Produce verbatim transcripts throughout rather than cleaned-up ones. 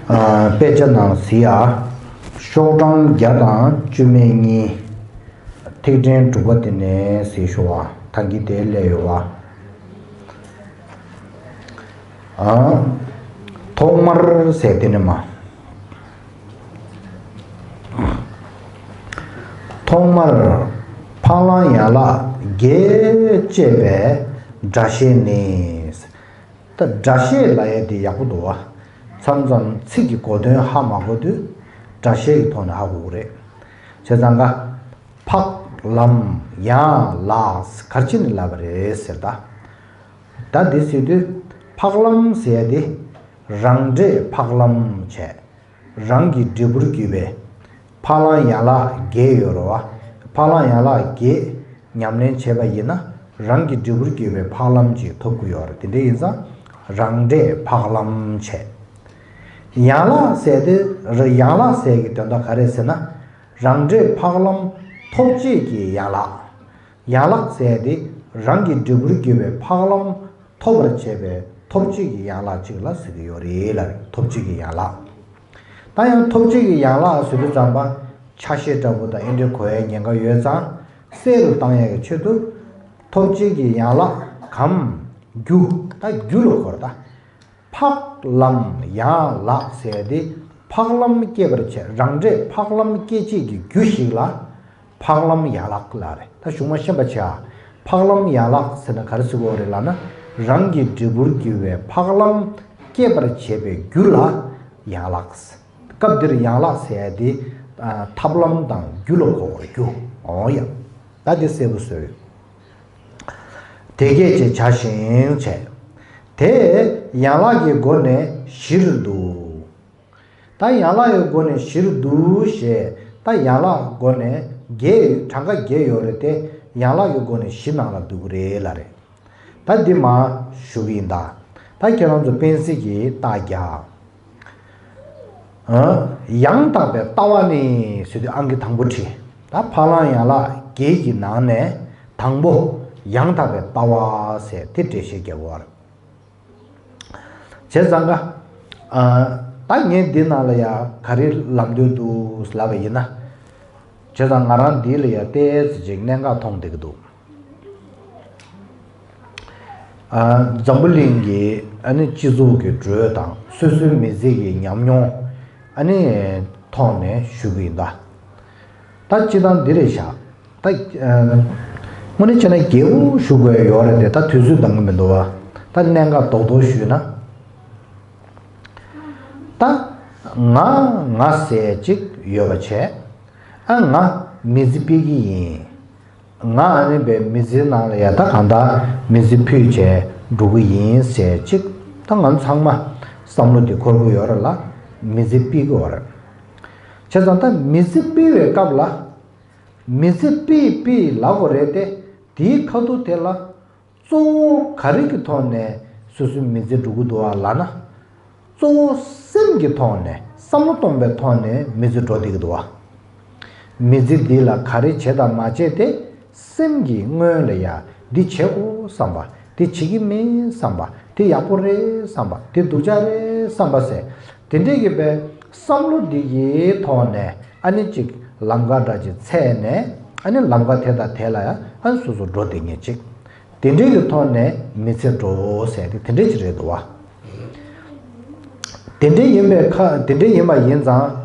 དཔེ་ཆ་ནང་གཟིགས་ཡ། ཤོག་གྲངས་བརྒྱ་དང་བཅུ་མེད་གཉིས། ཐིག་ཕྲེང་དྲུག་པ་དེ་ནས་གཟིགས་ཤོག་ཨ། ཐང་གི་དེ་སླེབས་ཡོད་བ། ཨ། ཐོག་མར་ཟེར་དེ་ནས་མ། ཐོག་མར་འཕགས་ལམ་ཡན་ལག་བརྒྱད་ཅེས་པའི་སྒྲ་བཤད་ནི། ད་སྒྲ་བཤད་ལབ་ཡས་དེ་ཡག་པོ་འདུག་བ། མཚམས་མཚམས་ཚིག་གི་གོ་དོན་ཧ་མ་གོ་དུས་སྒྲ་བཤད་ཀྱི་ཐོག་ནས་ཧ་གོ་གི་རེད། བྱས་ཙང་ཀ། འཕགས་ལམ་ཡན་ལག་ག་རེ་བྱས་ནས་ལབ་པ་རེད་ཟེར་ད། ད་འདི་ཟེར་དུས་འཕགས་ལམ་ཟེར་ཡས་དེ་རང་འབྲས་འཕགས་ལམ་བྱས། རང་གི་འབྲས་བུར་གྱུར་པའི་འཕགས་ལམ་ཡན་ལག་བརྒྱད་ཡོད་རེད་བ། འཕགས་ལམ་ཡན་ལག་བརྒྱད་ཉམས་ལེན་བྱས་པ་ཡིན་ན་རང་གི་འབྲས་བུར་གྱུར་པའི་འཕགས་ལམ་ཅིག་ཐོབ་ཀྱི་ཡོད་རེད། དེ་འདྲ་ཡིན་ཙང་རང་འབྲས་འཕགས་ལམ་བྱས། ཡན་ལག་ཟེར་དེ་ར་ཡན་ལག་ཟེར་གྱི་དོན་དག་ག་རེ་ཟེར་ན། རང་འབྲས་འཕགས་ལམ་ཐོབ་བྱེད་ཀྱི་ཡན་ལག་ཡན་ལག་ཟེར་དེ་རང་གི་འབྲས་བུར་གྱུར་པའི་འཕགས་ལམ་ཐོབ་པར་བྱེད་པའི་ཐོབ་བྱེད་ཀྱི་ཡན་ལག་ཅིག་ལ་ཟེར་གྱི་ཡོད་རེད་ལ། ཐོབ་བྱེད་ཀྱི་ཡན་ལག་ད་ཡང་ཐོབ་བྱེད་ཀྱི་ཡན་ལག་ཟེར་དུས་ཙམ་པ་ཆ་ཤས་འདྲ་པོ་དང་ཨེ་འདྲའི་གོ་ཡའི་ཉེན་ཁ་ཡོད་ཙང་གསལ་རུ་བཏང་ཡས་ཀྱི་ཆེད་དུ། ཐོབ་བྱེད་ཀྱི་ཡན་ལག་གམ་རྒྱུ། ད་རྒྱུ་ལ་གོ་རེད་ད། འཕགས་ལམ་ཡན་ལག་ཟེར་དེ་འཕགས་ལམ་སྐྱེད་པར་བྱེད། རང་འབྲས་འཕགས་ལམ་སྐྱེད་བྱེད་ཀྱི་རྒྱུ་ཞིག་ལ་འཕགས་ལམ་ཡན་ལག་ལབ་རེད། ད་གཞུང་མ་ཤེས་པ་བྱས་ཨ། འཕགས་ལམ་ཡན་ལག་ཟེར་ན་ག་རེ་ཟེར་དགོས་རེད་ལབ་ན། རང་གི་འབྲས་བུར་གྱུར་པའི་འཕགས་ལམ་སྐྱེད་པར་བྱེད་པའི་རྒྱུ་ལ་ཡན་ལག་སྐབས་འདིར་ཡན་ལག་ཟེར་ཡ་དེ་ཐབས་ལམ་དང་རྒྱུ་ལ་གོ་བར་རྒྱུ། འོ་ཡ། ད་དེ་གསལ་པོ་བཟོས། དེ་སྐད་ཅེས་བྱ་ཞིང་བྱས། དེ་ཡན་ལག་གི་སྒོ་ནས་བཞིར་འདུ། ད་ཡན་ལག་གི་སྒོ་ནས་བཞིར་འདུ་ཞེས། ད་ཡན་ལག་སྒོ་ནས་བརྒྱད་གྲངས་ཀ་བརྒྱད་ཡོད་རེད་དེ། ཡན་ལག་གི་སྒོ་ནས་བཞི་ནང་ལ་འདུ་གི་རེད་ལབ་རེད། ད་འདི་མ་ཞུ་གི་ཡིན་ད། ད་ཁྱེད་རང་ཚོ་དཔེ་གཟིགས་ཀྱི་རྟགས་རྒྱག་ཡང་དག་པའི་ལྟ་བ་ནི་ཟེར་དུས་ཨང་ཀི་དང་པོ་བྲིས། ད་འཕགས་ལམ་ཡན་ལག་བརྒྱད་ཀྱི་ནང་ནས་དང་པོ་ཡང་དག་པའི་ལྟ་བ་ཟེར་དེ་འགྲེལ་བཤད་རྒྱག་དགོས་པ་རེད། བྱས་ཙང་ཀ། ད་ངས་འདི་ནང་ལ་ཡ་ག་རེ་ལབ་འདོད་འདུག་ལབ་པ་ཡིན་ན། བྱས་ཙང་ང་རང་འདི་ལ་ཡ་ཏོག་ཙམ་ཅིག་གནད་འགག་མཐོང་བསྡད་ཀྱི་འདུག་འཛམ་བུ་གླིང་གི་ཨ་ནི་སྤྱི་ཚོགས་ཀྱི་འགྲོས་དང་སོ་སོའི་མི་ཚེ་གི་ཉམས་མྱོང་ཨ་ནི་ཐོག་ནས་ཞུ་གི་ཡིན་ད། ད་སྤྱི་བཏང་འདི་རེད་ཤག་ད་དངོས་གནས་བྱས་ན་རྒྱས་པོ་ཞུ་དགོས་ཡོད་རེད་དེ། ད་དུས་ཚོད་འདང་གི་མི་འདུག་བ། ད་གནད་འགག་རྡོག་རྡོག་ཞུས་ན། ད་ང་ང་ཟེར་ཅིག་ཡོད་པ་བྱས། ཨ་ང་མི་ཚེ་སྤེལ་གི་ཡིན། ང་ཨ་ནི་པའི་མི་ཚེའི་ནང་ལ་ཡ་ད་གང་ལྟར་མི་ཚེ་ཕུད་བྱས་འགྲོ་གི་ཡིན་ཟེར་ཅིག་ད་ང་ཚང་མ་བསམ་བློ་འདི་འཁོར་གི་ཡོད་རེད་ལ། མི་ཚེ་སྤེལ་གི་ཡོད་རེད། བྱས་ཙང་ད་མི་ཚེ་སྤེལ་བའི་སྐབས་ལ། མི་ཚེ་སྤེལ་སྤེལ་ལབ་དགོས་རེད་དེ། དེའི་ཁ་ཐུག་དེ་ལ་གཙོ་བོ་ག་རེ་གི་ཐོག་ནས་སོ་སོའི་མི་ཚེ་འགྲོ་གི་འདུག་བ་ལབ་ན། གཙོ་བོ་སེམས་ཀྱི་ཐོག་ནས་བསམ་བློ་གཏོང་བའི་ཐོག་ནས་མི་ཚེ་འགྲོ་བསྡད་ཀྱི་འདུག་བ། མི་ཚེ་འདི་ལ་ག་རེ་བྱེད་དང་མ་བྱེད་དེ་སེམས་ཀྱི་སྔོན་ལ་ཡ་འདི་བྱེད་དགོས་བསམ་པ། འདི་བྱེད་ཀྱི་མིན་བསམ་པ། འདི་ཡག་པོ་རེད་བསམ་པ། འདི་སྡུག་ཅག་རེད་བསམ་པ་ཟེར། དེ་འདྲས་ཀྱི་པའི་བསམ་བློ་འདི་གི་ཐོག་ནས་ཨ་ནི་ཅིག་ལམ་ཁ་འདྲ་ཅིག་འཚལ་ནས། ཨ་ནི་ལམ་ཁ་དེ་དང་དེ་ལ་ཡང་ཨ་ནི་སོ་སོ་འགྲོ་བསྡད་མཁན་ཅིག་དེ་འདྲས་ཀྱི་ཐོག་ནས་མི་ཚེ་འགྲོ་ཟེར་དེ་དེ་འདྲས་ཅིག་རེད་འདུག་བ། དེ་འདྲས་ཡིན་པའི་ཁ་དེ་འདྲས་ཡིན་པ་ཡིན་ཙང་།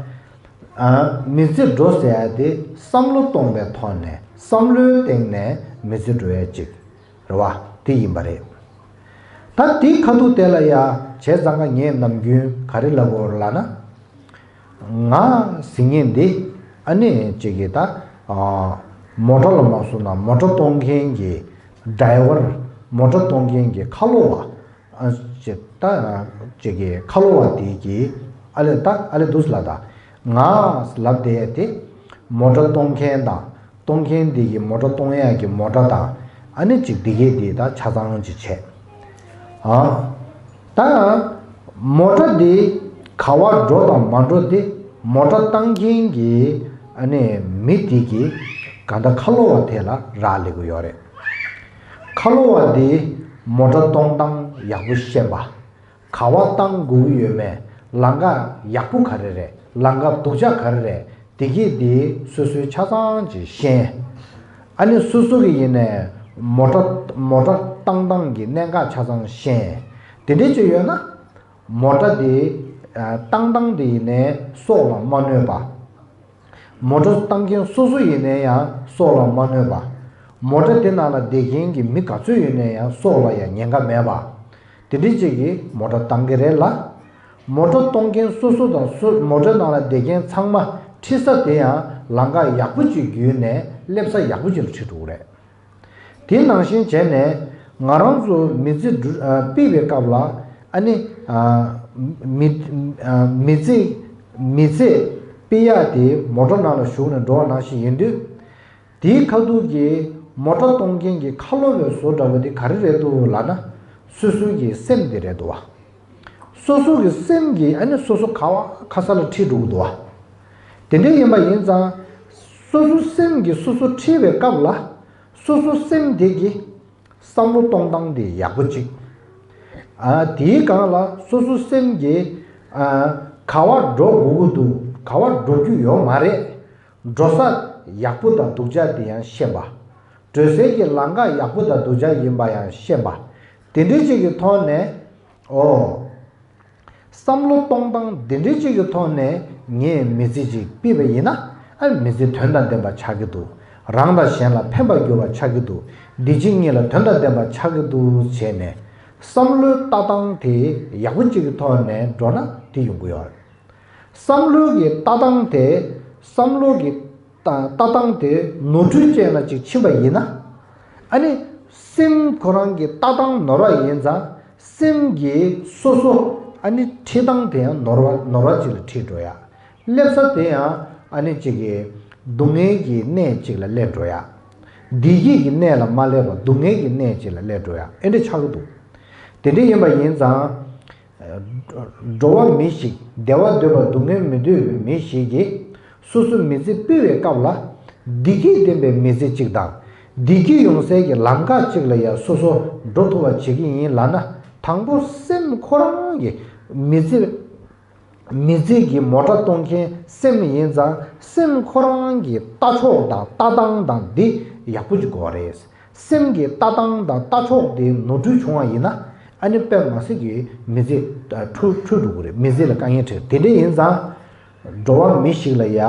ཨ། མི་ཚེ་འགྲོ་ཟེར་ཡ་དེ་བསམ་བློ་གཏོང་བའི་ཐོག་ནས་བསམ་བློའི་སྟེང་ནས་མི་ཚེ་འགྲོ་ཡ་ཅིག་རེད་བ། དེ་ཡིན་པ་རེད། ད་དེའི་ཁ་ཐུག་དེ་ལ་ཡ་བྱས་ཙང་ཀ་ངས་ནམ་རྒྱུན་ག་རེ་ལབ་དགོས་རེད་ལབ་ན། ང་ཟེར་མཁན་འདི་ཨ་ནི་ཅིག་གི་ད་མོ་ཊ་ལ་མ་སོང་ན་མོ་ཊ་གཏོང་མཁན་གྱི་ཌ་རའི་ཝར། མོ་ཊ་གཏོང་མཁན་གྱི་ཁ་ལོ་བ། ཨ་ཅེ་ད་ཅེ་གི་ཁ་ལོ་བ་དེ་གི་ཨ་ལེ་ད་ཨ་ལེ་འདུག་ལ་ད་ང་ལབ་བསྡད་དེ་མོ་ཊ་གཏོང་མཁན་དང་གཏོང་མཁན་དེ་གི་མོ་ཊ་གཏོང་ཡག་གི་མོ་ཊ་དང་ཨ་ནི་ཅིག་དེ་གས་དེ་ད་ཆ་ཚང་ཅིག་བྱས། ཨ་ད་མོ་ཊ་དེ་ག་བ་འགྲོ་དང་མ་འགྲོ་དེ་མོ་ཊ་བཏང་མཁན་གྱི་ཨ་ནི་མི་དེ་གི་ག་ད་ཁ་ལོ་བ་དེ་ལ་རག་ལས་གི་ཡོད་རེད། ཁ་ལོ་བ་འདི་མོ་ཊ་གཏོང་སྟངས་ཡག་པོ་ཤེས་པ། ག་བ་བཏང་དགོས་ཀྱི་ཡོད་མེད། ལམ་ཁ་ཡག་པོ་ག་རེ་རེད། ལམ་ཁ་སྡུག་ཅག་ག་རེ་རེད། དེ་གི་དེ་སོ་སོའི་ཆ་ཚང་ཅིག་ཤེས། ཨ་ནི་སོ་སོ་གི་ཡིན་ནའི་མོ་ཊ་མོ་ཊ་བཏང་སྟངས་ཀྱི་གནད་འགག་ཆ་ཚང་ཤེས། དེ་འདྲས་ཅིག་ཡོད་ན། མོ་ཊ་དེ་ཨ་བཏང་སྟངས་དེ་ཡིན་ནའི་སྲོག་ལ་མ་གནོད་པ། མོ་ཊ་བཏང་མཁན་སོ་སོ་ཡིན་ནའི་ཡང་སྲོག་ལ་མ་གནོད་པ། མོ་ཊ་དེ་ནང་ལ་བསྡད་མཁན་གྱི་མི་ག་ཚོད་ཡོད་ནའི་ཡང་སྲོག་ལ་ཡང་ཉེན་ཁ་མེད་པ། དེ་འདྲས་ཅིག་གིས་མོ་ཊ་བཏང་གི་རེད་ལ། མོ་ཊ་གཏོང་མཁན་སོ་སོ་དང་སོ་མོ་ཊ་ནང་ལ་བསྡད་མཁན་ཚང་མ་ཁྲིད་ས་དེ་ཡང་ལམ་ཁ་ཡག་པོ་ཅིག་བརྒྱུད་ནས་སླེབས་ས་ཡག་པོ་ཅིག་ལ་ཁྲིད་འགྲོ་གི་རེད། དེ་ནང་བཞིན་བྱས་ནས་ང་རང་ཚོ་མི་ཚེ་འགྲུ་ཨ་སྤེལ་བའི་སྐབས་ལ་ཨ་ནི་ཨ་མི་ཨ་མི་ཚེ་མི་ཚེ་སྤེལ་ཡག་དེ་མོ་ཊ་ནང་ལ་ཞུགས་ནས་འགྲོ་བ་ནང་བཞིན་ཡིན་དུས། དེའི་ཁ་ཐུག་གི་མོ་ཊ་གཏོང་མཁན་གྱི་ཁ་ལོ་བའི་བཟོ་འདྲ་བོ་དེ་ག་རེ་རེད་འདུག་ལབ་ན། སོ་སོའི་གི་སེམས་དེ་རེད་འདུག་བ། སོ་སོ་གི་སེམས་ཀྱིས་ཨ་ནི་སོ་སོ་ག་བ་ག་ས་ལ་ཁྲིད་འགྲོ་གི་འདུག་བ། དེ་འདྲ་ཡིན་པ་ཡིན་ཙང་། སོ་སོ་སེམས་ཀྱིས་སོ་སོ་ཁྲིད་པའི་སྐབས་ལ། སོ་སོ་སེམས་དེ་གིས་བསམ་བློ་གཏོང་སྟངས་དེ་ཡག་པོ་གཅིག་ཨ་དེའི་སྒང་ལ་སོ་སོ་སེམས་ཀྱིས་ཨ་ག་བ་འགྲོ་དགོས་ཀྱི་འདུག་ག་བ་འགྲོ་རྒྱུ་ཡོད་མ་རེད། འགྲོ་ས་ཡག་པོ་དང་སྡུག་ཅག་དེ་ཡང་ཤེས་པ། འགྲོ་སའི་གི་ལམ་ཁ་ཡག་པོ་དང་སྡུག་ཅག་ཡིན་པ་ཡང་ཤེས་པ། དེ་འདྲའི་ཅིག་གི་ཐོག་ནས། ཨོ། བསམ་བློ་གཏོང་སྟངས་འདི་འདྲའི་ཅིག་གི་ཐོག་ནས་ངས་མི་ཚེ་ཅིག་སྤེལ་བ་ཡིན་ན། ཨ་མི་ཚེ་དོན་དང་ལྡན་པ་ཆགས་ཀྱི་འདུག་རང་དང་གཞན་ལ་ཕན་པར་འགྱུར་བ་ཆགས་ཀྱི་འདུག་འདི་ཕྱི་གཉིས་ལ་དོན་དང་ལྡན་པ་ཆགས་ཀྱི་འདུག་བྱས་ནས། བསམ་བློའི་ལྟ་སྟངས་དེ་ཡག་པོ་ཅིག་གི་ཐོག་ནས་འགྲོ་ན་དེ་ཡོང་གི་ཡོད་རེད། བསམ་བློའི་གི་ལྟ་སྟངས་དེ། བསམ་བློའི་གི་ལྟ་ལྟ་སྟངས་དེ་ནོར་འཁྲུལ་ཅན་ལ་ཅིག་ཕྱིན་པ་ཡིན་ན། ཨ་ནི་སེམས་ཁོ་རང་གི་ལྟ་སྟངས་ནོར་བ་ཡིན་ཙང་སེམས་ཀྱི་སོ་སོ་ཨ་ནི་ཁྲིད་སྟངས་དེ་ཡང་ནོར་བ་ནོར་བ་ཅིག་ལ་ཁྲིད་འགྲོ་ཡ། སླེབས་ས་དེ་ཡང་ཨ་ནི་ཅིག་གི་སྡུག་བསྔལ་གྱི་གནས་ཅིག་ལ་སླེབས་འགྲོ་ཡ། བདེ་སྐྱིད་ཀྱི་གནས་ལ་མ་སླེབས་པར་སྡུག་བསྔལ་གྱི་གནས་ཅིག་ལ་སླེབས་འགྲོ་ཡ་ཨེ་འདྲ་ཆགས་ཀྱི་འདུག་དེ་འདྲ་ཡིན་པ་ཡིན་ཙང་། འགྲོ་བ་མི་ཞིག་བདེ་བ་འདོད་པ་སྡུག་བསྔལ་མི་འདོད་པའི་མི་ཞིག་གིས་སོ་སོའི་མི་ཚེ་སྤེལ་བའི་སྐབས་ལ། བདེ་སྐྱིད་ལྡན་པའི་མི་ཚེ་གཅིག་དང་། བདེ་སྐྱིད་ཡོང་སའི་གི་ལམ་ཁ་གཅིག་ལ་ཡང་སོ་སོ་འགྲོ་ཐུབ་པ་བྱེད་ཀྱི་ཡིན་ལབ་ན། དང་པོ་སེམས་ཁོ་རང་གི་མི་ཚེ། མི་ཚེ་གི་མོ་ཊ་གཏོང་མཁན་སེམས་ཡིན་ཙང་སེམས་ཁོ་རང་གི་ལྟ་ཕྱོགས་དང་ལྟ་སྟངས་དང་འདི་ཡག་པོ་ཅིག་དགོས་རེད། སེམས་ཀྱི་ལྟ་སྟངས་དང་ལྟ་ཕྱོགས་དེ་ནོར་འཁྲུལ་བྱུང་བ་ཡིན་ན། ཨ་ནི་དཔེ་མ་སྲིད་ཀྱི་མི་ཚེ་འཁྲུལ་འཁྲུལ་འགྲོ་གི་རེད། མི་ཚེ་ལ་དཀའ་ངལ་འཕྲད། དེ་འདྲ་ཡིན་ཙང་། འགྲོ་བ་མི་ཞིག་ལ་ཡ།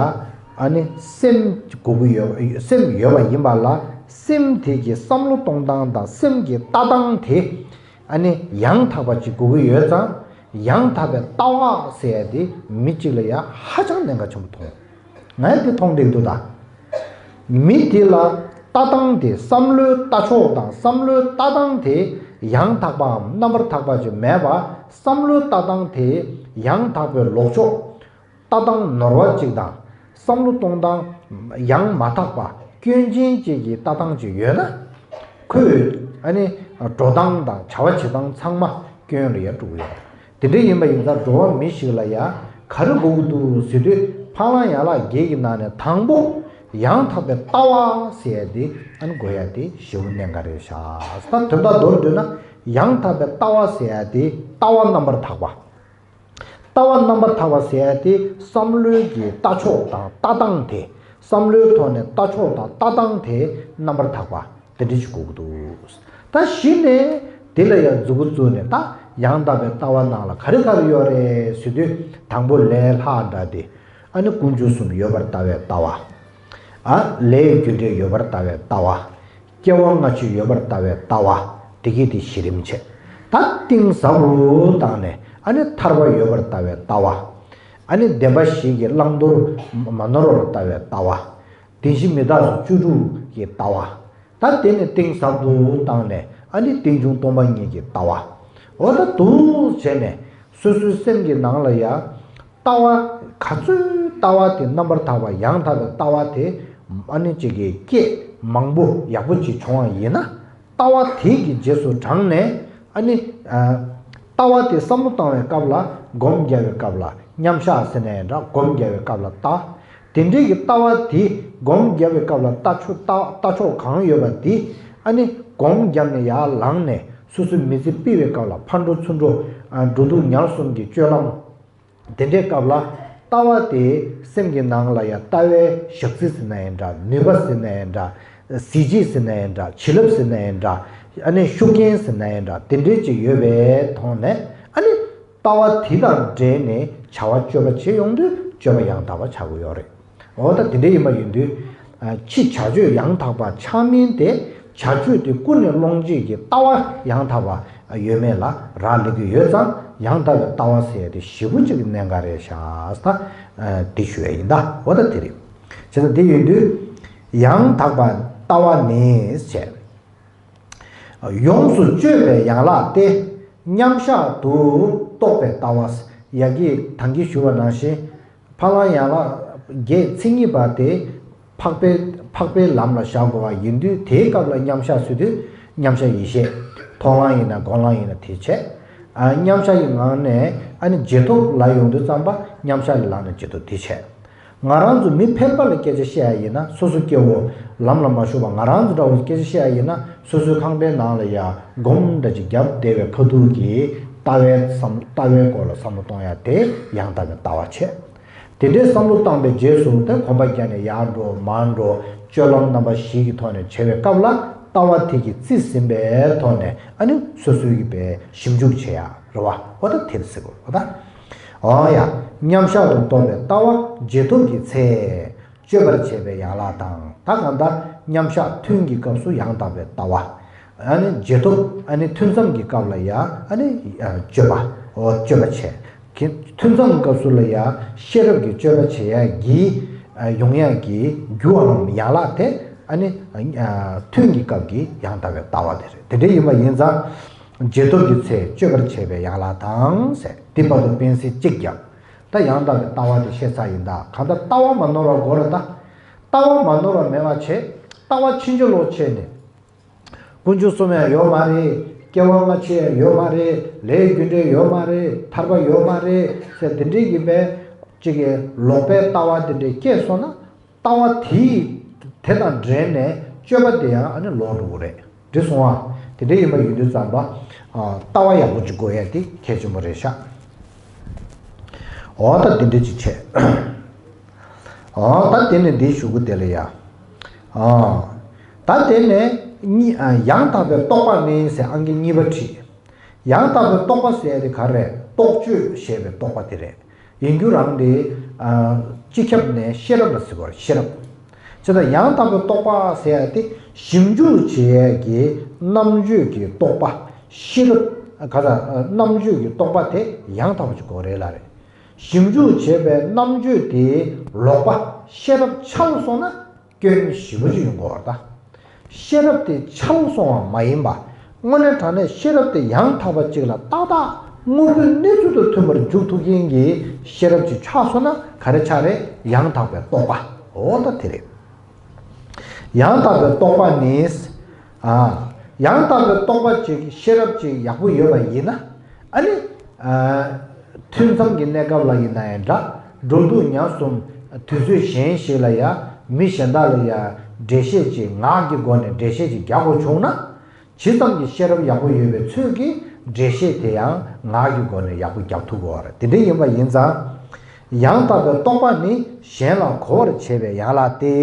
ཨ་ནི་སེམས་དགོས་ཀྱི་ཡོད། སེམས་ཡོད་པ་ཡིན་པ་ལ། སེམས་དེ་གི་བསམ་བློ་གཏོང་སྟངས་དང་སེམས་ཀྱི་ལྟ་སྟངས་དེ། ཨ་ནི་ཡང་དག་པ་ཅིག་དགོས་ཀྱི་ཡོད་ཙང་། ཡང་དག་པའི་ལྟ་བ་ཟེར་ཡ་དེ་མི་གཅིག་ལ་ཡ་ཧ་ཅང་གནད་འགག་ཆེན་པོ་མཐོང་། ང་ཡང་དེ་མཐོང་བསྡད་འདུག་ད། མི་དེ་ལ་ལྟ་སྟངས་དེ་བསམ་བློའི་ལྟ་ཕྱོགས་དང་བསམ་བློའི་ལྟ་སྟངས་དེ་ཡང་དག་པའམ་རྣམ་པར་དག་པ་ཅིག་མེད་པ། བསམ་བློའི་ལྟ་སྟངས་དེ་ཡང་དག་པའི་ལོག་ཕྱོགས། ལྟ་སྟངས་ནོར་བ་ཅིག་དང་། བསམ་བློ་གཏོང་སྟངས་ཡང་མ་དག་པ་སྐྱོན་ཅན་ཅིག་གི་ལྟ་སྟངས་ཅིག་ཡོད་ན། ཁོས་ཨ་ནི་འགྲོ་སྟངས་དང་བྱ་བ་བྱེད་སྟངས་ཚང་མ་སྐྱོན་ལ་ཡར་འགྲོ་གི་ཡོད། དེ་འདྲ་ཡིན་པ་ཡིན་ཙང་འགྲོ་བ་མི་ཞིག་ལ་ཡ་ག་རེ་དགོས་ཀྱི་འདུག་ཟེར་དུས། འཕགས་ལམ་ཡན་ལག་བརྒྱད་ཀྱི་ནང་ནས་དང་པོ་ཡང་དག་པའི་ལྟ་བ་ཟེར་ཡ་དེ་ཨ་ནི་དགོས་ཡ་དེ་ཞེ་པོ་གནད་འགག་རེད་ཤག་ད་དོན་དག་མདོར་བསྡུས་ན་ཡང་དག་པའི་ལྟ་བ་ཟེར་ཡ་དེ་ལྟ་བ་རྣམ་པར་དག་པ། ལྟ་བ་རྣམ་པར་དག་པ་ཟེར་ཡ་དེ་བསམ་བློའི་གི་ལྟ་ཕྱོགས་དང་ལྟ་སྟངས་དེ། བསམ་བློའི་ཐོག་ནས་ལྟ་ཕྱོགས་དང་ལྟ་སྟངས་དེ་རྣམ་པར་དག་པ་དེ་འདྲ་ཞིག་དགོས་ཀྱི་འདུག་ད་གཞི་ནས་དེ་ལ་ཡང་མཛུབ་གུ་བཙུགས་ནས། ད་ཡང་དག་པའི་ལྟ་བ་ནང་ལ་ག་རེ་ག་རེ་ཡོད་རེད་ཟེར་དུས། དང་པོ་ལས་ལྷག་འདྲ་སྟེ། ཨ་ནི་ཀུན་འབྱུང་གསུམ་ཡོད་པར་ལྟ་བའི་ལྟ་བ། ཨ་ལས་རྒྱུ་འབྲས་ཡོད་པར་ལྟ་བའི་ལྟ་བ། སྐྱེ་བ་སྔ་ཕྱི་ཡོད་པར་ལྟ་བའི་ལྟ་བ། དེ་གི་དེ་གཞི་རིམ་བྱས། ད་གཏིང་ཟབ་རུ་བཏང་ནས་ཨ་ནི་ཐར་པ་ཡོད་པར་ལྟ་བའི་ལྟ་བ། ཨ་ནི་བདེན་པ་བཞི་གི་བླང་དོར་མ་ནོར་བར་ལྟ་བའི་ལྟ་བ། བདེན་བཞི་མི་རྟག་སོགས་བཅུ་དྲུག་གི་ལྟ་བ། ད་དེ་ནས་གཏིང་ཟབ་ཏུ་བཏང་ནས་ཨ་ནི་རྟེན་འབྱུང་སྟོང་པ་ཉིད་ཀྱི་ལྟ་བ། འོ་ད་འདུག་བྱས་ནས་སོ་སོའི་སེམས་ཀྱི་ནང་ལ་ཡ། ལྟ་བ་ག་ཚོད་ལྟ་བ་དེ་རྣམ་པར་དག་པ་ཡང་དག་པའི་ལྟ་བ་དེ་ཨ་ནི་གཅིག་གི་སྐད་མང་པོ་ཡག་པོ་ཅིག་བྱུང་བ་ཡིན་ན། ལྟ་བ་དེ་གི་རྗེས་སུ་འབྲངས་ནས་ཨ་ནི། ལྟ་བ་དེ་བསམ་བློ་བཏང་བའི་སྐབས་ལ་སྒོམ་རྒྱག་པའི་སྐབས་ལ་མཉམ་བཞག་ཟེར་ནའི་འདྲ། སྒོམ་རྒྱག་པའི་སྐབས་ལ་ལྟ། དེ་འདྲའི་གི་ལྟ་བ་དེ་སྒོམ་རྒྱག་པའི་སྐབས་ལ་ལྟ་ཕྱོགས་ལྟ་ལྟ་ཕྱོགས་གང་ཡོད་པ་དེ་ཨ་ནི་སྒོམ་བརྒྱབ་ནས་ཡར་ལངས་ནས་སོ་སོའི་མི་ཚེ་སྤེལ་བའི་སྐབས་ལ་ཕར་འགྲོ་ཚུར་འགྲོ། འགྲོ་འདུག་ཉལ་གསུམ་གྱི་སྤྱོད་ལམ། དེ་འདྲའི་སྐབས་ལ་ལྟ་བ་དེ་སེམས་ཀྱི་ནང་ལ་ཡང་ལྟ་བའི་ཞག་ཚི་ཟེར་ན་ཡང་འདྲ། ནུས་པ་ཟེར་ན་ཡང་འདྲ། གཟི་བརྗིད་ཟེར་ན་ཡང་འདྲ། བྱིན་རླབས་ཟེར་ན་ཡང་འདྲ། ཨ་ནི་ཤུགས་རྐྱེན་ཟེར་ན་ཡང་འདྲ། དེ་འདྲའི་ཅིག་ཡོད་པའི་ཐོག་ནས། ཨ་ནི་ལྟ་བ་དེ་དང་འབྲེལ་ནས་བྱ་བ་སྤྱོད་པ་བྱེད་ཡོང་དུས་སྤྱོད་པ་ཡང་དག་པ་བྱ་དགོས་ཡོད་རེད། འོ་ད་དེ་འདྲ་ཡིན་པ་ཡིན་དུས། ཕྱི་བྱ་སྤྱོད་ཡང་དག་པ་ཆགས་མིན་ཏེ། བྱ་སྤྱོད་དེ་ཀུན་ནས་སློང་བྱེད་ཀྱི་ལྟ་བ་ཡང་དག་པ་ཡོད་མེད་ལ་རག་ལས་ཀྱི་ཡོད་ཙང་། ཡང་དག་པའི་ལྟ་བ་ཟེར་ཡ་དེ་ཞེ་པོ་ཅིག་གནད་འགག་རེད་ཤག་ད། དེ་ཞུ་ཡ་ཡིན་ད། འོ་ད་དེ་རེད། བྱས་ཙང་དེ་ཡིན་དུས། ཡང་དག་པ་ལྟ་བ་ནི་བྱས། ཡོངས་སུ་གཅོད་པའི་ཡན་ལག་སྟེ། མཉམ་གཞག་ཏུ་རྟོགས་པའི་ལྟ་བ། ཡ་གི་ད་གིན་ཞུ་བ་ནང་བཞིན། ཕ་ལ་ཡན་ལག་བརྒྱད་མཚན་ཉིད་པ་དེ། འཕགས་པའི་འཕགས་པའི་ལམ་ལ་བཞག་དགོས་པ་ཡིན་དུས། དེའི་སྐབས་ལ་མཉམ་གཞག་ཟེར་དུས། མཉམ་གཞག་ཡེ་ཤེས། མཐོང་ལམ་ཡིན་ན་སྒོམ་ལམ་ཡིན་ན་དེ་བྱས། ཨ། མཉམ་གཞག་གི་ངང་ནས། ཨ་ནི་རྗེས་ཐོབ་ལ་ཡོང་དུས་ཙམ་པ། མཉམ་གཞག་གི་ལམ་ནས་རྗེས་ཐོབ་དེ་བྱས། ང་རང་ཚོ་མི་ཕལ་པ་ལ་སྐད་ཆ་བཤད་ཡ་ཡིན་ན། སོ་སོ་སྐྱེ་བོ་ལམ་ལ་མ་ཞུགས་པ་ང་རང་ཚོ་འདྲ་བོ་སྐད་ཆ་བཤད་ཡ་ཡིན་ན། སོ་སོའི་ཁང་པའི་ནང་ལ་ཡ་སྒོམ་འདྲ་ཅིག་བརྒྱབ་བསྡད་པའི་ཁ་ཐུག་གི་ལྟ་བའི་བསམ། ལྟ་བའི་སྐོར་ལ་བསམ་བློ་གཏོང་ཡ་དེ་ཡང་དག་པའི་ལྟ་བ་བྱས། དེ་འདྲའི་བསམ་བློ་བཏང་པའི་རྗེས་སུ། དེ་གོམ་པ་བརྒྱབ་ནས་ཡར་འགྲོ་མར་འགྲོ། སྤྱོད་ལམ་རྣམ་པ་བཞི་གི་ཐོག་ནས་བྱེད་པའི་སྐབས་ལ། ལྟ་བ་དེ་གིས་རྩིས་ཟིན་པའི་ཐོག་ནས། ཨ་ནི་སོ་སོའི་གི་པའི་ཞིབ་འཇུག་བྱེད་ཡ་རེད་བ། འོ་ད་དེ་ཟེར་དགོས་རེད་བ་ད། འོ་ཡ། མཉམ་གཞག་ཏུ་རྟོགས་པའི་ལྟ་བ་རྗེས་ཐོབ་ཀྱི་ཚེ། སྤྱོད་པར་བྱེད་པའི་ཡན་ལག་དང་། ད་གང་ལྟར་མཉམ་གཞག་ཐུན་གྱི་སྐབས་སུ་ཡང་དག་པའི་ལྟ་བ། ཨ་ནི་རྗེས་ཐོབ། ཨ་ནི་ཐུན་མཚམས་ཀྱི་སྐབས་ལ་ཡ། ཨ་ནི་སྤྱོད་པ། འོ་སྤྱོད་པ་བྱེད། ཐུན་མཚམས་སྐབས་སུ་ལ་ཡ་ཤེས་རབ་ཀྱི་སྤྱོད་པ་བྱེད་ཡ་གི། ཨ། ཡོང་ཡ་གི་རྒྱུའམ་ཡན་ལག་དེ། ཨ་ནི། ཨ། ཐུན་གྱི་སྐབས་ཀྱི་ཡང་དག་པའི་ལྟ་བ་དེ་རེད། དེ་འདྲ་ཡིན་པ་ཡིན་ཙང་། རྗེས་ཐོབ་ཀྱི་ཚེ་སྤྱོད་པར་བྱེད་པའི་ཡན་ལག་དང་ཟེར། འདི་བར་དུ་སྤེལ་ཚིག་གཅིག་བརྒྱབ། ད་ཡང་དག་པའི་ལྟ་བ་དེ་བཤད་ཚར་ཡིན་ད། གང་ལྟར་ལྟ་བ་མ་ནོར་བ་དགོས་རེད་ད། ལྟ་བ་མ་ནོར་བ་མེད་པ་བྱས། ལྟ་བ་ཕྱིན་ཅི་ལོག་བྱས་ནས། དཀོན་མཆོག་གསུམ་ཡང་ཡོད་མ་རེད། སྐྱེ་བ་སྔ་ཕྱི་ཡང་ཡོད་མ་རེད། ལས་རྒྱུ་འབྲས་ཡོད་མ་རེད། ཐར་པ་ཡོད་མ་རེད་ཟེར། དེ་འདྲའི་ཡིན་པའི་ཅིག་གི་ལོག་པའི་ལྟ་བ་དེ་འདྲའི་སྐྱེས་སོང་ན། ལྟ་བ་དེའི་དེ་དང་འབྲེལ་ནས་སྤྱོད་པ་དེ་ཡང་ཨ་ནི་ལོག་འགྲོ་གི་རེད། འགྲིག་སོང་ཨ། དེ་འདྲ་ཡིན་པ་ཡིན་དུས་ཙམ་པ། ཨ། ལྟ་བ་ཡག་པོ་ཅིག་དགོས་ཡ་དེ་གལ་ཆེན་པོ་རེད་ཤག་འོ་ད་དེ་འདྲ་ཅིག་བྱས། འོ་ད་དེ་ནས་འདི་ཞུ་གི་དེ་ལ་ཡ། ཨ། ད་དེ་ནས་གཉིས། ཨ། ཡང་དག་པའི་རྟོག་པ་ནི་ཟེར་ཨང་ཀི་གཉིས་པ་བྲིས། ཡང་དག་པའི་རྟོག་པ་ཟེར་ཡ་དེ་ག་རེ་རེད། རྟོག་དཔྱོད་ཞེས་པའི་རྟོག་པ་དེ་རེད། ཡིན་རྒྱུ་རང་དེ། ཨ། སྤྱི་ཁྱབ་ནས་ཤེས་རབ་ལ་ཟེར་བ་རེད། ཤེས་རབ། བྱས་ཙང་ཡང་དག་པའི་རྟོག་པ་ཟེར་ཡ་དེ་ཞིབ་འཇུག་བྱེད་ཡས་ཀྱི་རྣམ་དཔྱོད་ཀྱི་རྟོག་པ། ཤེས་རབ། ག་ས། རྣམ་དཔྱོད་ཀྱི་རྟོག་པ་དེ་ཡང་དག་པ་ཅིག་དགོས་རེད་ལ་རེད། ཞིབ་འཇུག་བྱེད་པའི་རྣམ་དཔྱོད་དེའི་ལོག་པ་ཤེས་རབ་ཆགས་སོང་ན་སྐྱོན་ཞེ་པོ་ཅིག་ཡོང་གི་ཡོད་རེད་ད། ཤེས་རབ་དེ་ཆགས་སོང་བ་མ་ཡིན་པ། དངོས་གནས་དྲང་གནས་ཤེས་རབ་དེ་ཡང་དག་པ་ཅིག་ལ་ཏག་ཏག་དངོས་པོའི་གནས་ཚུལ་དང་མཐུན་པར་འཇུག་ཐུབ་མཁན་གྱི་ཤེས་རབ་ཅིག་ཆགས་སོང་ན་ག་རེ་ཆགས་རེད། ཡང་དག་པའི་རྟོག་པ། འོ་ད་དེ་རེད། ཡང་དག་པའི་རྟོག་པ་ནི། ཨ། ཡང་དག་པའི་རྟོག་པ་ཅིག་ཤེས་རབ་ཅིག་ཡག་པོ་ཡོད་པ་ཡིན་ན། ཨ་ནི། ཨ། ཐུན་མཚམས་ཀྱི་གནས་སྐབས་ལ་ཡིན་ན་ཡང་འདྲ། འགྲོ་འདུག་ཉལ་གསུམ། དུས་ཚོད་གཞན་ཞིག་ལ་ཡང་མི་གཞན་དག་ལ་ཡང་འགྲེལ་བཤད་ཅིག་ངག་གི་སྒོ་ནས་འགྲེལ་བཤད་ཅིག་རྒྱག་དགོས་བྱུང་ན། ཇི་ཙམ་གྱི་ཤེས་རབ་ཡག་པོ་ཡོད་པའི་ཚོད་ཀྱིས་འགྲེལ་བཤད་དེ་ཡང་ངག་གི་སྒོ་ནས་ཡག་པོ་རྒྱག་ཐུབ་དགོས་པ་རེད། དེ་འདྲ་ཡིན་པ་ཡིན་ཙང་། ཡང་དག་པའི་རྟོག་པ་ནི་གཞན་ལ་གོ་བར་བྱེད་པའི་ཡན་ལག་སྟེ།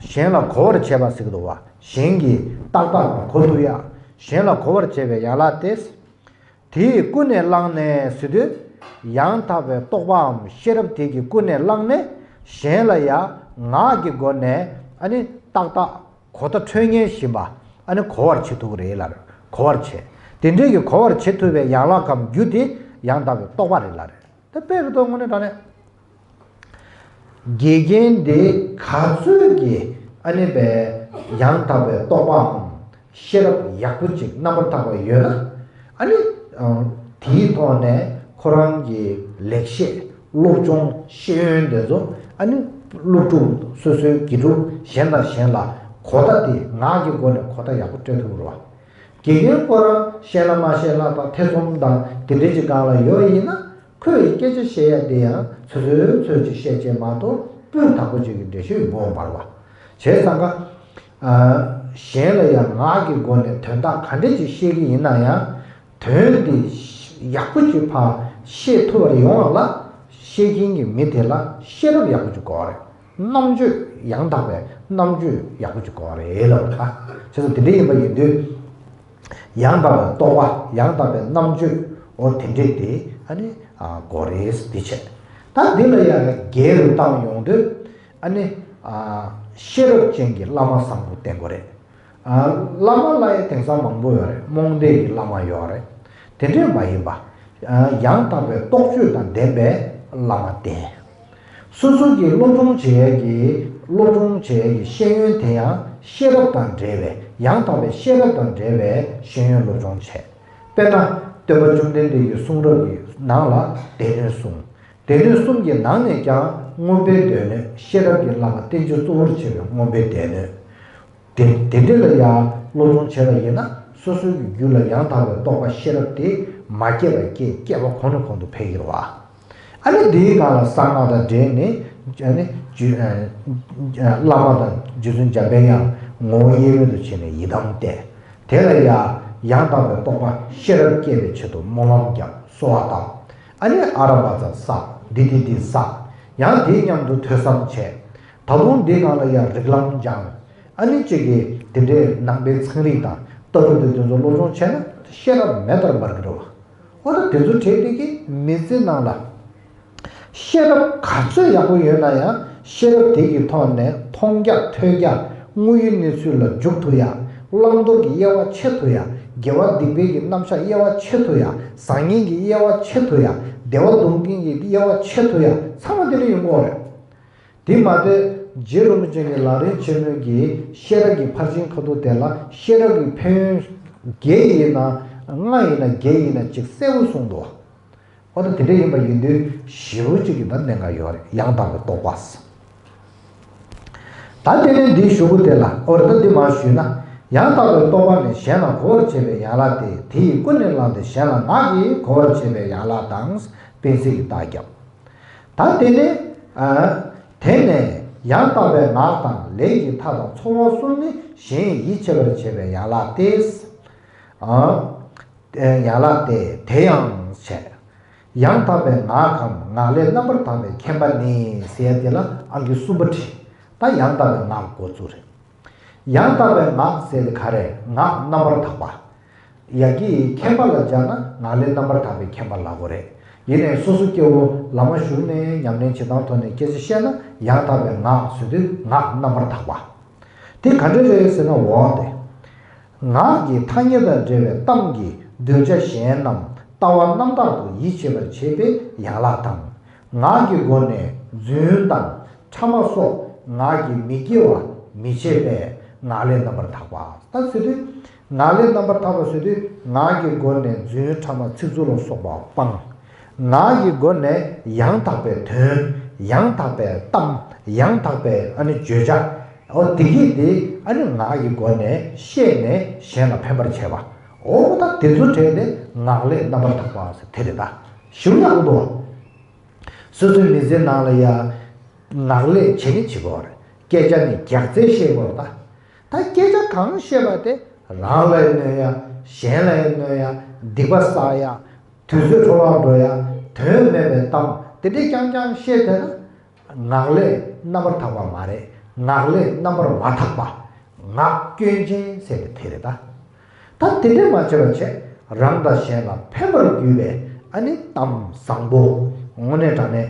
གཞན་ལ་གོ་བར་བྱེད་པ་ཟེར་གྱི་འདུག་བ། གཞན་གྱིས་ཏག་ཏག་གོ་ཐུབ་ཡ། གཞན་ལ་གོ་བར་བྱེད་པའི་ཡན་ལག་སྟེ། དེས་ཀུན་ནས་བསླངས་ནས་ཟེར་དུས། ཡང་དག་པའི་རྟོག་པའམ་ཤེས་རབ་དེ་གིས་ཀུན་ནས་བསླངས་ནས། གཞན་ལ་ཡང་ངག་གི་སྒོ་ནས། ཨ་ནི་ཏག་ཏག་གོ་བརྡ་འཕྲོད་ངེས་བཞིན་པ། ཨ་ནི་གོ་བར་བྱེད་ཐུབ་ཀྱི་རེད་ལ། གོ་བར་བྱེད། དེ་འདྲའི་གི་གོ་བར་བྱེད་ཐུབ་པའི་ཡན་ལག་གམ་རྒྱུ་དེ་ཡང་དག་པའི་རྟོག་པ་རེད་ལ་རེད། ད་དཔེ་རེད་དོ། དངོས་གནས་དྲང་གནས། དགེ་རྒན་དེ་ག་ཚོད་ཀྱི་ཨ་ནི་པའི་ཡང་དག་པའི་རྟོག་པའམ་ཤེས་རབ་ཡག་པོ་ཅིག་རྣམ་པར་དག་པ་ཡོད་ན། ཨ་ནི། ཨ། དེའི་ཐོག་ནས་ཁོ་རང་གི་ལེགས་བཤད་སློབ་སྦྱོང་ཤེས་ཡོན་དེ་ཚོ། ཨ་ནི་སློབ་ཕྲུག་སོ་སོའི་དགེ་ཕྲུག་གཞན་དང་གཞན་ལ་གོ་བརྡ་དེ་ངག་གི་སྒོ་ནས་གོ་བརྡ་ཡག་པོ་སྤྲད་ཐུབ་རོགས། དགེ་རྒན་ཁོ་རང་བཤད་ན་མ་བཤད་ན་དང་ཐེ་ཚོམ་དང་དེ་འདྲའི་ཅིག་སྒང་ལ་ཡོད་ཡིན་ན། ཁོས་སྐད་ཆ་བཤད་ཡ་དེ་ཡང་ཚོད་ཚོད་ཚོད་ཅིག་བཤད་ཅེས་མ་གཏོགས་སྤུས་དག་པོ་ཅིག་གི་འགྲེལ་བཤད་ཡོང་གི་མ་རེད་བ། བྱས་ཙང་ཀ། ཨ། གཞན་ལ་ཡང་ངག་གི་སྒོ་ནས་དོན་དག་ག་འདྲ་ཅིག་བཤད་ཀྱི་ཡིན་ན་ཡང་། དོན་དེ་ཡག་པོ་ཅིག་ཕར་ཤེས་ཐུབ་པར་ཡོང་བ་ལ། བཤད་མཁན་གྱི་མི་དེ་ལ་ཤེས་རབ་ཡག་པོ་ཅིག་དགོས་རེད། རྣམ་དཔྱོད་ཡང་དག་པའི་རྣམ་དཔྱོད་ཡག་པོ་ཅིག་དགོས་རེད་ལབ་རེད། བྱས་ཙང་དེ་འདྲ་ཡིན་པ་ཡིན་དུས། ཡང་དག་པའི་རྟོགས་པ། ཡང་དག་པའི་རྣམ་དཔྱོད། འོ་དེ་འདྲས་དེ་ཨ་ནི་ཨ་དགོས་རེད། དེ་བྱས། ད་འདི་ལ་ཡང་རྒྱས་རུ་བཏང་ཡོང་དུས། ཨ་ནི་ཨ་ཤེས་རབ་ཅན་གྱི་བླ་མ་བཟང་པོ་བསྟེན་དགོས་རེད། ཨ་བླ་མ་ལ་ཡང་དེང་སང་མང་པོ་ཡོད་རེད། རྨོངས་དད་ཀྱི་བླ་མ་ཡོད་རེད། དེ་འདྲས་མ་ཡིན་པ། ཨ་ཡང་དག་པའི་རྟོག་དཔྱོད་དང་ལྡན་པའི་བླ་མ་བསྟེན། སོ་སོ་གི་སློབ་སྦྱོང་བྱེད་ཡས་ཀྱི་སློབ་སྦྱོང་བྱེད་ཡས་ཀྱི་ཤེས་ཡོན་དེ་ཡང་ཤེས་རབ་དང་འབྲེལ་བའི། ཡང་དག་པའི་ཤེས་རབ་དང་འབྲེལ་བའི་ཤེས་ཡོན་སློབ་སྦྱོང་བྱས། དཔེར་ན། སྟོན་པ་བཅོམ་ལྡན་འདས་ཀྱི་གསུང་རབ་ཀྱི་ནང་ལ་སྡེ་སྣོད་གསུམ། སྡེ་སྣོད་གསུམ་གྱི་ནང་ནས་ཀྱང་མངོན་པའི་སྡེ་སྣོད། ཤེས་རབ་ཀྱི་བླ་མ་བསྟེན་ཕྱིར་གཙོ་བོར་བྱས་པའི་མངོན་པའི་སྡེ་སྣོད། དེ་དེ་འདྲ་ལ་ཡང་སློབ་སྦྱོང་བྱས་པ་ཡིན་ན། སོ་སོའི་རྒྱུད་ལ་ཡང་དག་པའི་རྟོགས་པ་ཤེས་རབ་དེ་མ་སྐྱེས་པ་སྐྱེས། སྐྱེས་པ་གོང་ནས་གོང་དུ་འཕེལ་གྱི་རེད་བ། ཨ་ནི་དེའི་སྒང་ལ་གསང་སྔགས་དང་འབྲེལ་ནས། ཨ་ནི་རྒྱུ་ཨ་བླ་མ་དང་རྗེ་བཙུན་འཇམ་དཔལ་དབྱངས་ངོ་བོ་དབྱེར་མེད་དུ་བྱས་ནས་ཡི་དམ་བསྟེན། དེ་ལ་ཡང་ཡང་དག་པའི་རྟོགས་པ་ཤེས་རབ་སྐྱེ་བའི་ཆེད་དུ་སྨོན་ལམ་བརྒྱབ། གསོལ་བ་བཏབ། ཨ་ནི་ཨ་རམ་པ་ཙམ་བསགས། འདི་འདི་འདི་བསགས། ཡང་དེའི་མཉམ་དུ་ཐོས་བསམ་བྱས། ད་དུང་འདིའི་སྒང་ལ་ཡང་རིགས་ལམ་སྦྱངས། ཨ་ནི་གཅིག་གིས་དེ་འདྲའི་ནང་པའི་ཚན་རིག་དང་ལྟ་གྲུབ་དེ་དེ་ཚོ་སློབ་སྦྱོང་བྱས་ན་ཤེས་རབ་མེ་ལྟར་འབར་གྱི་རེད་བ། འོ་ད་དེ་ཚོ་བྲལ་དེ་གི་མི་ཚེ་ནང་ལ་ཤེས་རབ་ག་ཚོད་ཡག་པོ་ཡོད་ན་ཡང་། ཤེས་རབ་དེ་གི་ཐོག་ནས་མཐོང་རྒྱ་ཐོས་རྒྱ། དངོས་ཡོད་གནས་ཚུལ་ལ་འཇུག་ཐུབ་ཡ། བླང་དོར་གྱི་དབྱེ་བ་ཕྱེ་ཐུབ་ཡ། དགེ་བ་སྡིག་པའི་གི་རྣམ་གཞག་དབྱེ་བ་ཕྱེ་ཐུབ་ཡ། བཟང་ངན་གྱི་དབྱེ་བ་ཕྱེ་ཐུབ་ཡ། བདེ་བ་སྡུག་བསྔལ་གྱི་དབྱེ་བ་ཕྱེ་ཐུབ་ཡ། ཚང་མ་དེ་ལ་ཡོང་གི་ཡོད་རེད། དེ་མ་གཏོགས་རྗེ་རིན་པོ་ཆེ་གི་ལམ་རིམ་ཆེན་མོའི་གི་ཤེས་རབ་ཀྱི་ཕར་ཕྱིན་ཁ་ཐུག་དེ་ལ་ཤེས་རབ་ཀྱི་ཕན་ཡོན་བརྒྱད་ཡིན་ན། ལྔ་ཡིན་ན་བརྒྱད་ཡིན་ན་གཅིག་གསལ་པོ་གསུངས་འདུག་འོ་ད་དེ་འདྲ་ཡིན་པ་ཡིན་དུས་ཞེ་པོ་གཅིག་གི་ད་གནད་འགག་ཡོད་རེད། ཡང་དག་པའི་རྟོགས་པ། ད་དེ་ནས་འདིའི་གཞུག་གུ་དེ་ལ། འོ་ད་འདི་མར་ཞུས་ན། ཡང་དག་པའི་རྟོགས་པ་ནི་གཞན་ལ་གོ་བར་བྱེད་པའི་ཡན་ལག་སྟེ། དེ་ཡིས་ཀུན་ནས་བསླངས་ཏེ་གཞན་ལ་ངག་གིས་གོ་བར་བྱེད་པའི་ཡན་ལག་དང་། དཔེ་གཟིགས་ཀྱི་རྟགས་བརྒྱབ། ད་དེ་ནས། ཨ། དེ་ནས་ཡང་དག་པའི་ངག་དང་ལས་ཀྱི་མཐའ་དང་ཚོར་བ་གསུམ་ནི་གཞན་ཡིད་ཆེས་པར་བྱེད་པའི་ཡན་ལག་སྟེ། ཨ། ཡན་ལག་སྟེ། དེ་ཡང་བྱས། ཡང་དག་པའི་ངག་གམ་ངག་ལས་རྣམ་པར་དག་པའི་མཁྱེན་པ་ནི་ཟེར་ཡ་དེ་ལ་ཨང་ཀི་གསུམ་པ་བྲིས། ད་ཡང་དག་པའི་ངག་འགོ་བཙུགས་རེད། ཡང་དག་པའི་ངག་ཟེར་དེ་ག་རེ། ངག་རྣམ་པར་དག་པ། ཡ་གིའི་མཁྱེན་པ་ལ་སྦྱར་ན་ངག་ལས་རྣམ་པར་དག་པའི་མཁྱེན་པ་ལབ་དགོས་རེད། ཡིན་ནའི་སོ་སོ་སྐྱེ་བོ་ལམ་ལ་ཞུགས་ནས་ཉམས་ལེན་བྱེད་སྟངས་ཐོག་ནས་སྐད་ཆ་བཤད་ན། ཡང་དག་པའི་ངག་ཟེར་དུས་ངག་རྣམ་པར་དག་པ། དེ་ག་འདྲ་རེད་ཟེར་ན། འོ་དེ། ངག་གི་ཐ་སྙད་དང་འབྲེལ་བའི་གཏམ་གྱིས་གདུལ་བྱ་གཞན་རྣམས་ལྟ་བ་རྣམ་དག་ཏུ་ཡིད་ཆེས་པར་བྱེད་པའི་ཡན་ལག་དང་། ངག་གི་སྒོ་ནས་རྫུན་དང་ཕྲ་མ་སོགས་ངག་གི་མི་དགེ་བ་མི་བྱེད་པས་ངག་ལས་རྣམ་པར་དག་པ། ད་ཟེར་དུས། ངག་ལས་རྣམ་པར་དག་པ་ཟེར་དུས། ངག་གི་སྒོ་ནས་རྫུན་ཕྲ་མ་ཚིག་རྩུབ་ལ་སོགས་པ་སྤང་། ངག་གི་སྒོ་ནས་ཡང་དག་པའི་དོན། ཡང་དག་པའི་གཏམ། ཡང་དག་པའི་ཨ་ནི་བརྗོད་བྱ། འོ་དེ་གིས་དེ་ཨ་ནི་ངག་གི་སྒོ་ནས་བཤད་ནས་གཞན་ལ་ཕན་པར་བྱེད་པ། འོ་ད་དེ་ཚོ་བྲལ་ཏེ་ངག་ལས་རྣམ་པར་དག་པ་ཟེར་དེ་རེད། ད་ཞུ་ཡག་འདུག་སོ་སོའི་མི་ཚེའི་ནང་ལ་ཡ་ངག་ལས་བྱེད་ནི་བྱེད་དགོས་རེད། སྐད་ཆ་ནི་རྒྱག་རྩལ་ཤེས་དགོས་རེད། ད་ད་སྐད་ཆ་གང་བཤད་པ་དེ་རང་ལ་ཡང་གནོད་ཡ། གཞན་ལ་ཡང་གནོད་ཡ། སྡིག་པ་བསགས་ཡ། དུས་ཚོད་འཕྲོ་བརླག་འགྲོ་ཡ། དོན་མེད་པའི་གཏམ་དེ་འདྲས་རྐྱང་རྐྱང་བཤད་བསྡད་ན། ངག་ལས་རྣམ་པར་དག་པ་མ་རེད། ངག་ལས་རྣམ་པར་མ་དག་པ། ངག་སྐྱོན་ཅན་ཟེར་དེ་དེ་རེད། ད་ད་དེ་འདྲས་མ་བྱས་པ་བྱས། རང་དང་གཞན་ལ་ཕན་པར་གྱུར་པའི་ཨ་ནི་གཏམ་བཟང་པོ། དངོས་གནས་དྲང་གནས་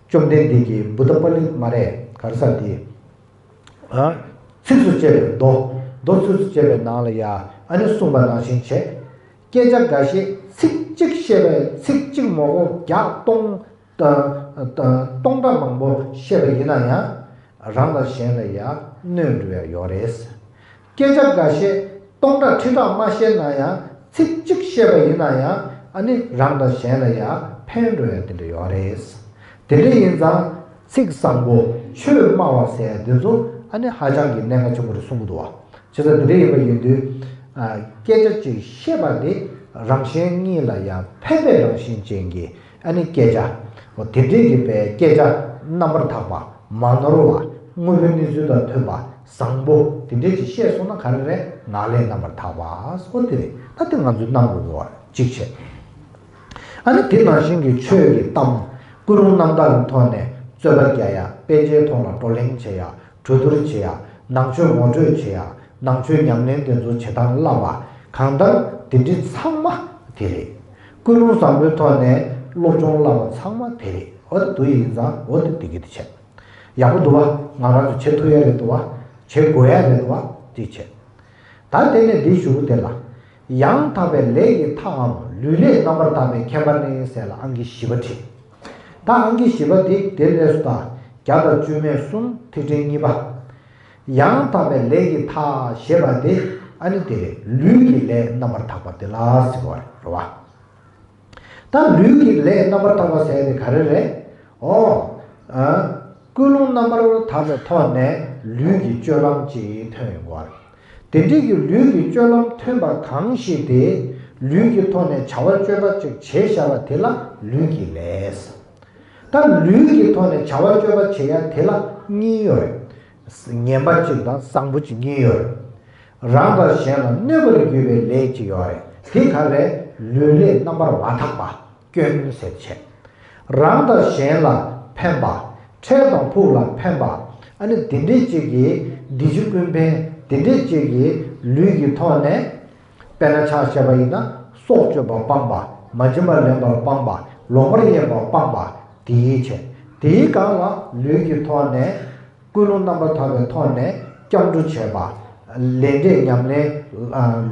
བཅོམ་ལྡན་འདས་ཀྱིས་བུདྡྷ་པཱ་ལི་མ་རེད། ག་རེ་ཟེར་དེ། ཨ། ཚིགས་སུ་བཅད་པའི་མདོ། མདོ་ཚིགས་སུ་བཅད་པའི་ནང་ལ་ཡ་ཨ་ནི་གསུངས་པ་ནང་བཞིན་བྱས། སྐད་ཆ་འགའ་ཤས་ཚིག་གཅིག་བཤད་པའི་ཚིག་གཅིག་མ་གཏོགས་བརྒྱ་སྟོང་། ད་ད་སྟོང་ཕྲག་མང་པོ་བཤད་པ་ཡིན་ན་ཡང་། རང་དང་གཞན་ལ་ཡང་གནོད་འགྲོ་ཡ་ཡོད་རེད། སྐད་ཆ་འགའ་ཤས་སྟོང་ཕྲག་ཁྲི་ཕྲག་མ་བཤད་ན་ཡང་། ཚིག་གཅིག་བཤད་པ་ཡིན་ན་ཡང་། ཨ་ནི་རང་དང་གཞན་ལ་ཡང་ཕན་འགྲོ་ཡ་དེ་འདྲ་ཡོད་རེད། དེ་འདྲ་ཡིན་ཙང་། ཚིག་བཟང་པོ་ཆོས་སྨྲ་བ་ཟེར་ཡ་འདི་ཚོ་ཨ་ནི་ཧ་ཅང་གི་གནད་འགག་ཆེན་པོ་རེད་གསུང་གི་འདུག་བ། བྱས་ཙང་འདི་འདྲ་ཡིན་པ་ཡིན་དུས། ཨ། སྐད་ཆ་གཅིག་བཤད་པ་དེ་རང་གཞན་གཉིས་ལ་ཡང་ཕན་པའི་རང་བཞིན་ཅན་གྱི་ཨ་ནི་སྐད་ཆ། འོ་དེ་འདྲའི་གི་པའི་སྐད་ཆ་རྣམ་པར་དག་པ། མ་ནོར་བ། དངོས་པོའི་གནས་ཚུལ་དང་མཐུན་པ། བཟང་པོ་དེ་འདྲའི་ཅིག་བཤད་སོང་ན་ག་རེ་རེད། ངག་ལས་རྣམ་པར་དག་པ། འོ་དེ་རེད། ད་དེ་ང་ཚོས་གནང་དགོས་ཀྱི་ཡོད་རེད། གཅིག་བྱས། ཨ་ནི་དེ་ནང་བཞིན་གྱི་ཆོས་ཀྱི་གཏམ། ཀུན་སློང་རྣམ་དག་གི་ཐོག་ནས་རྩོད་པ་རྒྱག་ཡ། དཔེ་ཆའི་ཐོག་ལ་བགྲོ་གླེང་བྱེད་ཡ། གྲོས་བསྡུར་བྱེད་ཡ། ནང་ཆོས་ངོ་སྤྲོད་བྱེད་ཡ། ནང་ཆོས་ཉམས་ལེན་དེ་ཚོ་བྱེད་སྟངས་བསླབ་པ། གང་ལྟར་དེ་འདྲ་ཚང་མ་དེ་རེད། ཀུན་སློང་བཟང་པོའི་ཐོག་ནས་སློབ་སྦྱོང་བསླབ་པ་ཚང་མ་དེ་རེད། འོ་དེ་དུ་ཡིན་ཙང་འོ་དེ་དེ་གི་དེ་བྱས། ཡག་པོ་འདུག་བ། ང་རང་ཚོ་བྱེད་ཐུབ་ཡ་རེད་འདུག་བ། བྱེད་དགོས་ཡ་རེད་འདུག་བ། དེ་བྱས། ད་དེ་ནས་འདི་ཞུ་གི་དེ་ལ། ཡང་དག་པའི་ལས་ཀྱི་མཐའམ་ལུས་ལས་རྣམ་པར་དག་པའི་ཁྱད་པར་ནི་ཟེར་ལ་ཨང་ཀི་བཞི་པ་བྲིས། ད་ཨང་ཀི་བཞི་པ་དེ་དེ་ལས་སུ་ད་བརྒྱ་དང་བཅུ་མེད་གསུམ་ཐིག་ཕྲེང་གཉིས་པ། ཡང་དག་པའི་ལས་ཀྱི་མཐའ་ཞེས་པ་དེ་ཨ་ནི་དེ་རེད། ལུས་ཀྱི་ལས་རྣམ་པར་དག་པ་དེ་ལ་ཟེར་བ་རེད་བ། ད་ལུས་ཀྱི་ལས་རྣམ་པར་དག་པ་ཟེར་ཡ་དེ་ག་རེ་རེད། ཨོ། ཨ། ཀུན་སློང་རྣམ་པར་དག་པའི་ཐོག་ནས་ལུས་ཀྱི་སྤྱོད་ལམ་ཅིག་ཐོན་ཡོང་གི་རེད། དེ་འདྲའི་གི་ལུས་ཀྱི་སྤྱོད་ལམ་ཐོན་པ་གང་ཞིག་དེ་ལུས་ཀྱི་ཐོག་ནས་བྱ་བ་སྤྱོད་པ་ཅིག་བྱས་བཞག་པ་དེ་ལ་ལུས་ཀྱི་ལས། ད་ལུས་ཀྱི་ཐོག་ནས་བྱ་བ་སྤྱོད་པ་བྱེད་ཡ་དེ་ལ་གཉིས་ཡོད་རེད། ངན་པ་གཅིག་དང་བཟང་པོ་གཅིག་གཉིས་ཡོད་རེད། རང་དང་གཞན་ལ་གནོད་པར་གྱུར་པའི་ལས་གཅིག་ཡོད་རེད། དེ་ག་རེ། ལུས་ལས་རྣམ་པར་མ་དག་པ་སྐྱོན་ཟེར་བྱས། རང་དང་གཞན་ལ་ཕན་པ། འཕྲལ་དང་ཕུགས་ལ་ཕན་པ། ཨ་ནི་དེ་འདྲའི་གཅིག་གིས་འདི་ཕྱི་ཀུན་ཕན་དེ་འདྲའི་གཅིག་གིས་ལུས་ཀྱི་ཐོག་ནས། དཔེར་ན་ཆ་བཞག་པ་ཡིན་ན་སྲོག་གཅོད་པ་སྤངས་པ། མ་བྱིན་པ་ལེན་པ་སྤངས་པ། ལོག་པར་གཡེམ་པ་སྤངས་པ། དེའི་ཆེད། དེའི་སྒང་ལ་ལུས་ཀྱི་ཐོག་ནས། ཀུན་སློང་རྣམ་པར་དག་པའི་ཐོག་ནས་སྐྱབས་འགྲོ་བྱས་པ། ལས་འབྲས་ཉམས་ལེན།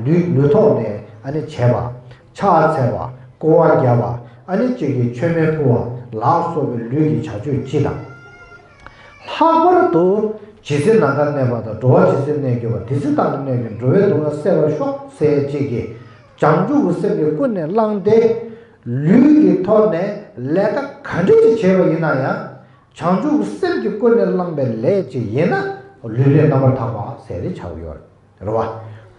ལུས་ལུས་ཐོག་ནས་ཨ་ནི་བྱས་པ། ཕྱག་འཚལ་བ། སྐོར་བ་བརྒྱབ་པ། ཨ་ནི་གཅིག་གིས་མཆོད་མེ་ཕུལ་བ་ལ་སོགས་པའི་ལུས་ཀྱི་བྱ་སྤྱོད་སྤྱི་དང་། ལྷག་པར་དུ་ཇི་སྲིད་ནམ་མཁར་གནས་པ་དང་། འགྲོ་བ་ཇི་སྲིད་གནས་གྱུར་པ། དེ་སྲིད་བདག་ནི་གནས་པའི་འགྲོ་བའི་སྡུག་བསྔལ་སེལ་བར་ཤོག་ཟེར་གཅིག་གིས་བྱང་ཆུབ་ཀྱི་སེམས་ཀྱི་ཀུན་ནས་བསླངས་ཏེ། ལུས་ཀྱི་ཐོག་ནས་ལས་ཀ་ག་འདྲ་ཅིག་བྱས་པ་ཡིན་ན་ཡང་། བྱང་ཆུབ་སེམས་ཀྱི་ཀུན་ནས་བསླངས་པའི་ལས་ཅིག་ཡིན་ན་ལུས་ལས་རྣམ་པར་དག་པ་ཟེར་ཏེ་བྱ་བ་ཡོད་རེད་བ།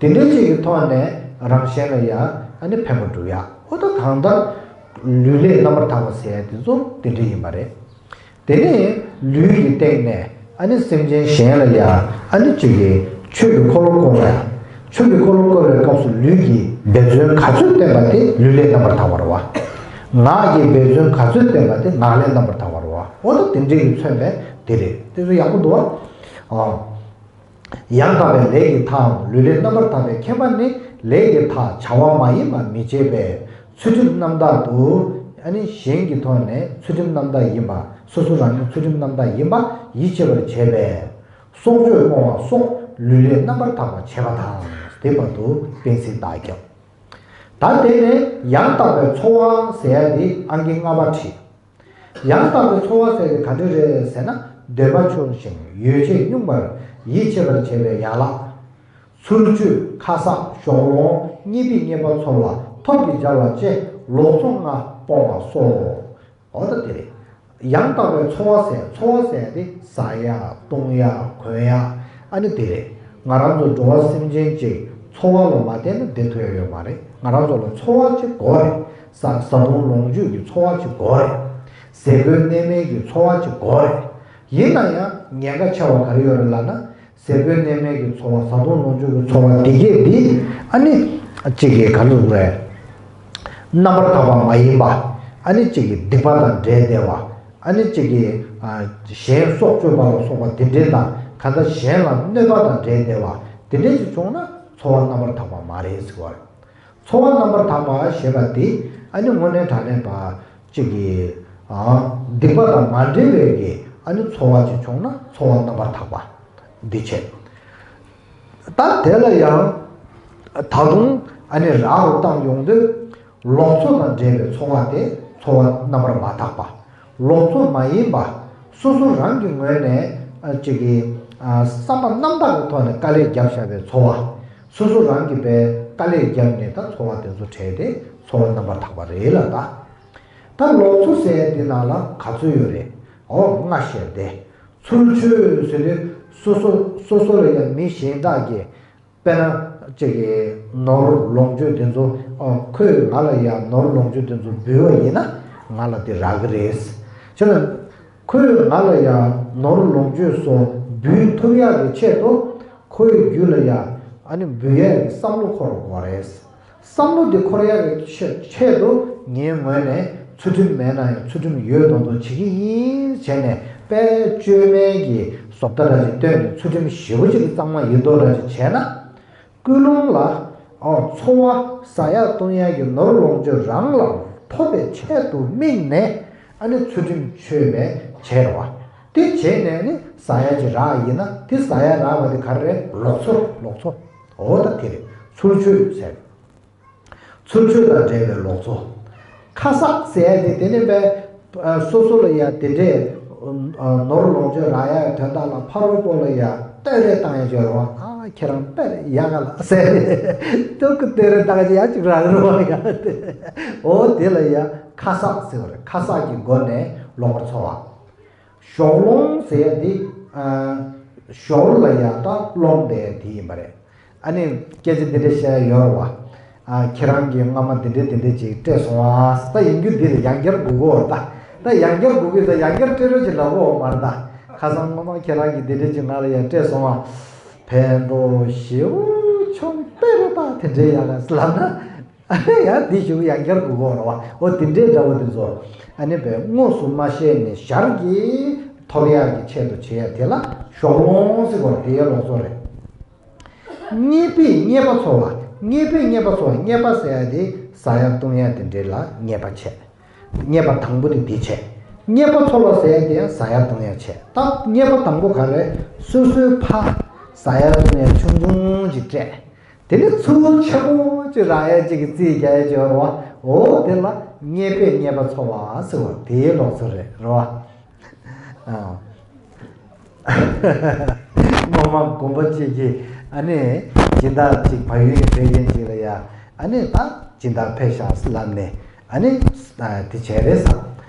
དེ་འདྲ་ཅིག་གི་ཐོག་ནས་རང་གཞན་ལ་ཡང་ཨ་ནི་ཕན་པ་སྒྲུབ་ཡ། འོ་ད་གང་ལྟར་ལུས་ལས་རྣམ་པར་དག་པ་ཟེར་ཡ་དེ་ཚོ་དེ་འདྲ་ཡིན་པ་རེད། དེ་ནས་ལུས་ཀྱི་སྟེང་ནས་ཨ་ནི་སེམས་ཅན་གཞན་ལ་ཡང་ཨ་ནི་ཅིག་གི་ཆོས་ཀྱི་འཁོར་ལོ་བསྐོར་བ། ཆོས་ཀྱི་འཁོར་ལོ་བསྐོར་བའི་སྐབས་སུ་ལུས་ཀྱིས་འབད་བརྩོན་ག་ཚོད་བསྟེན་པ་དེ་ལུས་ལས་རྣམ་པར་དག་པ་རེད་བ། ངག་གིས་འབད་བརྩོན་ག་ཚོད་བསྟེན་པ་དེ་ངག་ལས་རྣམ་པར་དག་པ་རེད་བ། འོ་ད་དེ་འདྲའི་གི་མཚོན་པས་དེ་རེད། དེ་ཚོ་ཡག་པོ་འདུག་བ། ཨ། ཡང་དག་པའི་ལས་ཀྱི་མཐའམ་ལུས་ལས་རྣམ་པར་དག་པའི་ཁྱད་པར་ནི། ལས་ཀྱི་མཐའ་བྱ་བ་མ་ཡིན་པ་མི་བྱེད་པས། ཚུལ་ཁྲིམས་རྣམ་དག་ཏུ། ཨ་ནི་གཞན་གྱི་ཐོག་ནས་ཚུལ་ཁྲིམས་རྣམ་དག་ཡིན་པ། སོ་སོ་རང་ཉིད་ཚུལ་ཁྲིམས་རྣམ་དག་ཡིན་པ་ཡིད་ཆེས་པར་བྱེད་པས། སྲོག་གཅོད་སྤོང་བ་སོགས་ལུས་ལས་རྣམ་པར་དག་པ་བྱེད་པ་དང་། དེ་བར་དུ་དཔེ་ཚིག་བརྡ་བརྒྱབ། ད་དེ་ནས་ཡང་དག་པའི་འཚོ་བ་ཟེར་ཡ་དེ་ཨང་ཀི་ལྔ་པ་བྲིས། ཡང་དག་པའི་འཚོ་བ་ཟེར་དེ་ག་འདྲ་རེད་ཟེར་ན། འདོད་པ་ཆུང་ཞིང་ཡོ་བྱད་ཉུང་བར་ཡིད་ཆེས་པར་བྱེད་པའི་ཡན་ལག། ཚུལ་འཆོས་ཁ་གསག་གཞོགས་སློང་གཉིས་པའི་རྙེད་པ་ཚོར་བ་ཐབས་ཀྱིས་སྦྱར་བ་བཅས་ལོག་འཚོ་ལྔ་སྤོང་བ་སོ། འོ་ད་དེ་རེད། ཡང་དག་པའི་འཚོ་བ་ཟེར། འཚོ་བ་ཟེར་དེ་ཟ་ཡ་བཏུང་ཡ་གོན་ཡ། ཨ་ནི་དེ་རེད། ང་རང་ཚོ་འགྲོ་བ་སེམས་ཅན་གཅིག་འཚོ་བ་ལ་མ་བརྟེན་ན་བསྡད་ཐུབ་ཡ་ཡོད་མ་རེད། ང་རང་ཚོ་ལ་འཚོ་བ་གཅིག་དགོས་རེད། ཟ་བཟའ་བཏུང་ལོངས་སྤྱོད་ཀྱི་འཚོ་བ་གཅིག་དགོས་རེད། ཟས་གོས་གནས་མལ་གྱི་འཚོ་བ་གཅིག་དགོས་རེད། ཡིན་ན་ཡང་ཉེན་ཁ་ཆེ་བ་ག་རེ་ཡོད་རེད་ལབ་ན། ཟས་གོས་གནས་མལ་གྱི་འཚོ་བ། བཟའ་བཏུང་ལོངས་སྤྱོད་ཀྱི་འཚོ་བ་འདི་གས་འདི་ཨ་ནི་གཅིག་གི་ག་ལ་རེད། རྣམ་པར་དག་པ་མ་ཡིན་པ། ཨ་ནི་གཅིག་གི་སྡིག་པ་དང་འབྲེལ་བསྡད་པ། ཨ་ནི་གཅིག་གི་ཨ་གཞན་སྲོག་གཅོད་པ་ལ་སོགས་པ་དེ་འདྲའི་དང་། གང་ལྟར་གཞན་ལ་གནོད་པ་དང་འབྲེལ་བསྡད་པ་དེ་འདྲའི་ཅིག་བྱུང་ན་འཚོ་བ་རྣམ་པར་དག་པ་མ་རེད་ཟེར་བ་རེད། འཚོ་བ་རྣམ་པར་དག་པ་ཞེས་པ་དེ་ཨ་ནི་དངོས་གནས་དྲང་གནས་པ་གཅིག་གི་ཨ་སྡིག་པ་དང་མ་འབྲེལ་བའི་གི་ཨ་ནི་འཚོ་བ་ཅིག་བྱུང་ན་འཚོ་བ་རྣམ་པར་དག་པ་འདི་བྱེད། ད་དེ་ལ་ཡང་ད་དུང་ཨ་ནི་རགས་རུ་བཏང་ཡོང་དུས། ལོག་འཚོ་དང་འབྲེལ་བའི་འཚོ་བ་དེ་འཚོ་བ་རྣམ་པར་མ་དག་པ། ལོག་འཚོ་མ་ཡིན་པ། སོ་སོ་རང་གི་ངོས་ནས་ཨ་ཅིག་གི་ཨ་བསམ་པ་རྣམ་དག་གི་ཐོག་ནས་དཀའ་ལས་བརྒྱབ་བཞག་པའི་འཚོ་བ། སོ་སོ་རང་གིས་པའི་དཀའ་ལས་བརྒྱབ་ནས་ད་འཚོ་བ་དེ་ཚོ་བྲལ་ཏེ་འཚོ་བ་རྣམ་པར་དག་པ་རེད་ལ། ད་ད་ལོག་འཚོ་ཟེར་ཡ་འདི་ནང་ལ་ག་ཚོད་ཡོད་རེད། འོ་ལྔ་བཤད་དེ། ཚུལ་འཆོས་ཟེར་དུས་སོ་སོ་སོ་སོ་ལ་ཡང་མི་གཞན་དག་གིས། དཔེར་ན་གཅིག་གི་ནོར་ལོངས་སྤྱོད་དེ་ཚོ། ཨ་ཁོས་ང་ལ་ཡང་ནོར་ལོངས་སྤྱོད་དེ་ཚོ་འབུལ་བ་ཡིན་ན་ང་ལ་དེ་རག་གི་རེད། བྱས་ན་ཁོས་ང་ལ་ཡང་ནོར་ལོངས་སྤྱོད་སོགས་འབུལ་ཐུབ་ཡག་གི་ཆེད་དུ་ཁོའི་རྒྱུད་ལ་ཡང་ཨ་ནི་འབུལ་ཡག་གི་བསམ་བློ་འཁོར་དགོས་རེད། བསམ་བློ་འདི་འཁོར་ཡག་གི་ཆེད་ཆེད་དུ་ངའི་ངོས་ནས་ ཚུལ་ཁྲིམས་མེད་ན་ཡང་ཚུལ་ཁྲིམས་ཡོད་མདོག་མདོག་བྱེད་ཀྱི་ཡིན་བྱས་ནས་དཔེ་བཅོས་མའི་གི་བཟོ་ལྟ་འདྲ་ཞིག་བཏོན་ནས་ཚུལ་ཁྲིམས་ཞེ་པོ་ཅིག་གཙང་མ་ཡིན་མདོག་འདྲ་ཞིག་བྱས་ན། ཀུན་སློང་ལ་ཨོ་འཚོ་བ་ཟ་ཡག་བཏུང་ཡག་གི་ནོར་ལོངས་སྤྱོད་རང་ལ་ཐོབ་པའི་ཆེད་དུ་དམིགས་ནས་ཨ་ནི་ཚུལ་ཁྲིམས་ཆོས་པས་བྱས་རེད་བ། དེ་བྱས་ནས་ནི་ཟ་ཡག་ཅིག་རག་ཡིན་ན་དེ་ཟ་ཡག་རག་པ་དེ་ག་རེ་རེད། ལོག་འཚོ་རེད། ལོག་འཚོ། འོ་ད་དེ་རེད། ཚུལ་འཆོས་ཟེར། ཚུལ་འཆོས་དང་འབྲེལ་བའི་ལོག་འཚོ། ཁ་གསག་ཟེར་ཡ་དེ་དེ་ནི་བས་སོ་སོ་ལ་ཡ་དེ་འདྲས་ནོར་ལོངས་སྤྱོད་རག་ཡ་དོན་དག་ལ་ཕ་རོལ་པོ་ལ་ཡ་གཏོད་རེས་བཏང་ཡ་ཅིག་ཡོད་རེད་བ། ཨ་ཁྱེད་རང་དཔེ་ཡག་ག་ལ་ཟེར་ཏེ་སྟོབས་ཀྱི་གཏོད་རེས་བཏང་ཡ་ཅིག་ཡག་ག་རེད་བ། ཡ་དེ་འོ་དེ་ལ་ཡ་ཁ་གསག་ཟེར་བ་རེད། ཁ་གསག་གི་སྒོ་ནས་ལོག་པར་འཚོ་བ། ཞོག་སློང་ཟེར་ཡ་དེ། ཨ། ཞོག་ལ་ཡ་ད་སློང་བསྡད་ཡ་དེ་ཡིན་པ་རེད། ཨ་ནི་སྐད་ཆ་འདི་འདྲ་བཤད་ཡ་ཡོད་རེད་བ། ཨ། ཁྱེད་རང་གིས་སྔ་མ་འདི་འདྲ་འདི་འདྲ་ཅིག་སྤྲད་སོང་ཨ། ད་ཡིན་རྒྱུ་འདི་ལ་ཡང་བསྐྱར་སྒུག་གི་ཡོད་རེད་ད། ད་ཡང་བསྐྱར་སྒུག་གི་ད་ཡང་བསྐྱར་སྤྲད་རོགས་ཅིག་ལབ་ཀྱི་ཡོད་མ་རེད་ད། ཁ་སང་སྔོན་མ་ཁྱེད་རང་གིས་འདི་འདྲ་ཅིག་ང་ལ་ཡ་སྤྲད་སོང་ཨ། ཕན་ཐོགས་ཞེ་པོ་ཆུང་དཔེ་རེད་ད། དེ་འདྲའི་ཡག་ག་ལབ་ན། ཡང་དེ་ཞུ་ཡང་བསྐྱར་དགོས་ཀྱི་རེད་བ། འོ་དེ་འདྲའི་འདྲ་བོ་དེ་ཚོ་ཨ་ནི་བས་དངོས་སུ་མ་བཤད་ནས་ཞར་གྱིས་ཐོབ་ཡག་གི་ཆེད་དུ་བྱེད་ཡ་དེ་ལ་ཞོག་སློང་ཟེར་བ་དེ་ཡ་ལོག་འཚོ་རེད། རྙེད་པས་རྙེད་པ་འཚོ་བ། རྙེད་པས་རྙེད་པ་འཚོ་བ། རྙེད་པ་ཟེར་ཡ་དེ་ཟ་ཡ་བཏུང་ཡ་དེ་འདྲའི་ལ་རྙེད་པ་བྱས། རྙེད་པ་དང་པོ་དེ་དེ་བྱས། རྙེད་པ་འཚོ་བ་ཟེར་ཡ་དེ་ཡང་ཟ་ཡ་བཏུང་ཡ་བྱས། ད་རྙེད་པ་དང་པོ་ག་རེ། སོ་སོའི་ཕ་ཟ་ཡ་བཏུང་ཡ་ཆུང་ཆུང་ཅིག་སྤྲད། དེ་ནི་ཚུར་ཆེན་པོ་ཅིག་རག་ཡ་ཅིག་གི་རྩིས་རྒྱག་ཡ་ཅིག་ཡོད་རེད་བ། འོ་དེ་ལ་རྙེད་པས་རྙེད་པ་འཚོ་བ་ཟེར་བ་དེའི་ལོག་འཚོ་རེད་རེད་བ། ཨ། སྔོན་མ་དགོན་པ་གཅིག་གི་ཨ་ནི་སྦྱིན་བདག་ཅིག་བལ་ཡུལ་ནས་ཕེབས་མཁན་ཅིག་ལ་ཡ་ཨ་ནི་ད་སྦྱིན་བདག་ཕེབས་ཤག་ལབ་ནས། ཨ་ནི། ཨ། དེ་བྱས་རེད་ཟེར།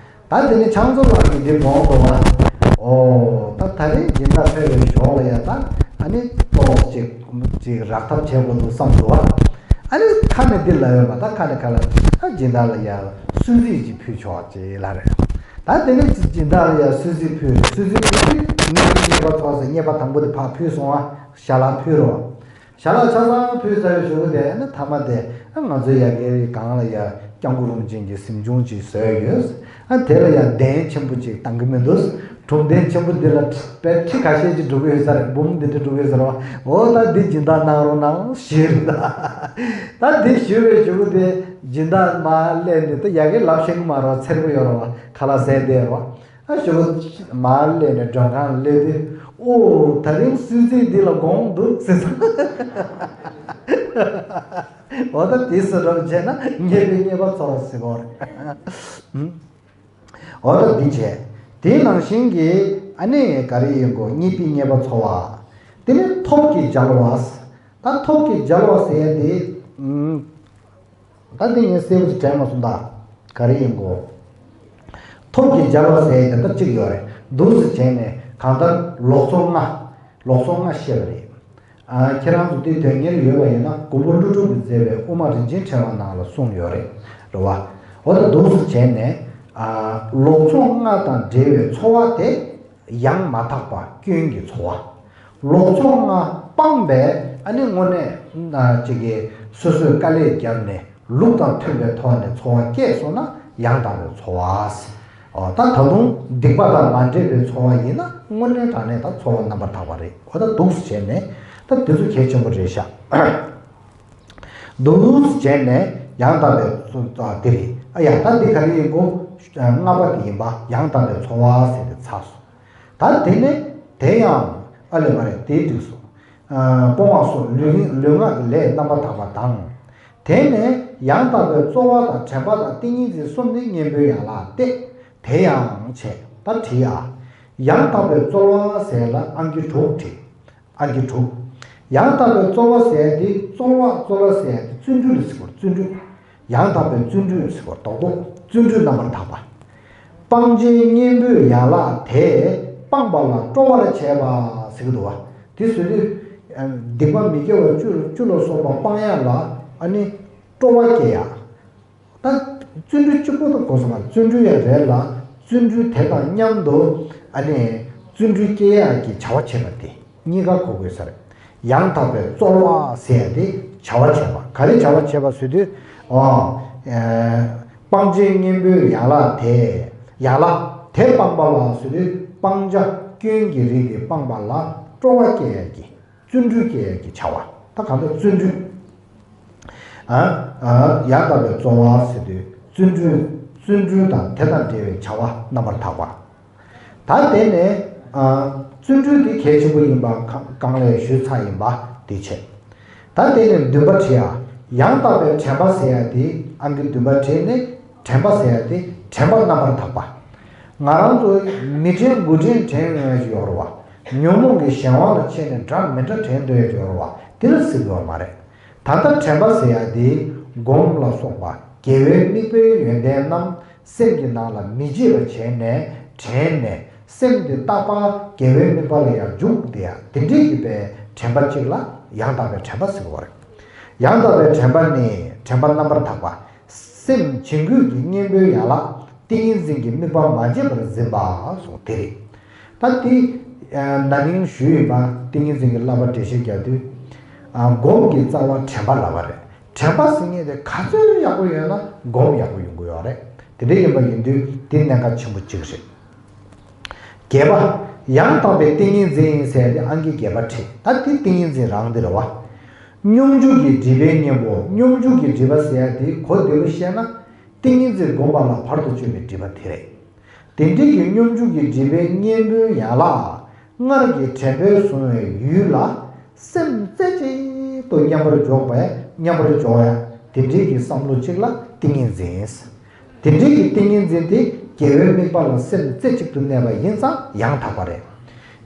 ད་དེ་ནི་ཕྱག་མཛོད་ལགས་ཀྱིས་འདི་དགོངས་འདུག་བ། ཨོ། ད་ད་རེས་སྦྱིན་བདག་ཕེབས་པའི་ཞོར་ལ་ཡ་ད་ཨ་ནི་ཏོག་ཅིག་ཅིག་རག་ཐབས་བྱེད་དགོས་འདུག་བསམ་འདུག་བ། ཨ་ནི་ཁ་ནས་འདི་ལབ་ཡོད་མ། ད་ཁ་ནས་ཁ་ལ་ད་སྦྱིན་བདག་ལ་ཡ་གསོལ་ཚིགས་ཅིག་ཕུལ་ཆོག་ཅེས་ལབ་རེད། ད་དེ་ནི་སྦྱིན་བདག་ལ་ཡ་གསོལ་ཚིགས་ཕུལ། གསོལ་ཚིགས་ཕུལ་དུས་རྙེད་པ་རྙེད་པ་ཚོགས་ཟེར་རྙེད་པ་དང་པོ་དེ་ཕར་ཕུལ་སོང་བ། ཞལ་ལག་ཕུལ་རོགས། ཞལ་ལག་ཆ་ཚང་ཕུལ་ཚར་བའི་གཞུག་གུ་དེ་ནི་མཐའ་མ་དེ་ང་ཚོའི་ཡ་གིའི་སྒང་ལ་ཡ་སྐྱབས་མགོན་རིན་པོ་ཆེ་གི་གཟིམ་ཆུང་ཅིག་བཟོས་ཡོད། ཨ། དེ་ལ་ཡ་གདན་ཆེན་པོ་ཅིག་བཏང་གི་མི་འདུག་གྲོང་གདན་ཆེན་པོ་འདི་ལ་ཁྲི་དཔེ་ཁྲི་ཁ་ཤས་ཅིག་འགྲོ་གི་ཡོད་ས་རེད། འབུམ་འདི་འདྲ་འགྲོ་གི་ཡོད་ས་རེད་བ། འོ་ད་འདི་སྦྱིན་བདག་གནང་རོགས་གནང་ཞེས་རེད་ད། ད་འདི་ཞུས་པའི་གཞུག་གུ་དེ་སྦྱིན་བདག་མར་སླེབས་ནས་ད་ཡ་གི་ལབ་ཤེས་ཀྱི་མ་རེད་བ། མཚེར་པོ་ཡོད་རེད་བ། ཁ་ལག་ཟས་བསྡད་རེད་བ། ཨ། ཞོགས་མར་སླེབས་ནས་མགྲོན་ཁང་སླེབས་དུས། ཨོ། ད་རིང་གསོལ་ཚིགས་འདི་ལ་དགོངས་འདུག་ཟེར་སོང་། འོ་ད་དེ་ཟེར་རོགས་བྱས་ན་རྙེད་པས་རྙེད་པ་འཚོ་བ་ཟེར་གོ་རེད། འོ་ད་འདི་བྱས། དེའི་ནང་བཞིན་གྱི་ཨ་ནི་ག་རེ་ཡིན་གོ། རྙེད་པས་རྙེད་པ་འཚོ་བ། དེ་ནི་ཐབས་ཀྱིས་སྦྱར་བ། ད་ཐབས་ཀྱིས་སྦྱར་བ་ཟེར་ཡ་དེ། ད་འདི་ངས་གསལ་པོ་ཞིག་དྲན་མ་སོང་ད། ག་རེ་ཡིན་གོ། ཐབས་ཀྱིས་སྦྱར་བ་ཟེར་ཡ་དེ་ལྟར་གཅིག་ཡོད་རེད། འདུག་སེ་བྱས་ནས་གང་ལྟར་ལོག་འཚོ་ལྔ། ལོག་འཚོ་ལྔ་བཤད་པ་རེད། ཨ། ཁྱེད་རང་ཚོ་དེའི་དོན་གཉེར་ཡོད་པ་ཡིན་ན་མགོན་པོ་ཀླུ་སྒྲུབ་ཀྱིས་མཛད་པའི་དབུ་མ་རིན་ཆེན་ཕྲེང་བ་ནང་ལ་གསུངས་ཡོད་རེད། རེད་བ། འོ་ད་འདུག་སེ་བྱས་ནས། ཨ། ལོག་འཚོ་ལྔ་དང་འབྲེལ་བའི་འཚོ་བ་དེ། ཡང་མ་དག་པ་སྐྱོན་གྱི་འཚོ་བ། ལོག་འཚོ་ལྔ་སྤངས་པས་ཨ་ནི་དངོས་གནས་ན་ཅིག་གིས་སོ་སོས་དཀའ་ལས་བརྒྱབ་ནས་ལུགས་དང་མཐུན་པའི་ཐོག་ནས་འཚོ་བ་སྐྱེལ་སོང་ན་ཡང་དག་པའི་འཚོ་བ། ཨོ། ད་ད་དུང་སྡིག་པ་དང་མ་འདྲེས་པའི་འཚོ་བ་ཡིན་ན་དངོས་གནས་དྲང་གནས་ད་འཚོ་བ་རྣམ་པར་དག་པ་རེད། འོ་ད་འདུག་སེ་བྱས་ནས་ད་འདི་ཚོ་གལ་ཆེན་པོ་རེད་ཤག་འདུག་སེ་བྱས་ནས་ཡང་དག་པའི་འཚོ་བ་འདི་རེད། ཨ་ཡ། ད་འདི་ག་རེ་ཡིན་གོ། ལྔ་པ་དེ་ཡིན་པ། ཡང་དག་པའི་འཚོ་བ་ཟེར་ཏེ་ཚར་སོང་། ད་དེ་ནས་དེ་ཡང་ཨ་ལས་མ་རེད། དེ་འགྲིག་སོང་། ཨ། སྤོང་བ་སོགས་ལུས་ལུས་ངག་གི་ལས་རྣམ་པར་དག་པ་དང་། དེ་ནས་ཡང་དག་པའི་རྩོལ་བ་དང་དྲན་པ་དང་ཏིང་ངེ་འཛིན་གསུམ་ནི་གཉེན་པོའི་ཡན་ལག་སྟེ། དེ་ཡང་བྱས། ད་བྲིས་ཨ། ཡང་དག་པའི་རྩོལ་བ་ཟེར་ལ་ཨང་ཀི་དྲུག་བྲིས། ཨང་ཀི་དྲུག་ཡང་དག་པའི་རྩོལ་བ་ཟེར་ཡ་དེ། རྩོལ་བ་རྩོལ་བ་ཟེར་ཡ་དེ་བརྩོན་འགྲུས་ལ་ཟེར་བ་རེད། བརྩོན་འགྲུས། ཡང་དག་པའི་བརྩོན་འགྲུས་ཟེར་བ་རྡོག་རྡོག་བརྩོན་འགྲུས་རྣམ་པར་དག་པ། སྤང་བྱའི་གཉེན་པོའི་ཡན་ལག་དེས་སྤངས་པ་ལ་སྤྲོ་བར་བྱེད་པ་ཟེར་གྱི་འདུག་བ། དེ་ཟེར་དུས། སྡིག་པ་མི་དགེ་བ་བཅུ་བཅུ་ལ་སོགས་པ་སྤང་ཡ་ལ་ཨ་ནི་སྤྲོ་བ་སྐྱེ་ཡ། ད་བརྩོན་འགྲུས་གཅིག་པོ་དང་གོ་སོང་བ། བརྩོན་འགྲུས་ཡང་རེད་ལ། བརྩོན་འགྲུས་དེ་དང་མཉམ་དུ་ཨ་ནི་བརྩོན་འགྲུས་སྐྱེ་ཡག་གི་བྱ་བ་བྱེད་པ་དེ་གཉིས་ཀ་གོ་དགོས་ས་རེད། ཡང་དག་པའི་རྩོལ་བ་ཟེར་ཡ་དེ་བྱ་བ་བྱེད་པ། ག་རེ་བྱ་བ་བྱེད་པ་ཟེར་དུས། ཨོ། ཨེ། སྤང་བྱའི་གཉེན་པོའི་ཡན་ལག་དེ། ཡན་ལག་དེ་སྤངས་པ་ལ་ཟེར་དུས་སྤང་བྱ་སྐྱོན་གྱི་རིགས་དེ་སྤངས་པ་ལ་སྤྲོ་བ་སྐྱེ་ཡ་གི་བརྩོན་འགྲུས་སྐྱེ་ཡ་གི་བྱ་བ། ད་གང་ལྟར་བརྩོན་འགྲུས། ཨ། ཨ། ཡང་དག་པའི་རྩོལ་བ་ཟེར་དུས་བརྩོན་འགྲུས། བརྩོན་འགྲུས་དང་དེ་དང་འབྲེལ་བའི་བྱ་བ་རྣམ་པར་དག་པ། ད་དེ་ནས། ཨ། བརྩོན་འགྲུས་དེ་གལ་ཆེན་པོ་ཡིན་པ་གང་གང་ལས་ཞུས་ཚར་ཡིན་པ་དེ་བྱས། ད་དེ་ནས་བདུན་པ་བྲིས་ཡ། ཡང་དག་པའི་དྲན་པ་ཟེར་ཡ་དེ་ཨང་ཀི་བདུན་པ་བྲིས་ནས་དྲན་པ་ཟེར་ཡ་དེ་དྲན་པ་རྣམ་པར་དག་པ། ང་རང་ཚོ་མི་དྲན་དགུ་དྲན་དྲན་ཡོང་ཡ་ཅིག་ཡོད་རེད་བ། ཉོན་མོངས་ཀྱི་གཞན་དབང་ལ་ཆས་ནས་འདྲ་མི་འདྲ་དྲན་འདོད་ཡ་ཅིག་ཡོད་རེད་བ། དེ་ལ་ཟེར་དགོས་པ་མ་རེད། ད་ལྟ་དྲན་པ་ཟེར་ཡ་དེ་སྒོམ་ལ་སོགས་པ་དགེ་བའི་དམིགས་པའི་ཡོན་ཏན་རྣམས་སེམས་ཀྱི་ནང་ལ་མི་བརྗེད་པ་བྱས་ནས་དྲན་ནས་སེམས་དེ་རྟག་པར་དགེ་བའི་དམིགས་པ་ལ་ཡང་འཇུག་བསྡད་ཡ་དེ་འདྲའི་གི་པའི་དྲན་པ་གཅིག་ལ་ཡང་དག་པའི་དྲན་པ་ཟེར་གྱི་ཡོད་རེད། ཡང་དག་པའི་དྲན་པ་ནི་དྲན་པ་རྣམ་པར་དག་པ། སེམས་བྱིང་རྒོད་ཀྱི་གཉེན་པོའི་ཡན་ལག་ཏིང་ངེ་འཛིན་གྱི་དམིགས་པ་མ་བརྗེད་པར་འཛིན་པ་སོགས་དེ་རེད། ད་དེ། ན་ནིང་ཞུས་ཡོད་པ་ཏིང་ངེ་འཛིན་གྱི་བསླབ་པ་འགྲེལ་བཤད་རྒྱག་དུས། སྒོམ་གྱི་རྩ་བ་དྲན་པ་ལབ་པ་རེད། དྲན་པ་ཟེར་མཁན་དེ་ག་ཚོད་ཡག་པོ་ཡོད་ན་སྒོམ་ཡག་པོ་ཡོང་གི་ཡོད་རེད། དེ་འདྲ་ཡིན་པ་ཡིན་དུས་དེ་གནད་འགག་ཆེན་པོ་གཅིག་རེད། བརྒྱད་པ། ཡང་དག་པའི་ཏིང་ངེ་འཛིན་ཟེར་ཡ་དེ་ཨང་ཀི་བརྒྱད་པ་བྲིས། ད་དེ་ཏིང་ངེ་འཛིན་རང་དེ་རེད་བ། སྙོམས་འཇུག་གི་སྒྲིབ་པའི་གཉེན་པོ། སྙོམས་འཇུག་གི་སྒྲིབ་པ་ཟེར་ཡ་དེ་གོ་བདེ་པོ་བཤད་ན། ཏིང་ངེ་འཛིན་བསྒོམ་པ་ལ་བར་དུ་གཅོད་པའི་སྒྲིབ་པ་དེ་རེད། དེ་འདྲའི་གི་སྙོམས་འཇུག་གི་སྒྲིབ་པའི་གཉེན་པོའི་ཡན་ལག་སྔར་གྱི་དྲན་པས་བཟུང་བའི་ཡུལ་ལ་སེམས་རྩེ་གཅིག་ཏུ་མཉམ་པར་འཇོག་པས་མཉམ་པར་འཇོག་ཡ་དེ་འདྲའི་གི་བསམ་བློ་གཅིག་ལ་ཏིང་ངེ་འཛིན། དེ་འདྲའི་གི་ཏིང་ངེ་འཛིན་དེ་དགེ་བའི་དམིགས་པ་ལ་སེམས་རྩེ་གཅིག་ཏུ་གནས་པ་ཡིན་ཙང་ཡང་དག་པ་རེད།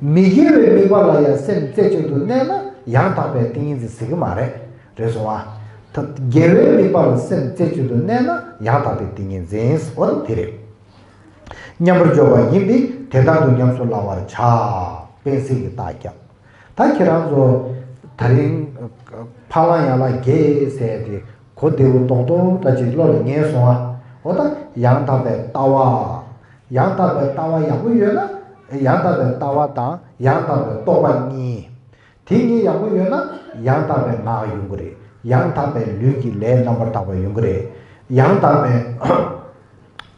མི་དགེ་བའི་དམིགས་པ་ལ་ཡང་སེམས་རྩེ་གཅིག་ཏུ་གནས་ན་ཡང་དག་པའི་ཏིང་ངེ་འཛིན་ཟེར་གི་མ་རེད། རེད་སོང་ཨ། ད་དགེ་བའི་དམིགས་པ་ལ་སེམས་རྩེ་གཅིག་ཏུ་གནས་ན་ཡང་དག་པའི་ཏིང་ངེ་འཛིན་ཟེར་བ་དེ་རེད། མཉམ་པར་འཇོག་པ་ཡིན་པས་དེ་ལྟར་དུ་ཉམས་སུ་བླང་བར་བྱ། དཔལ་སྲིད་ཀྱི་རྟགས་བརྒྱབ། ད་ཁྱེད་རང་ཚོ་ད་རིང་ཕ་ལ་ཡ་ལ་དགེ་ཟེར་དེ་གོ་བདེ་བོ་རྡོག་རྡོག་འདྲ་ཅིག་བློ་ལ་ངེས་སོང་ཨ། འོ་ད་ཡང་དག་པའི་ལྟ་བ། ཡང་དག་པའི་ལྟ་བ་ཡག་པོ་ཡོད་ན་ཡང་དག་པའི་ལྟ་བ་དང་ཡང་དག་པའི་རྟོག་པ་གཉིས། དེ་གཉིས་ཡག་པོ་ཡོད་ན་ཡང་དག་པའི་ངག་ཡོང་གི་རེད། ཡང་དག་པའི་ལུས་ཀྱི་ལས་རྣམ་པར་དག་པ་ཡོང་གི་རེད། ཡང་དག་པའི་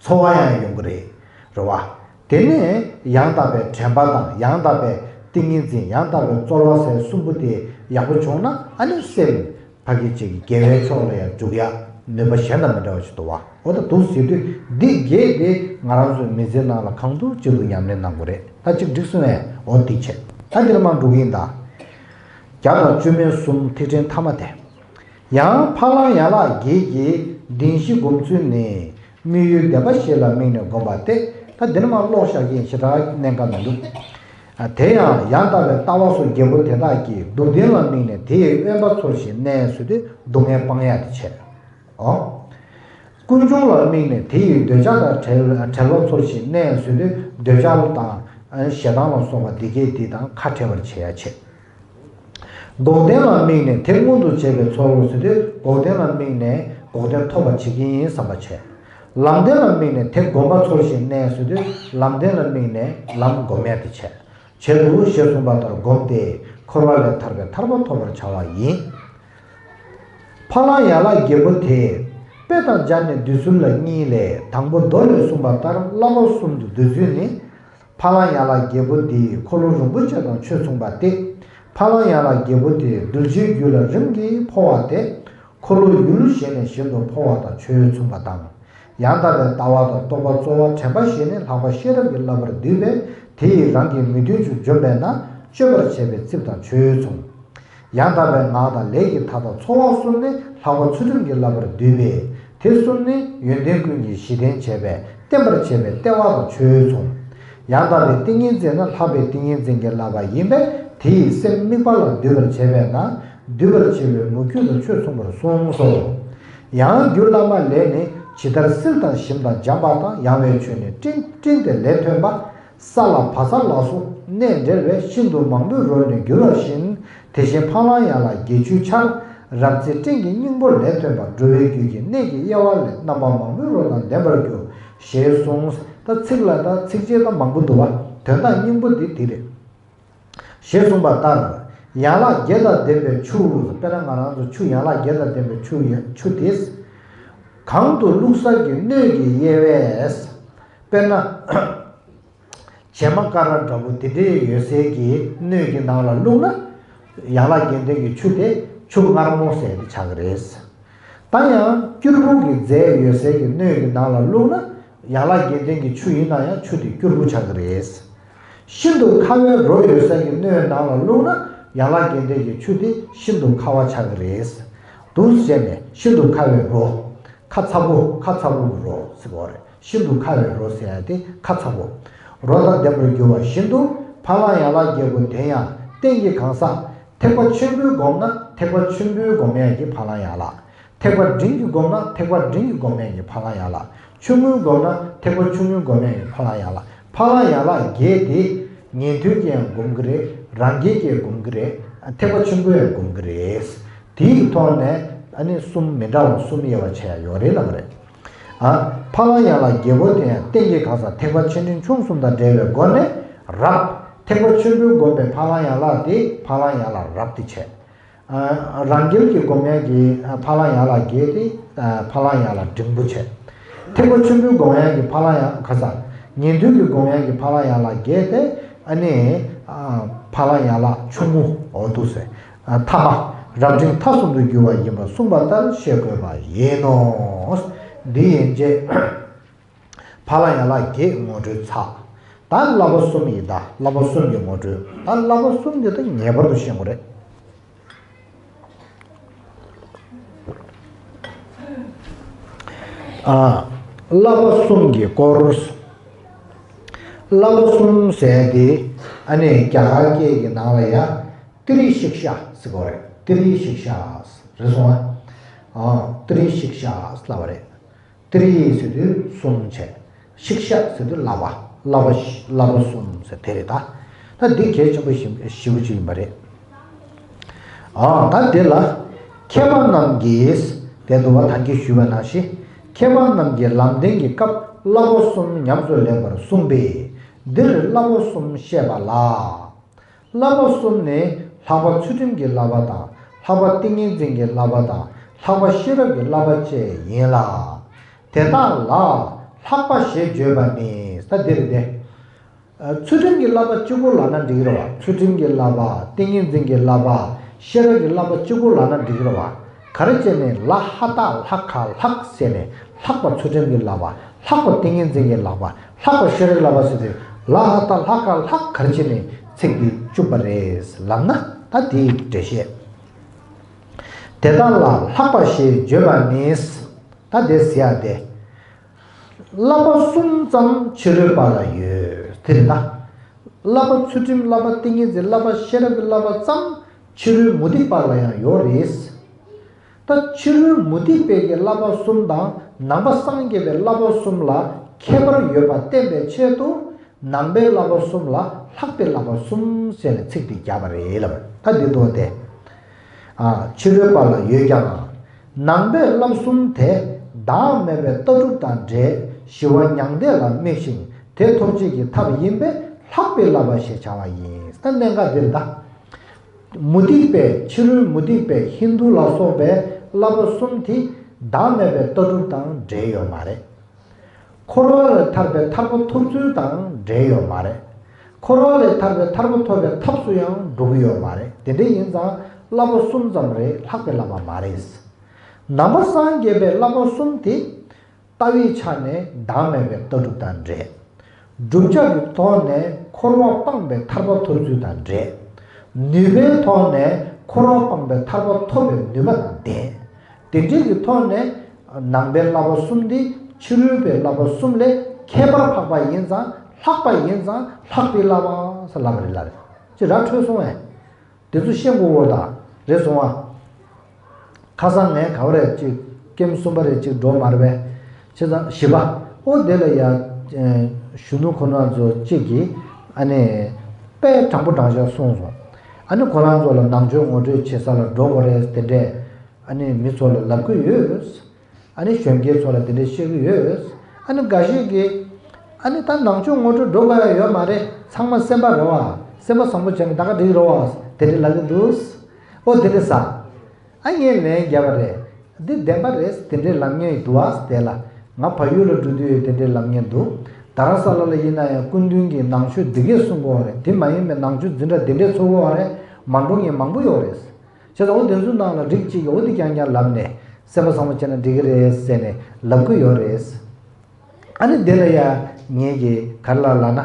ཚོར་བ་ཡང་ཡོང་གི་རེད། རེད་བ། དེ་ནས་ཡང་དག་པའི་དྲན་པ་དང་ཡང་དག་པའི་ཏིང་ངེ་འཛིན། ཡང་དག་པའི་རྩོལ་བ་ཟེར་གསུམ་པོ་དེ་ཡག་པོ་བྱུང་ན་ཨ་ནི་སེམས་ཕ་གི་གཅིག་གི་དགེ་བའི་ཕྱོགས་ལ་ཡང་འཇུག་ཡ་ནུས་པ་གཞན་དང་མི་འདྲ་བ་ཞིག་འདུག་བ། འོ་ད་འདུག་ཟེར་དུས་འདི་བརྒྱད་དེ་ང་རང་ཚོའི་མི་ཚེའི་ནང་ལ་གང་ཐུབ་ཅི་ཐུབ་ཉམས་ལེན་གནང་དགོས་རེད། ད་གཅིག་འགྲིག་སོང་ངས་འོ་འདི་བྱས། ད་འདིར་མར་འགྲོ་གི་ཡིན་ད། བརྒྱ་དང་བཅུ་མེད་གསུམ་ཐིག་ཕྲེང་ཐ་མ་དེ། ཡང་ཕ་ལང་ཡ་ལ་བརྒྱད་ཀྱི་བདེན་བཞི་སྒོམ་ཚུལ་ནི། དམིགས་ཡུལ་བདེན་པ་བཞི་ལ་དམིགས་ནས་བསྒོམ་པ་སྟེ། ད་འདི་ནས་མར་ཀློག་བཞག་གི་ཡིན། ཞེ་དྲག་གནད་འགག་མི་འདུག་དེ་ཡང་ཡང་དག་པའི་ལྟ་བ་སོགས་བརྒྱད་པོ་དེ་དག་གིས་སྡུག་བདེན་ལ་དམིགས་ནས་དེ་ཡི་དབེན་པ་འཚོལ་ཞིང་གནས་ཟེར་དུས་སྡུག་བསྔལ་སྤང་ཡ་དེ་བྱས། ཨོ། ཀུན་འབྱུང་ལ་དམིགས་ནས་དེ་ཡི་འདོད་ཆགས་དང་བྲལ་བྲལ་བ་འཚོལ་ཞིང་གནས་ཟེར་དུས་འདོད་ཆགས་དང་ཞེ་སྡང་ལ་སོགས་པ་འདི་སྐད་འདི་དང་ཁ་བྲལ་བར་བྱེད་ཡ་བྱེད། འགོག་བདེན་ལ་དམིགས་ནས་དེ་མངོན་དུ་བྱས་པའི་ཚོར་བ་ཟེར་དུས་འགོག་བདེན་ལ་དམིགས་ནས་འགོག་བདེན་ཐོབ་པར་བྱེད་ཀྱི་ཡིན་བསམ་པ་བྱས། ལམ་བདེན་ལ་དམིགས་ནས་དེ་བསྒོམ་པ་འཚོལ་ཞིང་གནས་ཟེར་དུས་ལམ་བདེན་ལ་དམིགས་ནས་ལམ་བསྒོམ་ཡ་དེ་བྱས། བྱས་འདུག་ཞེས་གསུངས་པ་ལྟར་བསྒོམས་ཏེ་འཁོར་བ་ལས་ཐར་པའི་ཐར་པ་ཐོབ་པར་བྱ་བ་ཡིན། ཕ་ལང་ཡ་ལ་བརྒྱད་པོ་དེ། དཔེ་དང་སྦྱར་ནས་འདོད་ཚུལ་ལ་གཉིས་ལས། དང་པོ་མདོ་ལས་གསུངས་པ་ལྟར་བསླབ་པ་གསུམ་དུ་འདོད་ཚུལ་ནི། ཕ་ལང་ཡ་ལ་བརྒྱད་པོ་འདི་འཁོར་ལོ་རིན་པོ་ཆེ་དང་ཆོས་མཚུངས་པ་སྟེ། ཕ་ལང་ཡ་ལ་བརྒྱད་པོ་དེ་གདུལ་བྱའི་རྒྱུད་ལ་རིམ་གྱིས་འཕོ་བ་སྟེ། འཁོར་ལོ་ཡུལ་གཞན་ནས་གཞན་དུ་འཕོ་བ་དང་ཆོས་མཚུངས་པ་དང་། ཡང་དག་པའི་ལྟ་བ་དང་རྟོག་པ་རྩོལ་བ་དྲན་པ་བཞི་ནི་ལྷག་པ་ཤེས་རབ་ཀྱི་བསླབ་པར་འདུས་པས་དེ་ཡིས་རང་གི་མི་མཐུན་ཕྱོགས་འཇོམས་པས་ན་གཅོད་པར་བྱེད་པའི་རྩིབས་དང་ཆོས་མཚུངས། ཡང་དག་པའི་ངག་དང་ལས་ཀྱི་མཐའ་དག་ཚོར་བ་གསུམ་ནི་ལྷག་པ་ཚུལ་ཁྲིམས་ཀྱི་བསླབ་པར་འདུས་པས་དེ་གསུམ་ནི་ཡོན་ཏན་ཀུན་གྱི་གཞི་རྟེན་བྱས་པས་བརྟན་པར་བྱེད་པའི་ལྟེ་བ་དང་ཆོས་མཚུངས། ཡང་དག་པའི་ཏིང་ངེ་འཛིན་ནི་ལྷག་པའི་ཏིང་ངེ་འཛིན་གྱི་བསླབ་པ་ཡིན་པས་དེ་ཡིས་སེམས་དམིགས་པ་ལ་འདུས་པར་བྱེད་པས་ན་འདུས་པར་བྱེད་པའི་མུ་ཁྱུད་དང་ཆོས་མཚུངས་པར་གསུངས་སོ། ཡང་རྒྱུ་བླ་མ་ལས་ནི་ཇི་ལྟར་བསིལ་དང་ཞིམ་དང་འཇམ་པ་དང་ཡང་བའི་ཆོས་ནི་སྤྲིན་སྤྲིན་ཏེ་ལས་ཐོན་པ། ས་ལ་བ་ས་ལ་སོགས་གནས་འབྲེལ་བས་ཤིན་ཏུ་མང་པོའི་རོ་ནི་འགྱུར་བ་བཞིན་དེ་བཞིན་ཕ་ལང་ཡ་ལ་བརྒྱད་ཅུའི་ཆར་རབ་རྩེ་སྤྲིན་གྱི་སྙིང་པོ་ལས་ཐོན་པ་འགྲོ་བའི་རྒྱུད་ཀྱི་གནས་ཀྱི་དབྱེ་བ་ལས་རྣམ་པ་མང་པོའི་རོ་དང་ལྡན་པར་འགྱུར་ཞེས་གསུངས། ད་ཚིག་ལ་ད་ཚིགས་བཅད་ད་མང་པོ་འདུག་བ། དོན་དག་སྙིང་པོ་འདི་འདི་རེད། ཞེས་གསུངས་པ་ལྟར། ཡན་ལག་བརྒྱད་དང་ལྡན་པའི་ཆུ། དཔེར་ན་ང་རང་ཚོ་ཆུ་ཡན་ལག་བརྒྱད་དང་ལྡན་པའི་ཆུ་ཡ་ཆུ་དེས། གང་དུ་བླུགས་ས་གི་སྣོད་ཀྱི་དབྱེ་བས། དཔེར་ན། བྱེ་མ་ཀ་ར་འདྲ་པོ་དེ་འདྲའི་ཡོད་སའི་གི་སྣོད་ཀྱི་ནང་ལ་བླུགས་ན། ཡན་ལག་བརྒྱད་ལྡན་གྱི་ཆུ་དེ་ཆུ་མངར་མོ་ཟེར་ཏེ་ཆགས་ཀྱི་རེད། ད་ཡང་སྐྱུར་པོ་གི་རྫས་ཡོད་སའི་གི་སྣོད་ཀྱི་ནང་ལ་བླུགས་ན། ཡན་ལག་བརྒྱད་ལྡན་གྱི་ཆུ་ཡིན་ན་ཡང་ཆུ་དེ་སྐྱུར་པོ་ཆགས་ཀྱི་རེད། ཤིན་ཏུ་ཁ་བའི་རོ་ཡོད་ས་གི་སྣོད་ནང་ལ་བླུགས་ན། ཡན་ལག་བརྒྱད་ལྡན་གྱི་ཆུ་དེ་ཤིན་ཏུ་ཁ་བ་ཆགས་ཀྱི་རེད། འདུག་སེ་བྱས་ནས་ཤིན་ཏུ་ཁ་བའི་རོ། ཁ་ཚ་པོ་ཁ་ཚ་པོ་གི་རོ་ཟེར་བ་རེད། ཤིན་ཏུ་ཁ་བའི་རོ་ཟེར་ཡ་དེ་ཁ་ཚ་པོ། རོ་དང་ལྡན་པར་འགྱུར་བ་བཞིན་དུ་ཕ་ལ་ཡན་ལག་བརྒྱད་པོ་དེ་ཡང་རྟེན་གྱི་གང་ཟག་ཐེག་པ་ཆེན་པོས་བསྒོམས་ན་ཐེག་པ་ཆེན་པོས་བསྒོམ་ཡ་གི་ཕ་ལ་ཡན་ལག་ཐེག་པ་འབྲིང་གིས་བསྒོམས་ན་ཐེག་པ་འབྲིང་གིས་བསྒོམ་ཡ་གི་ཕ་ལ་ཡན་ལག་ཆུང་ངུས་བསྒོམས་ན་ཐེག་པ་ཆུང་ངུས་བསྒོམ་ཡ་གི་ཕ་ལ་ཡན་ལག་ཕ་ལ་ཡན་ལག་བརྒྱད་དེ་ཉན་ཐོས་ཀྱིས་ཡང་བསྒོམ་གི་རེད། རང་རྒྱལ་གྱིས་བསྒོམ་གི་རེད། ཐེག་པ་ཆེན་པོས་ཡང་བསྒོམ་གི་རེད། དེའི་ཐོག་ནས་ཨ་ནི་གསུམ་མི་འདྲ་བ་གསུམ་དབྱེ་བ་ཕྱེ་ཡ་ཡོད་རེད་ལབ་པ་རེད། ཨ། ཕ་ལ་ཡན་ལག་བརྒྱད་པོ་དེ་ཡང་རྟེན་གྱི་གང་ཟག་ཐེག་པ་ཆེ་འབྲིང་ཆུང་གསུམ་དང་འབྲེལ་བའི་སྒོ་ནས་རབ། ཐེག་པ་ཆེན་པོས་བསྒོམས་པའི་ཕ་ལ་ཡན་ལག་དེ་ཕ་ལ་ཡན་ལག་རབ་དེ་བྱས། ཨ། རང་རྒྱལ་གྱིས་བསྒོམ་ཡག་གི་ཕ་ལ་ཡན་ལག་བརྒྱད་དེ་ཨ། ཕ་ལ་ཡན་ལག་འབྲིང་པོ་བྱས། ཐེག་པ་ཆེན་པོས་བསྒོམ་ཡག་གི་ཕ་ལ་ཡན་ག་ས། ཉན་ཐོས་ཀྱིས་བསྒོམ་ཡག་གི་ཕ་ལ་ཡན་ལག་བརྒྱད་དེ་ཨ་ནི་ཨ། ཕ་ལ་ཡན་ལག་ཆུང་ངུ་འོ་འདུག་སེ། ཨ། ཐ་མ་རབ་འབྲིང་ཐ་གསུམ་དུ་འགྱུར་བ་ཡིན་པར་གསུངས་པ་ལྟར་ཤེས་དགོས་པ་ཡིན་ནོ། འདི་ཡན་ཆད། ཕ་ལ་ཡན་ལག་བརྒྱད་ངོ་སྤྲོད་ཚར། ད་བསླབ་པ་གསུམ་ཡིན་ད། བསླབ་པ་གསུམ་གྱི་ངོ་སྤྲོད། ད་བསླབ་པ་གསུམ་འདི་ད་ངེས་པར་དུ་ཤེས་དགོས་རེད། ཨ། བསླབ་པ་གསུམ་གྱི་སྐོར། བསླབ་པ་གསུམ་ཟེར་དེ་ཨ་ནི་རྒྱ་གར་སྐད་ཀྱི་ནང་ལ་ཡ་ཏི་རི་ཤིག་ཤ་ཟེར་གོ་རེད། ཏི་རི་ཤིག་ཤ་རེད་སོང་ཨ། ཏི་རི་ཤིག་ཤ་ལབ་པ་རེད། ཏི་རི་ཟེར་དུས་གསུམ་བྱས། ཤིག་ཤ་ཟེར་དུས་བསླབ་པ། བསླབ་པ་བསླབ་པ་གསུམ་ཟེར་དེ་རེད་ད། ད་འདི་གལ་ཆེན་པོ་ཞིག་ཞེ་པོ་ཅིག་ཡིན་པ་རེད། ཨ། ད་འདི་ལ་མཁས་པ་རྣམས་ཀྱིས་དེ་འདུལ་བ་ཐང་གིས་ཞུས་པ་ནང་བཞིན་མཁས་པ་རྣམས་ཀྱིས་ལམ་བདེན་གྱི་སྐབས་བསླབ་པ་གསུམ་ཉམས་སུ་ལེན་པར་གསུངས་པས། འདིར་བསླབ་པ་གསུམ་བཤད་པ་ལ། བསླབ་པ་གསུམ་ནི་ལྷག་པ་ཚུལ་ཁྲིམས་ཀྱི་བསླབ་པ་དང་ལྷག་པ་ཏིང་ངེ་འཛིན་གྱི་བསླབ་པ་དང་ལྷག་པ་ཤེས་རབ་ཀྱི་བསླབ་པ་བཅས་ཡིན་ལ། དེ་དག་ལ་ལྷག་པ་ཞེས་བརྗོད་པ་ནི་ས་འདིར་ཏེ། ཚུལ་ཁྲིམས་ཀྱི་བསླབ་པ་གཅིག་པོ་ལབ་ན་འགྲིག་གི་རེད་བ། ཚུལ་ཁྲིམས་ཀྱི་བསླབ་པ། ཏིང་ངེ་འཛིན་གྱི་བསླབ་པ། ཤེས་རབ་ཀྱི་བསླབ་པ་གཅིག་པོ་ལབ་ན་འགྲིག་གི་རེད་བ། ག་རེ་བྱས་ནས་ལ་ཧ་ཏ་ལྷ་ཁ་ལྷག་ཟེར་ནས་ལྷག་པ་ཚུལ་ཁྲིམས་ཀྱི་བསླབ་པ། ལྷག་པ་ཏིང་ངེ་འཛིན་གྱི་བསླབ་པ། ལྷག་པ་ཤེས་རབ་ཀྱི་བསླབ་པ་ཟེར་དུས་ལ་ཧ་ཏ་ལྷ་ཁ་ལྷག་ག་རེ་བྱས་ནས་ཚིག་འདི་བཅུག་པ་རེད་ལབ་ན་ད་དེའི་འགྲེལ་བཤད། དེ་དག་ལ་ལྷག་པ་ཞེས་བརྗོད་པ་ནི། ད་དེ་ཟེར་ཡ་དེ། བསླབ་པ་གསུམ་ཙམ་ཕྱི་རོལ་པ་ལ་ཡོད་དེ་རེད་ད། བསླབ་པ་ཚུལ་ཁྲིམས་བསླབ་པ་ཏིང་ངེ་འཛིན་བསླབ་པ་ཤེས་རབ་ཀྱི་བསླབ་པ་ཙམ་ཕྱི་རོལ་མུ་སྟེགས་པ་ལ་ཡང་ཡོད་རེད། ད་ཕྱི་རོལ་མུ་སྟེགས་པའི་གི་བསླབ་པ་གསུམ་དང་ནང་པ་སངས་རྒྱས་པའི་བསླབ་པ་གསུམ་ལ་ཁྱད་པར་ཡོད་པ་བསྟན་པའི་ཆེད་དུ་ནང་པའི་བསླབ་པ་གསུམ་ལ་ལྷག་པའི་བསླབ་པ་གསུམ་ཟེར་ནས་ཚིག་དེ་བརྒྱབ་པ་རེད་ལབ། ད་འདི་འདུག་སྟེ། ཨ། ཕྱི་རོལ་པ་ལ་ཡོད་ཀྱང་། ནང་པའི་བསླབ་གསུམ་དེ་བདག་མེད་པའི་ལྟ་གྲུབ་དང་འབྲེལ་ཞི་བ་མྱང་འདས་ལ་དམིགས་ཤིང་དེ་ཐོབ་བྱེད་ཀྱི་ཐབས་ཡིན་པས་ལྷག་པའི་བསླབ་པ་ཞེས་བྱ་བ་ཡིན། ད་གནད་འགག་འདིར་ད། མུ་སྟེགས་པའི་ཕྱི་རོལ་མུ་སྟེགས་པའི་ཧིན་རྡུ་ལ་སོགས་པའི་བསླབ་པ་གསུམ་དེ་བདག་མེད་པའི་ལྟ་གྲུབ་དང་འབྲེལ་ཡོད་མ་རེད། འཁོར་བ་ལས་ཐར་པའི་ཐར་པ་ཐོབ་ཚུལ་དང་འབྲེལ་ཡོད་མ་རེད། འཁོར་བ་ལས་ཐར་པའི་ཐར་པ་ཐོབ་པའི་ཐབས་སུ་ཡང་འགྲོ་གི་ཡོད་མ་རེད། དེ་འདྲ་ཡིན་ཙང་བསླབ་པ་གསུམ་ཙམ་རེད། ལྷག་པའི་བསླབ་པ་མ་རེད། ནང་པ་སངས་རྒྱས་པའི་བསླབ་པ་གསུམ་དེ་ལྟ་བའི་ཆ་ནས་བདག་མེད་པའི་ལྟ་གྲུབ་དང་འབྲེལ། བསྒྲུབ་བྱ་གི་ཐོག་ནས་འཁོར་བ་སྤངས་པའི་ཐར་པ་ཐོབ་ཚུལ་དང་འབྲེལ། ནུས་པའི་ཐོག་ནས་འཁོར་བ་སྤངས་པའི་ཐར་པ་ཐོབ་པའི་ནུས་པ་དང་ལྡན། དེ་འདྲའི་གི་ཐོག་ནས་ནང་པའི་བསླབ་པ་གསུམ་འདི་ཕྱི་རོལ་པའི་བསླབ་པ་གསུམ་ལས་ཁྱད་པར་འཕགས་པ་ཡིན་ཙང་ལྷག་པ་ཡིན་ཙང་ལྷག་པའི་བསླབ་པ་ཟེར་ལབ་པ་རེད་ལ། ཅི་ར་འཕྲོད་སོང་བས། དེ་ཚོ་ཤེས་དགོས་བོ་དང་རེད་སོང་བ། ཁ་སང་ངས་ག་བ་རེད་ཅིག་ཀེམ་གསུམ་པ་རེད་ཅིག་འགྲོ་མ་རེད་པས། བྱས་ཙང་བཞི་པ། ཨོ་དེ་ལ་ཡ། གཞོན་ནུ་ཁོ་ན་ཚོ་གཅིག་གིས་ཨ་ནི་དཔེ་དྲང་པོ་དྲང་བཞག་གསུངས་སོང་། ཨ་ནི་ཁོ་རང་ཚོ་ལ་ནང་ཆོས་ངོ་སྤྲོད་བྱེད་ས་ལ་འགྲོ་དགོས་རེད་དེ་འདྲས་ཨ་ནི་མི་ཚོ་ལ་ལབ་ཀྱི་ཡོད། ཨ་ནི་གཞོན་སྐྱེས་ཚོ་ལ་དེ་འདྲས་བཤད་ཀྱི་ཡོད། ཨ་ནི་འགའ་ཞིག་གིས་ཨ་ནི་ད་ནང་ཆོས་ངོ་སྤྲོད་འགྲོ་དགོས་ཡ་ཡོད་མ་རེད། ཚང་མ་སེམས་པ་རེད་བ། སེམས་པ་བཟང་པོ་བྱས་ནས་ད་ག་འགྲིག་རེད་བ། དེ་འདྲས་ལབ་ཀྱི་འདུག་ཨོ་དེ་འདྲས་ཟ། ཨ་ངས་ལན་བརྒྱབ་པ་རེད། འདི་བདེན་པ་རེད། དེ་འདྲའི་ལབ་མཁན་ཡི་འདུག་ཨ། དེ་ལ་ང་བལ་ཡུལ་ལ་འགྲོ་དུས་དེ་འདྲའི་ལབ་མཁན་འདུག་རྡ་རམ་ས་ལ་ལ་ཡིན་ན་ཡང་སྐུ་མདུན་གྱིས་ནང་ཆོས་འདི་གས་གསུང་གི་ཡོད་རེད། དེ་མ་ཡིན་པའི་ནང་ཆོས་འཛིན་གྲྭ་འདི་འདྲའི་ཚོགས་ཀྱི་ཡོད་རེད། མ་འགྲོ་མཁན་མང་པོ་ཡོད་རེད། བྱས་ཙང་འོ་དེ་ཚོའི་ནང་ལ་རིགས་གཅིག་གིས་འོ་དེ་རྐྱང་རྐྱང་ལབ་ནས་སེམས་པ་བཟང་པོ་བྱས་ན་འགྲིག་གི་རེད་ཟེར་ནས་ལབ་ཀྱི་ཡོད་རེད། ཨ་ནི་འདི་ལ་ཡ་ངེད་ཀྱིས་ག་རེ་ལབ་ལབ་ན།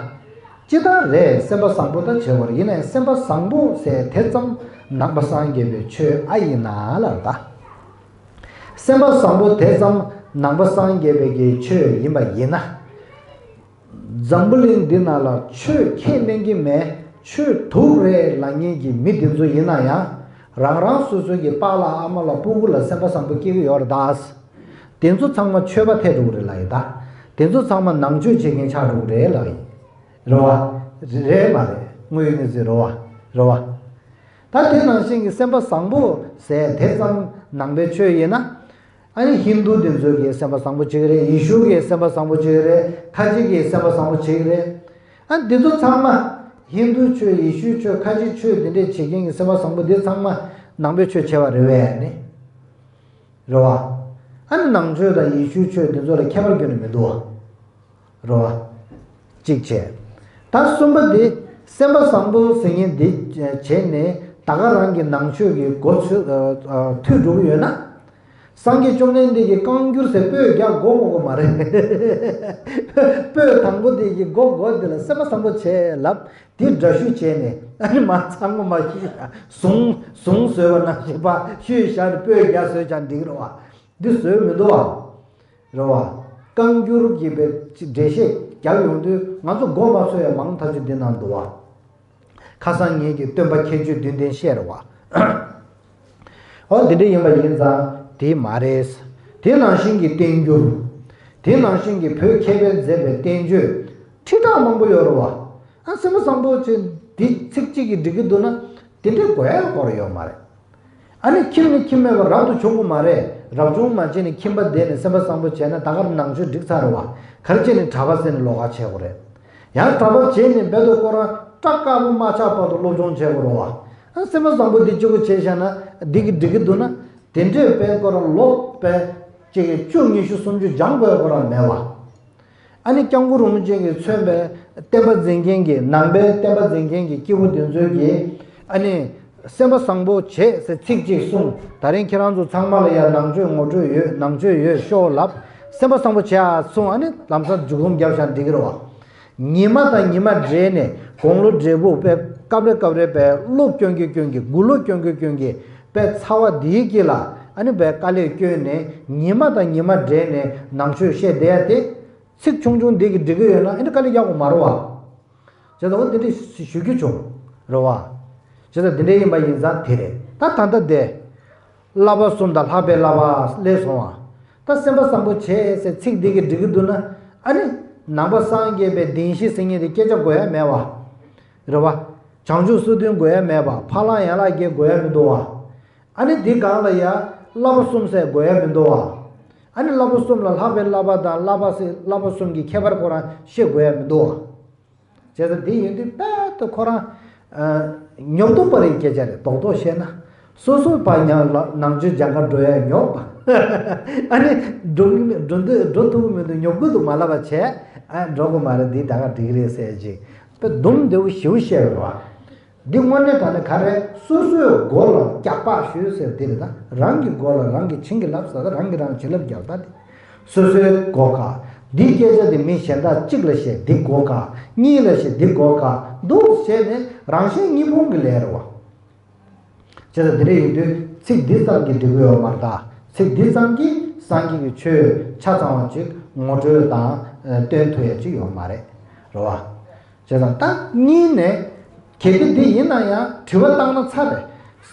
སྤྱིར་བཏང་རེད། སེམས་པ་བཟང་པོ་ད་བྱེད་དགོས་རེད། ཡིན་ནའི་སེམས་པ་བཟང་པོ་ཟེར་དེ་ཙམ་ནང་པ་སངས་རྒྱས་པའི་ཆོས་ཨ་ཡིན་ན་ལབ་ད། སེམས་པ་བཟང་པོ་དེ་ཙམ་ནང་པ་སངས་རྒྱས་པའི་གི་ཆོས་ཡིན་པ་ཡིན་ན། འཛམ་བུ་གླིང་འདི་ནང་ལ་ཆོས་ཁས་ལེན་གྱི་མེད། ཆོས་དུག་རེད་ལབ་མཁན་གྱི་མི་དེ་ཚོ་ཡིན་ན་ཡང་། རང་རང་སོ་སོ་གི་པཱ་ལགས་ཨ་མ་ལགས་སྤུ་གུ་ལ་སེམས་པ་བཟང་པོ་སྐྱེ་གི་ཡོད་རེད་ད། དེ་ཚོ་ཚང་མ་ཆོས་པ་ཐལ་འགྲོ་གི་རེད་ལབ་ཡོད་ད། དེ་ཚོ་ཚང་མ་ནང་ཆོས་བྱེད་མཁན་ཆགས་འགྲོ་གི་རེད་ལབ་ཡིན། རེད་བ། རེད་མ་རེད། དངོས་ཡོད་གནས་ཚུལ་རེད་བ། རེད་བ། ད་དེ་ནང་བཞིན་གྱི་སེམས་པ་བཟང་པོ་ཟེར་དེ་ཙམ་ནང་པའི་ཆོས་ཡིན་ན། ཨ་ནི་ཧིན་དུ་དེ་ཚོ་གིས་སེམས་པ་བཟང་པོ་བྱེད་ཀྱི་རེད། ཡེ་ཤུ་གིས་སེམས་པ་བཟང་པོ་བྱེད་ཀྱི་རེད། ཁ་ཆེ་གིས་སེམས་པ་བཟང་པོ་བྱེད་ཀྱི་རེད། ཨ་འདི་ཚོ་ཚང་མ་ཧིན་དུ་ཆོས། ཡེ་ཤུ་ཆོས། ཁ་ཆེ་ཆོས་དེ་འདྲས་བྱེད་མཁན་གྱི་སེམས་པ་བཟང་པོ་འདི་ཚང་མ་ནང་པའི་ཆོས་བྱས་པ་རེད་བས་ནི། རེད་བ། ཨ་ནི་ནང་ཆོས་དང་ཡེ་ཤུ་ཆོས་འདི་ཚོ་ལ་ཁྱད་པར་ཁྱོན་ནས་མི་འདུག་བ། རེད་བ། གཅིག་བྱས། ད་གསུམ་པ་འདི། སེམས་པ་བཟང་པོ་ཟེར་མཁན་འདི་བྱས་ནས་ད་ག་རང་གི་ནང་ཆོས་ཀྱི་སྒོ་ཚུད་ཨ་ཨ་མཐུད་འགྲོ་གི་ཡོད་ན། སངས་རྒྱས་བཅོམ་ལྡན་འདས་ཀྱིས་བཀའ་འགྱུར་ཟེར་པོད་བརྒྱ་འགོ་དགོས་ཀྱི་མ་རེད། པོད་དང་པོ་དེ་གི་འགོ་འགོ་དེ་ལ་སེམས་པ་བཟང་པོ་བྱས་ལབ། དེ་འདྲ་ཞུ་བྱས་ནས་ཨ་ནི་མ་ཚང་མ་མ་ཤེས། ཟུང་ཟུང་བཟོས་པ་ནང་བཞིན་པ་ཤོད་བཞག་ནས་པོད་བརྒྱ་བཟོས་ཀྱང་འགྲིག་རེད་བ། འདི་བཟོས་མི་འདུག་བ། རེད་བ། བཀའ་འགྱུར་གྱི་པའི་འགྲེལ་བཤད་རྒྱག་ཡོང་དུས་ང་ཚོ་མགོ་མ་ཚོས་ཡ་མང་ཐག་ཆོད་འདི་ནང་འདུག་བ། ཁ་སང་ངེད་ཀྱིས་སྟོན་པ་ཁྱད་ཆོས་བདུན་ལྡན་བཤད་རེད་བ། འོ་འདི་འདྲ་ཡིན་པ་ཡིན་ཙང་དེ་མ་རེད། དེ་ནང་བཞིན་གྱི་བསྟན་འགྱུར། དེ་ནང་བཞིན་གྱི་བོད་མཁས་པས་མཛད་པའི་བསྟན་བཅོས་ཁྲི་ཕྲག་མང་པོ་ཡོད་རེད་བ། ཨ་སེམས་པ་བཟང་པོ་ཆེ་འདི་ཚིག་གཅིག་གིས་འགྲིག་གི་འདུག་ན་དེ་འདྲའི་དགོས་ཡ་སྐོར་ཡོད་མ་རེད། ཨ་ནི་ཁྱིམ་ནས་ཁྱིམ་མེད་པར་རབ་ཏུ་བྱུང་གི་མ་རེད། རབ་བྱུང་མ་བྱས་ནས་ཁྱིམ་པ་བསྡད་ནས་སེམས་པ་བཟང་པོ་བྱས་ན་ད་གར་ནང་ཆོས་འགྲིག་ཚར་རེད་བ། ག་རེ་བྱས་ནས་གྲྭ་པ་ཟེར་ནས་ལོགས་ཀ་བྱེད་དགོས་རེད། ཡང་གྲྭ་པ་བྱས་ནས་རྦད་དེ་ཁོ་རང་སྐྲ་དཀར་པོ་མ་ཆགས་བར་དུ་སློབ་སྦྱོང་བྱེད་དགོས་རེད་བ། ཨ་སེམས་པ་བཟང་པོ་འདི་གཅིག་པུ་བྱས་བཞག་ན་འདི་གི་འགྲིག་གི་འདུག་ན། དེ་འདྲས་རྦད་ཁོ་རང་ལོ་རྦད་ཅིག་གི་བཅུ་ཉི་ཤུ་སུམ་ཅུ་སྦྱང་དགོས་ཁོ་རང་མེད་བ། ཨ་ནི་སྐྱབས་མགོན་རིན་པོ་ཆེ་གིས་མཚོན་པའི་བསྟན་པ་འཛིན་མཁན་གྱི་ནང་པའི་བསྟན་པ་འཛིན་མཁན་གྱི་སྐྱེས་བུ་དེ་ཚོའི་གི་ཨ་ནི་སེམས་པ་བཟང་པོ་བྱེད་ཟེར་ཚིག་གཅིག་གསུངས། ད་རིང་ཁྱེད་རང་ཚོ་ཚང་མ་ལ་ཡང་ནང་ཆོས་ངོ་སྤྲོད་ཡོད། ནང་ཆོས་ཡོད་ཤོག་ལབ། སེམས་པ་བཟང་པོ་བྱེད་ཨ་གསུངས། ཨ་ནི་ལམ་སང་མཇུག་སྡོམ་བརྒྱབ་བཞག་འགྲིག་གི་རེད་བ། ཉི་མ་དང་ཉི་མ་སྦྲེལ་ནས་དགུང་ལོ་བགྲེས་པོ་དཔེ་སྐབས་རེ་སྐབས་རེ་དཔེ་ལོ་སྐྱོན་གྱི་སྐྱོན་གྱི་དགུ་ལོ་སྐྱོན་གྱི་སྐྱོན་གྱི་དཔེ་ཚ་བ་འདིའི་དཀྱིལ་ལ་ཨ་ནི་དཔེ་དཀའ་ལས་སྐྱོན་ནས་ཉི་མ་དང་ཉི་མ་སྦྲེལ་ནས་ནང་ཆོས་བཤད་བསྡད་ཡ་དེ། ཚིག་ཆུང་ཆུང་འདི་གིས་འགྲིག་གི་ཡོད་ན་ཨེ་འདྲ་དཀའ་ལས་རྒྱག་དགོས་མ་རེད་བ། བྱས་ཙང་འོ་འདི་འདྲ་ཞུ་རྒྱུ་བྱུང་། རེད་བ། བྱས་ཙང་འདི་འདྲ་ཡིན་པ་ཡིན་ཙང་དེ་རེད། ད་ད་ལྟ་དེ། བསླབ་པ་གསུམ་དང་ལྷག་པའི་བསླབ་པ་སླེབས་སོང་བ། ད་སེམས་པ་བཟང་པོ་བྱས་ཟེར་ཚིག་འདི་གིས་འགྲིག་གི་འདུག་ན། ཨ་ནི། ནང་པ་སངས་རྒྱས་པའི་བདེན་བཞི་ཟེར་མཁན་དེ་སྐད་ཆ་དགོས་ཡ་མེད་བ། རེད་བ། བྱང་ཆུབ་སོ་བདུན་དགོས་ཡ་མེད་པ། འཕགས་ལམ་ཡན་ལག་བརྒྱད་དགོས་ཡ་མི་འདུག་བ། ཨ་ནི་འདི་སྒང་ལ་ཡ། བསླབ་པ་གསུམ་ཟེར་དགོས་ཡ་མི་འདུག་བ། ཨ་ནི་བསླབ་པ་གསུམ་ལ་ལྷག་པའི་བསླབ་པ་དང་བསླབ་པ་ཟེར་བསླབ་པ་གསུམ་གྱི་ཁྱད་པར་ཁོ་རང་ཤེས་དགོས་ཡ་མི་འདུག་བ། བྱས་ཙང་འདི་ཡིན་དུས་རྦད་དེ་ཁོ་རང་། ཉོབ་ཏོ་པ་རེད་སྐད་ཆ་རེད། རྡོག་རྡོག་བཤད་ན། སོ་སོ་ཕར་ཉག་ལ་ནང་ཆོས་སྦྱང་ག་འགྲོ་ཡ་ཉོབ་པ། ཨ་ནི་འགྲོ་གི་མི་འགྲོ་འདོད་འགྲོ་ཐུབ་ཀྱི་མི་འདུག་ཉོབ་ཀྱི་འདུག་མ་ལབ་པ་བྱས། ཨ་འགྲོ་གི་མ་རེད། འདི་ད་ག་འགྲིག་གི་རེད་ཟེར་ཅིག་དཔེ་སྡུག་བདེ་བོ་ཞེ་པོ་བཤད་རེད་བ། འདི་དངོས་གནས་དྲང་གནས་ག་རེ་སོ་སོའི་མགོ་ལ་སྐྱག་པ་གཞུས་ཟེར་འདི་རེད་ད། རང་གི་མགོ་ལ་རང་གིས་བྱིན་གྱིས་བརླབས་ཟེར་ད། རང་གིས་རང་བྱིན་རླབས་རྒྱག་ད་དེ། སོ་སོའི་མགོ་ཁ། འདི་སྐད་ཆ་དེ་མི་གཞན་དག་གཅིག་ལ་བཤད། འདི་མགོ་ཁ། གཉིས་ལ་བཤད། འདི་མགོ་ཁ། འདུག་བྱས་ནས་རང་གཞན་གཉིས་ཕུང་གི་ལས་རེད་བ། བྱས་ཙང་འདི་འདྲ་ཡིན་དུས་ཚིག་འདི་ཙམ་གྱིས་འགྲིག་གི་ཡོད་མ་རེད་ད། ཚིག་འདི་ཙམ་གྱིས་སངས་རྒྱས་ཀྱི་ཆོས་ཆ་ཚང་བ་ཅིག་ངོ་སྤྲོད་དང་སྟོན་ཐུབ་ཡ་ཅིག་ཡོད་མ་རེད། རེད་བ། བྱས་ཙང་ད་གཉིས་ནས། གལ་ཏེ་འདི་ཡིན་ན་ཡང་དྲི་བ་བཏང་ན་ཚར་རེད།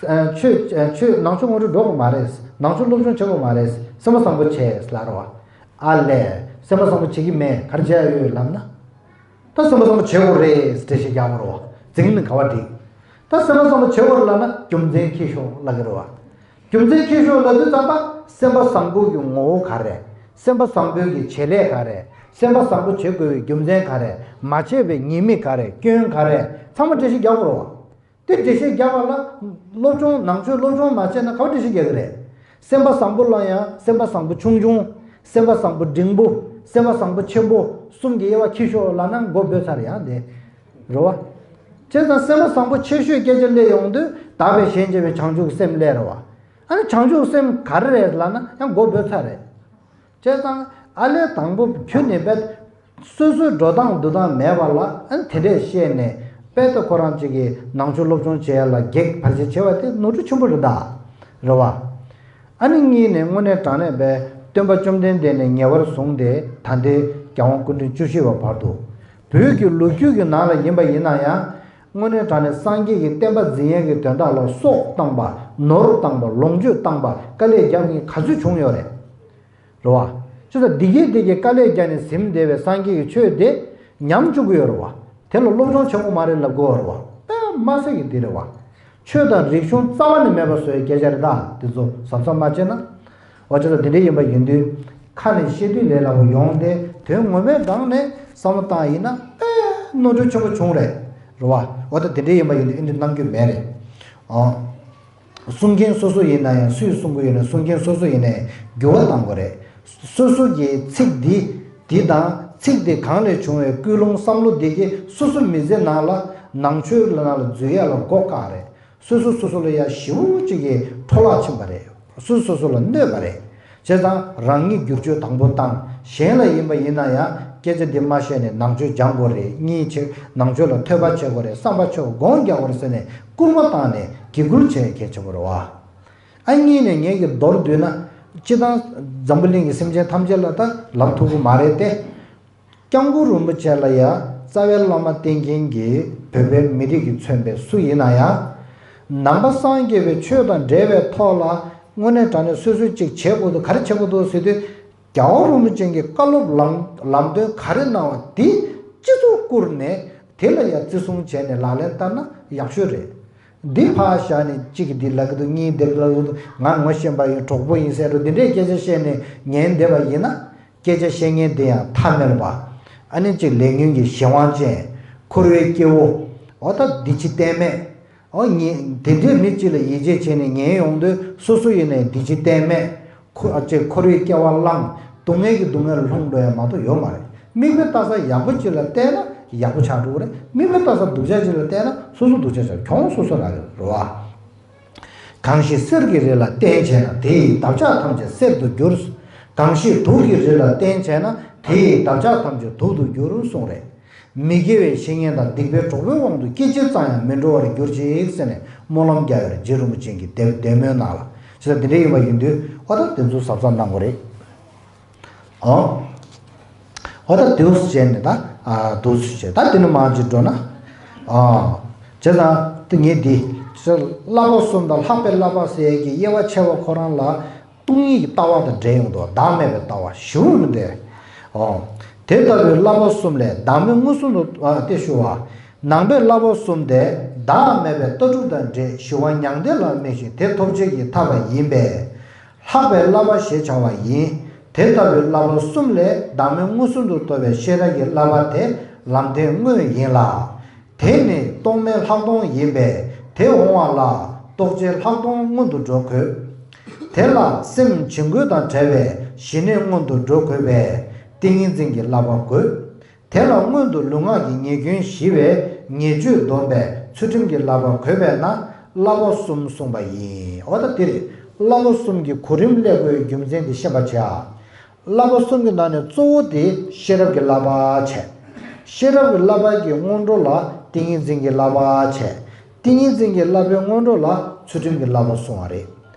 ཨ་ཆོས་ཨ་ཆོས་ནང་ཆོས་ངོ་སྤྲོད་འགྲོ་དགོས་མ་རེད། ནང་ཆོས་སློབ་སྦྱོང་བྱེད་དགོས་མ་རེད། སེམས་པ་བཟང་པོ་བྱས་ལབ་རེད་བ། ཨ་ལས། སེམས་པ་བཟང་པོ་བྱེད་ཀྱི་མེད། ག་རེ་བྱེད་ཡ་ཡོད་ལབ་ན། ད་སེམས་པ་བཟང་པོ་བྱེད་དགོས་རེད་འགྲེལ་བཤད་རྒྱག་དགོས་རེད་བ། འཛིང་ནས་ག་བ་འགྲིག་ད་སེམས་པ་བཟང་པོ་བྱེད་དགོས་རེད་ལབ་ན་རྒྱུ་མཚན་ཁྱེར་ཤོག་ལབ་ཀྱི་རེད་བ། རྒྱུ་མཚན་ཁྱེར་ཤོག་ལབ་དུས་ཙམ་པ་སེམས་པ་བཟང་པོ་གི་ངོ་བོ་ག་རེ། སེམས་པ་བཟང་པོའི་གི་བྱེད་ལས་ག་རེ། སེམས་པ་བཟང་པོ་བྱེད་དགོས་པའི་རྒྱུ་མཚན་ག་རེ། མ་བྱས་པའི་ཉེས་དམིགས་ག་རེ། སྐྱོན་ག་རེ། ཚང་མ་འགྲེལ་བཤད་རྒྱག་དགོས་རེད་བ། དེ་འགྲེལ་བཤད་རྒྱག་པ་ལ། སློབ་སྦྱོང་ནང་ཆོས་སློབ་སྦྱོང་མ་བྱས་ན་ག་བ་འགྲེལ་བཤད་རྒྱག་གི་རེད། སེམས་པ་བཟང་པོ་ལ་ཡང་སེམས་པ་བཟང་པོ་ཆུང་ཆུང་། སེམས་པ་བཟང་པོ་འབྲིང་པོ། སེམས་པ་བཟང་པོ་ཆེན་པོ་གསུམ་གྱི་དབྱེ་བ་ཕྱེ་ཤོག་ལབ་ན་མགོ་འབོད་ཚར་ཡང་དེ། རེད་བ། བྱས་ཙང་སེམས་པ་བཟང་པོ་ཆེ་ཤོས་སྐད་ཆ་སླེབས་ཡོང་དུས་བདག་པས་གཞན་གཅེས་པའི་བྱང་ཆུབ་སེམས་སླེབས་རེད་བ། ཨ་ནི་བྱང་ཆུབ་སེམས་ག་རེ་རེད་ལབ་ན་ཡང་མགོ་འབོད་ཚར་རེད། བྱས་ཙང་ཨ་ལས་དང་པོ་ཁྱོད་ནི་དཔེ། སོ་སོའི་འགྲོ་སྟངས་འདུག་སྟངས་མེད་པ་ལ་ཨ་ནི་དེ་འདྲས་བཤད་ནས་དཔེ་ལྟ་ཁོ་རང་གཅིག་གིས་ནང་ཆོས་སློབ་སྦྱོང་བྱེད་ཡ་ལ་གེགས་བར་ཆད་བྱེད་པ་དེ་ནོར་འཁྲུལ་ཆེན་པོ་རེད་ད། རེད་བ། ཨ་ནི་གཉིས་ནས་དངོས་གནས་དྲང་གནས་པའི་སྟོན་པ་བཅོམ་ལྡན་འདས་ནས་ཉེ་བར་བཟུང་སྟེ་ད་ལྟའི་རྒྱལ་དབང་སྐུ་ཕྲེང་བཅུ་བཞི་པ་བར་དུ། བོད་ཀྱི་ལོ་རྒྱུས་ཀྱི་ནང་ལ་ཡིན་པ་ཡིན་ན་ཡང་། དངོས་གནས་དྲང་གནས་སངས་རྒྱས་ཀྱི་བསྟན་པ་འཛིན་ཡས་ཀྱི་དོན་དག་ལ་སྲོག་བཏང་པ། ནོར་བཏང་པ། ལོངས་སྤྱོད་བཏང་པ། དཀའ་ལས་བརྒྱབ་མཁན་ག་ཚོད་བྱུང་ཡོད་རེད། རེད་བ། ཅི་ལྟར་འདི་གས་འདི་གས་དཀའ་ལས་བརྒྱབ་ནས་ཟིན་བསྡད་པའི་སངས་རྒྱས་ཀྱི་ཆོས་དེ་ཉམས་བཅུག་གི་ཡོད་རེད་བ། དེ་ལ་སློབ་སྦྱོང་བྱེད་དགོས་མ་རེད་ལབ་དགོས་རེད་བ། དཔེ་མ་སྲིད་ཀྱི་འདི་རེད་བ། ཆོས་དང་རིག་གཞུང་རྩ་བ་ནས་མེད་པ་བཟོ་ཡའི་སྐད་ཆ་རེད་ད། འདི་ཚོ་གཟབ་གཟབ་མ་བྱས་ན། འོ་ཅི་ལྟར་འདི་འདྲ་ཡིན་པ་ཡིན་དུས། ཁ་ནས་བཤད་དུས་ལས་སླ་པོ་ཡོང་སྟེ་དོན་ངོ་མའི་སྒང་ནས་བསམ་བློ་བཏང་ཡིན་ན་དཔེ་ནོར་འཁྲུལ་ཆེན་པོ་བྱུང་རེད། རེད་བ། འོ་ད་དེ་འདྲ་ཡིན་པ་ཡིན་དུས་ཨེ་འདྲ་གནང་རྒྱུ་མེད་རེད། ཨོ། གསུང་མཁན་སོ་སོ་ཡིན་ན་ཡང་སུས་གསུང་གི་ཡོད་ན་གསུང་མཁན་སོ་སོ་ཡིན་ན་ཡང་འགྱུར་བ་གཏང་དགོས་རེད། སོ་སོ་གི་ཚིག་འདི་འདི་དང་ཚིག་འདི་གང་ལས་བྱུང་བའི་ཀུན་སློང་བསམ་བློ་འདི་གིས་སོ་སོ་མི་ཚེ་ནང་ལ་ནང་ཆོས་ལ་ནང་ལ་འཛུལ་ཡ་ལ་མགོ་བཀག་རེད། སོ་སོ་སོ་སོ་ལ་ཡ་ཞེ་པོ་ཅིག་གི་འཕྲོ་བརླག་ཕྱིན་པ་རེད། སོ་སོ་སོ་ལ་གནོད་པ་རེད། བྱས་ཙང་རང་ཉིད་བསྒྱུར་བཅོས་དང་པོ་བཏང་། གཞན་ལ་ཡིན་པ་ཡིན་ན་ཡང་སྐད་ཆ་འདི་མ་བཤད་ནས་ནང་ཆོས་སྦྱང་དགོས་རེད། གཉིས་བྱེད་ནང་ཆོས་ལ་ཐོས་པ་བྱེད་དགོས་རེད། བསམ་པ་བྱེད་དགོས། སྒོམ་རྒྱག་དགོས་རེད་ཟེར་ནས་སྐུལ་མ་བཏང་ནས་གུས་བཀུར་བྱེད་གལ་ཆེན་པོ་རེད་བ། ཨ་གཉིས་ནས་ངེད་ཀྱི་མདོར་བསྡུས་ན། སྤྱི་དང་། འཛམ་བུ་གླིང་གི་སེམས་ཅན་ཐམས་ཅད་ལ་ད་ལབ་ཐུབ་ཀྱི་མ་རེད་དེ། སྐྱབས་མགོན་རིན་པོ་ཆེ་ལ་ཡ་རྩ་བའི་བླ་མ་བསྟེན་མཁན་གྱི་བོད་པའི་མི་རིགས་ཀྱིས་མཚོན་པའི་སུ་ཡིན་ན་ཡང་། ནང་པ་སངས་རྒྱས་པའི་ཆོས་དང་འབྲེལ་བའི་ཐོག་ལ་དངོས་གནས་དྲང་གནས་སོ་སོས་ཅིག་བྱེད་དགོས་འདུག་ག་རེ་བྱེད་དགོས་འདུག་ཟེར་དུས། རྒྱལ་བ་རིན་པོ་ཆེ་གི་བཀའ་སློབ་ལམ་ལམ་སྟོན་ག་རེ་གནང་བ་དེ་སྤྱི་ཚོགས་བསྐུར་ནས་དེ་ལ་ཡ་བརྩི་སྲུང་བྱས་ནས་ལག་ལེན་བསྟར་ན་ཡག་ཤོས་རེད། འདི་ཕར་བཞག་ནས་གཅིག་གིས་འདི་ལབ་ཀྱི་འདུག་གཉིས་འདི་ལབ་ཀྱི་འདུག་ང་ངོ་ཤེས་པ་ཡིན། གྲོགས་པོ་ཡིན་ཟེར་འགྲོ་འདི་འདྲའི་སྐད་ཆ་བཤད་ནས་ཉན་བསྡད་པ་ཡིན་ན། སྐད་ཆ་བཤད་མཁན་དེ་ཡང་ཐ་མལ་པ། ཨ་ནི་གཅིག་ལས་ཉོན་གྱི་གཞན་དབང་ཅན། འཁོར་བའི་སྐྱེ་བོ། འོ་ད་འདི་ཕྱི་གཏན་མེད། འོ་ཉན་དེ་འདྲའི་མི་གཅིག་ལ་ཡིད་ཆེས་བྱས་ནས་ཉན་ཡོང་དུས་སོ་སོ་ཡིན་ནའི་འདི་ཕྱི་གཏན་མེད། འཁོར་ཨ་ཅེ་འཁོར་བའི་སྐྱེ་བ་བླངས། སྡུག་བསྔལ་གྱི་སྡུག་བསྔལ་ལ་ལྷུང་འགྲོ་ཡ་མ་གཏོགས་ཡོད་མ་རེད། མིག་དཔེ་ལྟ་ས་ཡག་པོ་གཅིག་ལ་བལྟས་ན་ཡག་པོ་ཆགས་འགྲོ་གི་རེད། མིག་དཔེ་ལྟ་ས་སྡུག་ཅག་གཅིག་ལ་བལྟས་ན་སོ་སོ་སྡུག་ཅག་ཆགས། གྱོང་སོ་སོ་རག་གི་རེད་བ། གང་ཞིག་གསེར་གྱི་རི་ལ་བརྟེན་བྱས་ན། དེ་ཡི་འདབ་ཆགས་ཐམས་ཅད་གསེར་དུ་འགྱུར། གང་ཞིག་དུག་གི་རི་ལ་བརྟེན་བྱས་ན། དེ་ཡི་འདབ་ཆགས་ཐམས་ཅད་དུག་ཏུ་འགྱུར་གསུངས་རེད། མི་དགེ་བའི་བཤེས་གཉེན་དང་སྡིག་པའི་གྲོགས་པོའི་དབང་དུ་སྐད་ཅིག་ཙམ་ཡང་མི་འགྲོ་བར་གྱུར་ཅིག་ཟེར་ནས་སྨོན་ལམ་རྒྱག་ཡོད་རེད། རྗེ་རིན་པོ་ཆེ་གི་བདེ་བདེ་སྨོན་ནང་ལ། བྱས་ཙང་དེ་འདྲ་ཡིན་པ་ཡིན་དུས་ཨོ་ད་དེ་ཚོ་གཟབ་གཟབ་གནང་དགོས་རེད། ཨོ། ཨོ་ད་དེའུ་སུ་བྱས་ནས་ད་ཨ་དུ་སུ་བྱས་ད་དེ་ནི་མ་ཅིག་འགྲོ་ན། ཨ། བྱས་ཙང་དེ་ངས་འདི། བསླབ་པ་གསུམ་དང་ལྷག་པའི་བསླབ་པ་ཟེར་ཡས་ཀྱི་དབྱེ་བ་ཕྱེ་བ་ཁོ་རང་ལ། སྟོང་ཉིད་ཀྱི་ལྟ་བ་དང་འབྲེལ་ཡོང་དུས་བདག་མེད་པའི་ལྟ་བ་ཞུ་མི་འདོད། ཨོ། དེ་ལྟ་བུའི་བསླབ་པ་གསུམ་ལས་བདག་མེད་མངོན་སུམ་དུ་ཨ་སྟེ་ཞུ་བ། ནང་པའི་བསླབ་པ་གསུམ་དེ་བདག་མེད་པའི་ལྟ་གྲུབ་དང་འབྲེལ་ཞི་བ་མྱང་འདས་ལ་དམིགས་ཤིང་དེ་ཐོབ་བྱེད་ཀྱི་ཐབས་ཡིན་པས། ལྷག་པའི་བསླབ་པ་ཞེས་བྱ་བ་ཡིན། དེ་ལྟ་བུའི་བསླབ་པ་གསུམ་ལས་བདག་མེད་མངོན་སུམ་དུ་རྟོགས་པའི་ཤེས་རབ་ཀྱི་བསླབ་པ་དེ་ལམ་བདེན་དངོས་ཡིན་ལ། དེ་ནི་རྟོག་མེད་ལྷག་མཐོང་ཡིན་པས་དེ་འོང་བ་ལ་རྟོགས་བྱའི་ལྷག་མཐོང་སྔོན་དུ་འགྲོ་དགོས། དེ་ལ་སེམས་བྱིང་རྒོད་དང་བྲལ་བའི་ཞི་གནས་སྔོན་དུ་འགྲོ་དགོས་པས་ཏིང་ངེ་འཛིན་གྱི་བསླབ་པ་དགོས། དེ་ལ་སྔོན་དུ་ལུས་ངག་གི་ཉེས་སྐྱོན་ཞི་བའི་ཉེས་སྤྱོད་སྡོམ་པའི་ཚུལ་ཁྲིམས་ཀྱི་བསླབ་པ་དགོས་པས་ན་བསླབ་པ་གསུམ་གསུངས་པ་ཡིན། འོ་ད་འདི་རེད། བསླབ་པ་གསུམ་གྱི་གོ་རིམ་སླེབས་དགོས་པའི་རྒྱུ་མཚན་དེ་ཤེས་པར་བྱ། བསླབ་པ་གསུམ་གྱི་ནང་ནས་གཙོ་བོ་དེ་ཤེས་རབ་ཀྱི་བསླབ་པ་བྱས། ཤེས་རབ་ཀྱི་བསླབ་པ་གི་སྔོན་འགྲོ་ལ་ཏིང་ངེ་འཛིན་གྱི་བསླབ་པ་བྱས། ཏིང་ངེ་འཛིན་གྱི་བསླབ་པའི་སྔོན་འགྲོ་ལ་ཚུལ་ཁྲིམས་ཀྱི་བསླབ་པ་གསུངས་པ་རེད།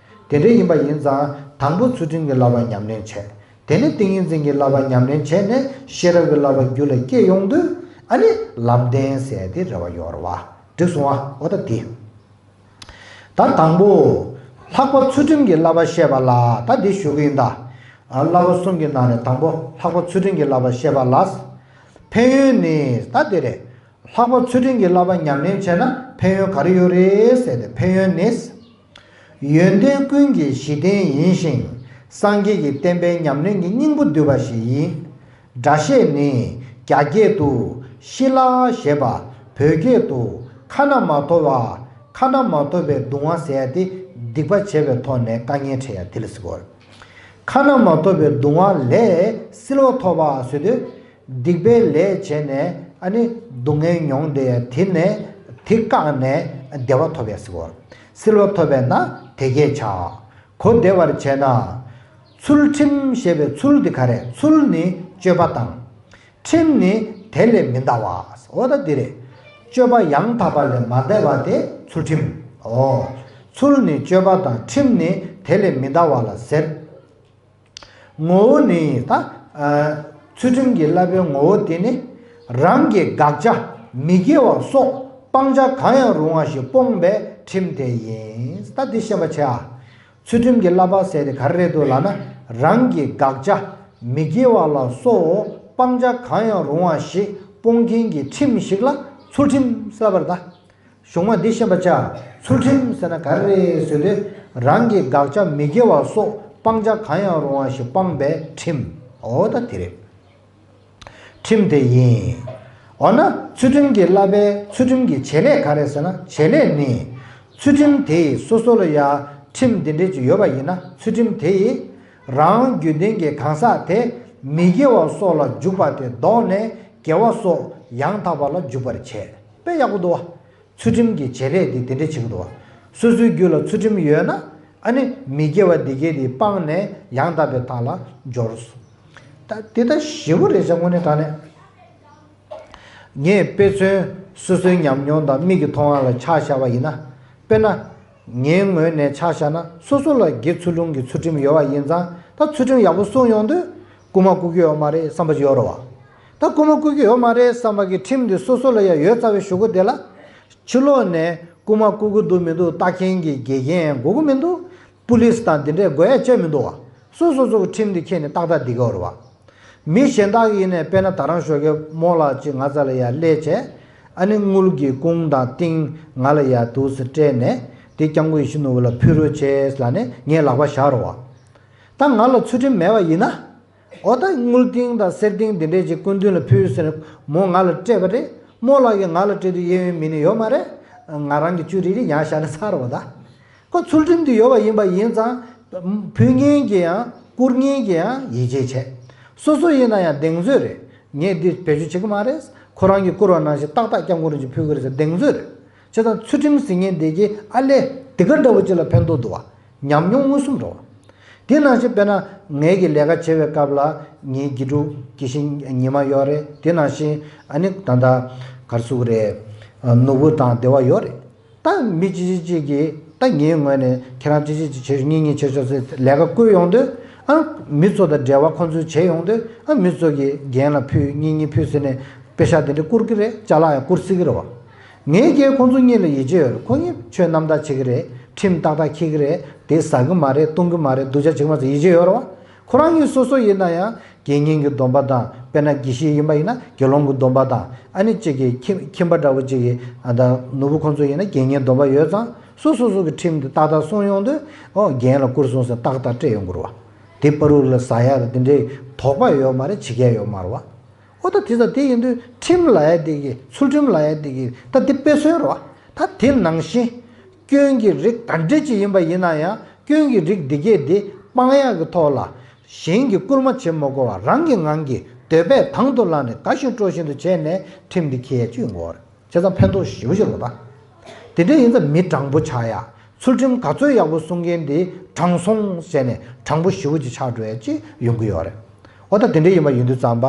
དེ་འདྲ་ཡིན་པ་ཡིན་ཙང་དང་པོ་ཚུལ་ཁྲིམས་ཀྱི་བསླབ་པ་ཉམས་ལེན་བྱས། དེ་ནས་ཏིང་ངེ་འཛིན་གྱི་བསླབ་པ་ཉམས་ལེན་བྱས་ནས་ཤེས་རབ་ཀྱི་བསླབ་པ་རྒྱུད་ལ་སྐྱེ་ཡོང་དུས་ཨ་ནི་ལམ་བདེན་ཟེར་དེ་རེ་བ་ཡོད་རེད་བ། འགྲིག་སོང་བ། འོ་ད་དེ། ད་དང་པོ། ལྷག་པ་ཚུལ་ཁྲིམས་ཀྱི་བསླབ་པ་བཤད་པ་ལ་ད་འདི་ཞུ་གི་ཡིན་ད། བསླབ་པ་གསུམ་གྱི་ནང་ནས་དང་པོ་ལྷག་པ་ཚུལ་ཁྲིམས་ཀྱི་བསླབ་པ་བཤད་པ་ལ། ཕན་ཡོན་ནི་ད་འདི་རེད། ལྷག་པ་ཚུལ་ཁྲིམས་ཀྱི་བསླབ་པ་ཉམས་ལེན་བྱས་ན་ཕན་ཡོན་ག་རེ་ཡོད་རེད་ཟེར་ཏེ་ཕན་ཡོན་ནི། ཡོན་ཏན་ཀུན་གྱི་གཞི་རྟེན་ཡིན་ཞིང་སངས་རྒྱས་ཀྱི་བསྟན་པའི་ཉམས་ལེན་གྱི་སྙིང་པོ་བསྡུས་པ་ཞིག་ཡིན། སྒྲ་བཤད་ནི་རྒྱ་སྐད་དུ་ཤི་ལ་ཞེས་པ། བོད་སྐད་དུ་ཁ་ན་མ་ཐོ་བ། ཁ་ན་མ་ཐོ་བའི་གདུང་བ་ཟེར་ཏེ་ སྡིག་པ་བྱས་པའི་ཐོག་ནས་དཀའ་ངལ་འཕྲད་ཡ་དེ་ལ་ཟེར་གོ། ཁ་ན་མ་ཐོ་བའི་སྡུག་བསྔལ་ལས་བསིལ་བ་ཐོབ་པ་ཟེར་དུས། སྡིག་པའི་ལས་བྱས་ནས་ཨ་ནི་སྡུག་བསྔལ་མྱོང་བསྡད་ཡ་དེ་ནས་དེ་བཀག་ནས་བདེ་བ་ཐོབ་ཡ་ཟེར་གོ། བསིལ་བ་ཐོབ་པས་ན་དེ་སྐད་བྱ། གོ་བདེ་བར་བྱས་ན། ཚུལ་ཁྲིམས་ཞེས་པའི་ཚུལ་འདི་ག་རེ། ཚུལ་ནི་སྤྱོད་པ་དང་། ཁྲིམས་ནི་དེ་ལས་མི་འདའ་བ། འོ་ད་འདི་རེད། སྤྱོད་པ་ཡང་དག་པ་ལས་མ་འདས་པ་དེ་ཚུལ་ཁྲིམས། འོ། ཚུལ་ནི་སྤྱོད་པ་དང་ཁྲིམས་ནི་དེ་ལས་མི་འདའ་བ་ལ་ཟེར། ངོ་བོ་ནི་ད། ཨ། ཚུལ་ཁྲིམས་ཀྱི་བསླབ་པའི་ངོ་བོ་དེ་ནི། རང་གི་དགག་བྱ་མི་དགེ་བ་སོགས་སྤང་བྱ་གང་ཡང་རུང་བ་ཞིག་སྤོང་བའི་ཁྲིམས་དེ་ཡིན། ད་འདི་ཤེས་པ་བྱས་ཨ། ཚུལ་ཁྲིམས་ཀྱི་བསླབ་པ་ཟེར་དེ་ག་རེ་རེད་འདུག་ལབ་ན། རང་གི་དགག་བྱ་མི་དགེ་བ་ལ་སོགས་སྤང་བྱ་གང་ཡང་རུང་བ་ཞིག་སྤོང་མཁན་གྱི་ཁྲིམས་ཤིག་ལ་ཚུལ་ཁྲིམས་ཟེར་བར་གདའ། གཞུང་མ་འདི་ཤེས་པ་བྱ། ཚུལ་ཁྲིམས་ཟེར་ན་ག་རེ་རེད་ཟེར་དུས། རང་གི་དགག་བྱ་མི་དགེ་བ་སོགས་སྤང་བྱ་གང་ཡང་རུང་བ་ཞིག་སྤངས་པའི་ཁྲིམས། འོ་ད་དེ་རེད། ཁྲིམས་དེ་ཡིན། འོ་ན་ཚུལ་ཁྲིམས་ཀྱི་བསླབ་པའི་ཚུལ་ཁྲིམས་ཀྱི་བྱེད་ལས་ག་རེ་ཟེར་ན། བྱེད་ལས་ནི། ཚུལ་ཁྲིམས་དེ་ཡིས་སོ་སོ་ལ་ཡང་ཁྲིམས་འདི་འདྲས་ཅིག་ཡོད་པ་ཡིན་ན། ཚུལ་ཁྲིམས་དེ་ཡིས་རང་རྒྱུད་ལྡན་གྱི་གང་ཟག་དེ་མི་དགེ་བ་སོགས་ལ་འཇུག་པ་དེ་ལྡོག་ནས་དགེ་བ་སོགས་ཡང་དག་པ་ལ་འཇུག་པར་བྱེད། དཔེ་ཡག་པོ་འདུག་བ། ཚུལ་ཁྲིམས་ཀྱི་བྱེད་ལས་འདི་དེ་འདྲས་བྱེད་ཀྱི་འདུག་བ། སོ་སོའི་རྒྱུད་ལ་ཚུལ་ཁྲིམས་ཡོད་ན། ཨ་ནི་མི་དགེ་བ་འདི་གས་འདི་སྤངས་ནས་ཡང་དག་པའི་ཐང་ལ་འབྱོར། ད་དེ་ད་ཞེ་པོ་རེད་ཤག་དངོས་གནས་དྲང་གནས། ངས་དཔེ་མཚོན་སོ་སོའི་ཉམས་མྱོང་དང་མིག་གིས་མཐོང་བ་ལ་ཆ་བཞག་པ་ཡིན་ན། དཔེར་ན། ངའི་ངོས་ནས་ཆ་བཞག་ན། སོ་སོ་ལ་དགེ་ཚུལ་སློང་གི་ཚུལ་ཁྲིམས་ཡོད་པ་ཡིན་ཙང་། ད་ཚུལ་ཁྲིམས་ཡག་པོ་སྲུང་ཡོང་དུས་རྐུ་མ་རྐུ་གི་ཡོད་མ་རེད་བསམ་པ་ཅིག་ཡོད་རེད་བ། ད་རྐུ་མ་རྐུ་གི་ཡོད་མ་རེད་བསམ་པ་གི་ཁྲིམས་དེ་སོ་སོ་ལ་ཡང་ཡོད་ཚར་བའི་གཞུག་གུ་དེ་ལ། ཕྱི་ལོགས་ནས་རྐུ་མ་རྐུ་གི་འདུག་མི་འདུག་ལྟ་མཁན་གྱི་དགེ་རྒན་དགོས་ཀྱི་མི་འདུག་པུ་ལིས་དང་དེ་འདྲས་དགོས་ཡ་ཅིག་མི་འདུག་བ། སོ་སོ་སོ་གི་ཁྲིམས་དེ་འཁྱེར་ནས་ཏག་ཏག་བསྡད་ཀྱི་ཡོད་རེད་བ། མི་གཞན་དག་གིས་ནས་དཔེར་ན་ད་རང་ཞོགས་ཀས་རྨོ་ལགས་ཅིག་ང་རྩ་ལ་ཡར་སླེབས་བྱས། ཨ་ནི་དངུལ་གྱི་ཀུང་དང་ཏིང་ང་ལ་ཡར་འདུག་སེ་སྤྲད་ནས། དེ་སྐྱབས་མགོན་ཡིད་བཞིན་ནོར་བུ་ལ་ཕུལ་རོགས་བྱས་ལབ་ནས་ངས་ལག་པ་བཞག་རེད་བ། ད་ང་ལ་ཚུལ་ཁྲིམས་མེད་པ་ཡིན་ན། འོ་ད་དངུལ་ཏིང་དང་གསེར་ཏིང་དེ་འདྲས་ཅིག་སྐུ་མདུན་ལ་ཕུལ་ཟེར་ནས་མོ་ང་ལ་སྤྲད་པ་རེད། རྨོ་ལགས་ཀྱིས་ང་ལ་སྤྲད་དུས་གཡས་གཡོན་མིན་ནི་ཡོད་མ་རེད། ང་རང་གི་བཅུ་རིལ་རིལ་ཉར་བཞག་ནས་ཚར་བ་ད། ཁོ་ཚུལ་ཁྲིམས་དེ་ཡོད་པ་ཡིན་པ་ཡིན་ཙང་། ཕུལ་མཁན་གྱིས་ཡང་བསྐུར་མཁན་གྱིས་ཡང་ཡིད་ཆེས་བྱས། སོ་སོ་ཡིན་ན་ཡང་གདེང་ཚོད་རེད། ངས་འདི་བེད་སྤྱོད་བྱེད་ཀྱི་མ་རེད། ཁོ་རང་གིས་བསྐུར་བ་ནང་བཞིན་ཏག་ཏག་སྐྱབས་མགོན་རིན་པོ་ཆེ་ཕུལ་གྱི་རེད་ཟེར་གདེང་ཚོད་རེད། བྱས་ཙང་ཚུལ་ཁྲིམས་ཟེར་མཁན་དེ་གིས་ཨ་ལས་དེ་ག་འདྲ་བོ་ཅིག་ལ་ཕན་ཐོགས་འདུག་བ། ཉམས་མྱོང་མངོན་སུམ་རེད་བ། དེ་ནང་བཞིན་དཔེར་ན་ངེད་ཀྱི་ལས་ཀ་བྱེད་པའི་སྐབས་ལ་ངའི་དགེ་ཕྲུག་དགེ་བཤེས་ཉི་མ་ཡོད་རེད། དེ་ནང་བཞིན་ཨ་ནི་ད་ལྟ་ག་རེ་ཟེར་དགོས་རེད། ནོར་བུ་དང་བདེ་བ་ཡོད་རེད། ད་མི་གཅིག་གཅིག་གཅིག་གིས་ད་ངའི་ངོས་ནས་ཁྱེད་རང་གཅིག་གཅིག་གཅིག་བྱེད་ཤོག་གཉིས་གཉིས་བྱེད་ཤོག་ཟེར་ལས་ཀ་བསྐུར་ཡོང་དུས། ཨ། མི་ཚོ་དང་འབྲེལ་བ་ཁོང་ཚོས་བྱས་ཡོང་དུས། ཨ། མི་ཚོ་གིས་རྒན་ལ་ཕུལ་གཉིས་གཉིས་ཕུལ་ཟེར་ནས་པེ་ཤག་དེ་འདྲ་བསྐུར་གི་རེད། ཅ་ལག་ཡང་བསྐུར་སྲིད་ཀྱི་རེད་བ། ངས་ཀྱང་ཁོང་ཚོ་གཉིས་ལ་ཡིད་ཆེས་ཡོད་རེད། ཁོ་གཉིས་ཆོས་རྣམ་དག་བྱེད་ཀྱི་རེད། ཁྲིམས་ཏག་ཏག་འཁྱེར་གྱི་རེད། དེ་ཟ་གི་མ་རེད། བཏུང་གི་མ་རེད། སྡུག་ཅག་བྱེད་ཀྱི་མ་རེད་ཟེར་ཡིད་ཆེས་ཡོད་རེད་བ། ཁོ་རང་གཉིས་སོ་སོ་ཡིན་ན་ཡང་དགེ་བསྙེན་གྱི་སྡོམ་པ་དང་། དཔེར་ན་དགེ་བཤེས་ཡིན་པ་ཡིན་ན་དགེ་སློང་གི་སྡོམ་པ་དང་། ཨ་ནི་གཅིག་གི་ཁྱིམ་ཁྱིམ་པ་འདྲ་བོ་གཅིག་གི། ཨ། ད་ནོར་བུ་ཁོང་ཚོ་ཡིན་ན་དགེ་བསྙེན་སྡོམ་པ་ཡོད་ཙང་། སོ་སོ་སོ་གི་ཁྲིམས་དེ་ཏག་ཏག་སྲུང་ཡོང་དུས། ཨོ། རྒན་ལ་བསྐུར་སོང་ཟེར་ཏག་ཏག་སྤྲད་ཡོང་གི་རེད་བ། དེ་བར་དུ་ལ་ཟ་ཡ་དང་དེ་འདྲའི་དོགས་པ་ཡོད་མ་རེད། བྱེད་མཁན་ཡོད་མ་རེད་བ། ཨོ་ད་དེ་ཙང་དེ་ཡིན་དུས་ཁྲིམས་ལབ་ཡ་དེ་གི། ཚུལ་ཁྲིམས་ལབ་ཡ་དེ་གི་ད་དེ་དཔེ་མཚོན་རེད་བ། ད་དེ་ནང་བཞིན་སྐྱོན་གྱི་རིགས་ག་འདྲ་ཅིག་ཡིན་པ་ཡིན་ན་ཡང་། སྐྱོན་གྱི་རིགས་འདི་གས་དེ་སྤང་ཡག་གི་ཐོག་ལ་གཞན་གྱིས་བསྐུར་མ་བྱེད་མ་དགོས་པ། རང་གི་ངང་གིས་འདོད་པས་དང་དུ་བླངས་ནས་དགའ་བཞིན་སྤྲོ་བཞིན་དུ་བྱས་ནས་ཁྲིམས་འདི་འཁྱེར་ཡ་ཅིག་ཡོང་གི་ཡོད་རེད། བྱས་ཙང་ཕན་ཐོགས་ཞེ་པོ་ཅིག་རེད་བ། ད་དེ་འདྲ་ཡིན་ཙང་མི་དྲང་པོ་ཆགས་ཡ། ཚུལ་ཁྲིམས་ག་ཚོད་ཡག་པོ་སྲུང་མཁན་དེ་དྲང་སྲོང་བྱས་ནས་དྲང་པོ་ཞེ་པོ་ཅིག་ཆགས་འགྲོ་ཡ་ཅིག་ཡོང་གི་ཡོད་རེད། ཨོ་ད་དེ་འདྲ་ཡིན་པ་ཡིན་དུས་ཙམ་པ།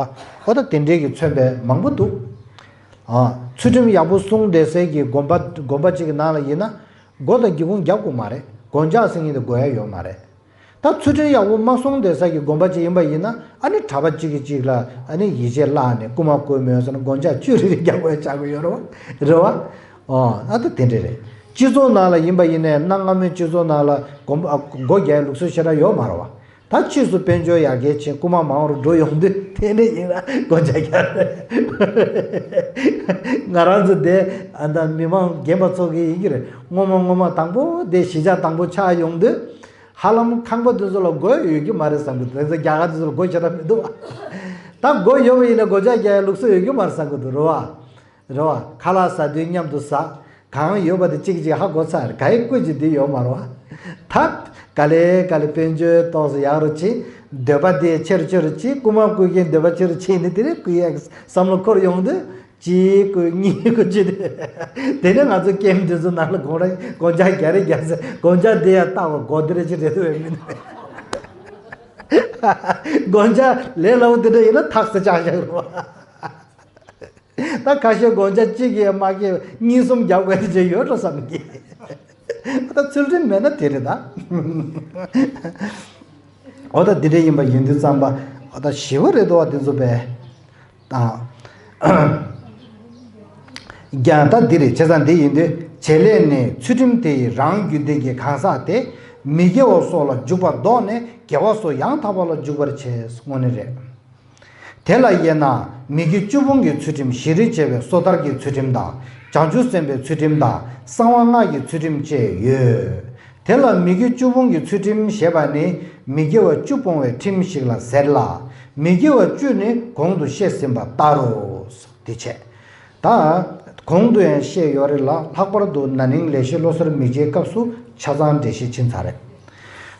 ཨོ་ད་དེ་འདྲའི་གི་མཚོན་པ་མང་པོ་འདུག་ཨ། ཚུལ་ཁྲིམས་ཡག་པོ་སྲུང་བསྡད་སའི་གི་དགོན་པ་དགོན་པ་ཅིག་གི་ནང་ལ་ཡིན་ན། སྒོ་དང་སྒེའུ་ཁུང་རྒྱབ་དགོས་མ་རེད། སྒོ་ལྕགས་ཟེར་མཁན་དེ་དགོས་ཡ་ཡོད་མ་རེད། ད་ཚུལ་ཁྲིམས་ཡག་པོ་མ་སྲུང་བསྡད་ས་གི་དགོན་པ་ཅིག་ཡིན་པ་ཡིན་ན། ཨ་ནི་གྲྭ་པ་གཅིག་གིས་གཅིག་ལ་ཨ་ནི་ཡིད་ཆེས་བརླག་ནས་རྐུ་མ་རྐུས་མེད་ཟེར་ན་སྒོ་ལྕགས་བཅུ་རེ་རེ་རྒྱག་དགོས་ཆགས་ཀྱི་ཡོད་རེད་བ། རེད་བ། ཨོ། ཨ་ད་དེ་འདྲ་རེད། སྤྱི་ཚོགས་ནང་ལ་ཡིན་པ་ཡིན་ནའི་གནའ་སྔ་མོའི་སྤྱི་ཚོགས་ནང་ལ་སྒོ་སྒོ་རྒྱག་ཡའི་ལུགས་སྲོལ་ཞེ་དྲག་ཡོད་མ་རེད་བ། ད་ཕྱིས་སུ་དཔལ་འབྱོར་ཡར་རྒྱས་ཕྱིན། རྐུ་མ་མང་རུ་འགྲོ་ཡོང་དུས་དེ་འདྲ་ཡིན་ན་སྒོ་ལྕགས་རྒྱག་རེད། ང་རང་ཚོ་དེ་ཨ་ད་མི་མང་རྒན་པ་ཚོ་གི་ཡིན་གྱི་རེད། སྔོན་མ་སྔོན་མ་དང་པོ་དེ་གཞིས་ཆགས་དང་པོ་ཆགས་ཡོང་དུས། ཧ་ལམ་ཁང་པ་དེ་ཚོ་ལ་སྒོ་ཡོད་ཀྱི་མ་རེད་བསམ་གི་འདུག་དེ་ཚོ་རྒྱ་གར་དེ་ཚོ་ལ་སྒོ་ཞེ་དྲག་མི་འདུག་ད་སྒོ་ཡོད་པ་ཡིན་ན་སྒོ་ལྕགས་རྒྱག་ཡའི་ལུགས་སྲོལ་ཡོད་ཀྱི་མ་རེད་བསམ་གི་འདུག་རེད་བ། རེད་བ། ཁ་ལག་ཟ་དུས་མཉམ་དུ་ཟ། གང་ཡོད་པ་དེ་གཅིག་གཅིག་ཧ་གོ་ཚར། ག་ཡེ་བཀོད་ཀྱི་འདི་ཡོད་མ་རེད་བ། ད་ག་ལེ་ག་ལེ་དཔལ་འབྱོར་ཏོག་ཙམ་ཡག་རུ་ཕྱིན། འདོད་པ་དེ་ཆེ་རུ་ཆེ་རུ་ཕྱིན། རྐུ་མ་རྐུ་མཁན་འདོད་པ་ཆེ་རུ་ཕྱིན་ནས་དེ་རེད། རྐུ་ཡག་བསམ་བློ་འཁོར་ཡོང་དུས་གཅིག་རྐུ་གཉིས་རྐུ་བྱས་ཏེ། དེ་ནས་ང་ཚོ་ཀེམ་དེ་ཚོ་ནང་ལ་སྒོ་ར་སྒོ་ལྕགས་རྒྱག་རེ་རྒྱག་ཟེར། སྒོ་ལྕགས་དེ་ཡང་བཏགས་པ་སྒོ་དེ་རེ་ཅི་རེད་འདུག་བས་མིན། སྒོ་ལྕགས་ལས་སླ་པོ་དེ་འདྲ་ཡིན་ན་ཐག་ཟེར་ཆག་བཞག་རུང་། ད་ཁ་ཤས་སྒོ་ལྕགས་གཅིག་གིས་མ་སྐྱེས་གཉིས་གསུམ་རྒྱག་དགོས་དེ་ཅིག་ཡོད་འགྲོ་བསམ་གི། ད་ཚུལ་ཁྲིམས་མེད་ན་དེ་རེད་ད། འོ་ད་འདི་འདྲ་ཡིན་པ་ཡིན་དུས་ཙམ་པ། འོ་ད་ཞི་བ་རེད་དོ། དེ་ཚོ་བས་དང་། ཀྱང་ད་འདི་རེད། བྱས་ཙང་འདི་ཡིན་དུས་བྱེད་ལས་ནི་ཚུལ་ཁྲིམས་དེ་ཡིས་རང་རྒྱུད་སྡེ་གི་གང་ཟག་དེ་མི་དགེ་བ་སོགས་ལ་འཇུག་པ་བཟློག་ནས་དགེ་བ་སོགས་ཡང་དག་པ་ལ་འཇུག་པར་བྱེད། དངོས་གནས་རེད། དེ་ལ་དབྱེ་ན་མི་དགེ་བཅུ་སྤོང་གི་ཚུལ་ཁྲིམས་བཞི་རེ་བྱས་པའི་སོ་ཐར་གྱི་ཚུལ་ཁྲིམས་དང་། བྱང་ཆུབ་སེམས་དཔའི་ཚུལ་ཁྲིམས་དང་། གསང་བ་སྔགས་ཀྱི་ཚུལ་ཁྲིམས་བཅས་ཡོད། དེ་ལ་མི་དགེ་བཅུ་སྤོང་གི་ཚུལ་ཁྲིམས་ཞེས་པ་ནི་མི་དགེ་བ་བཅུ་སྤོང་བའི་ཁྲིམས་ཤིག་ལ་ཟེར་ལ། མི་དགེ་བ་བཅུ་ནི་གོང་དུ་བཤད་ཟིན་པ་ལྟར་རོ། དེ་བྱས། ད་གོང་དུ་ཡང་བཤད་ཡོད་རེད་ལ། ལྷག་པར་དུ་ན་ནིང་ལེགས་བཤད་བློ་གསར་མི་རྗེའི་སྐབས་སུ་ཆ་ཚང་འགྲེལ་བཤད་ཕྱིན་ཚར་རེད།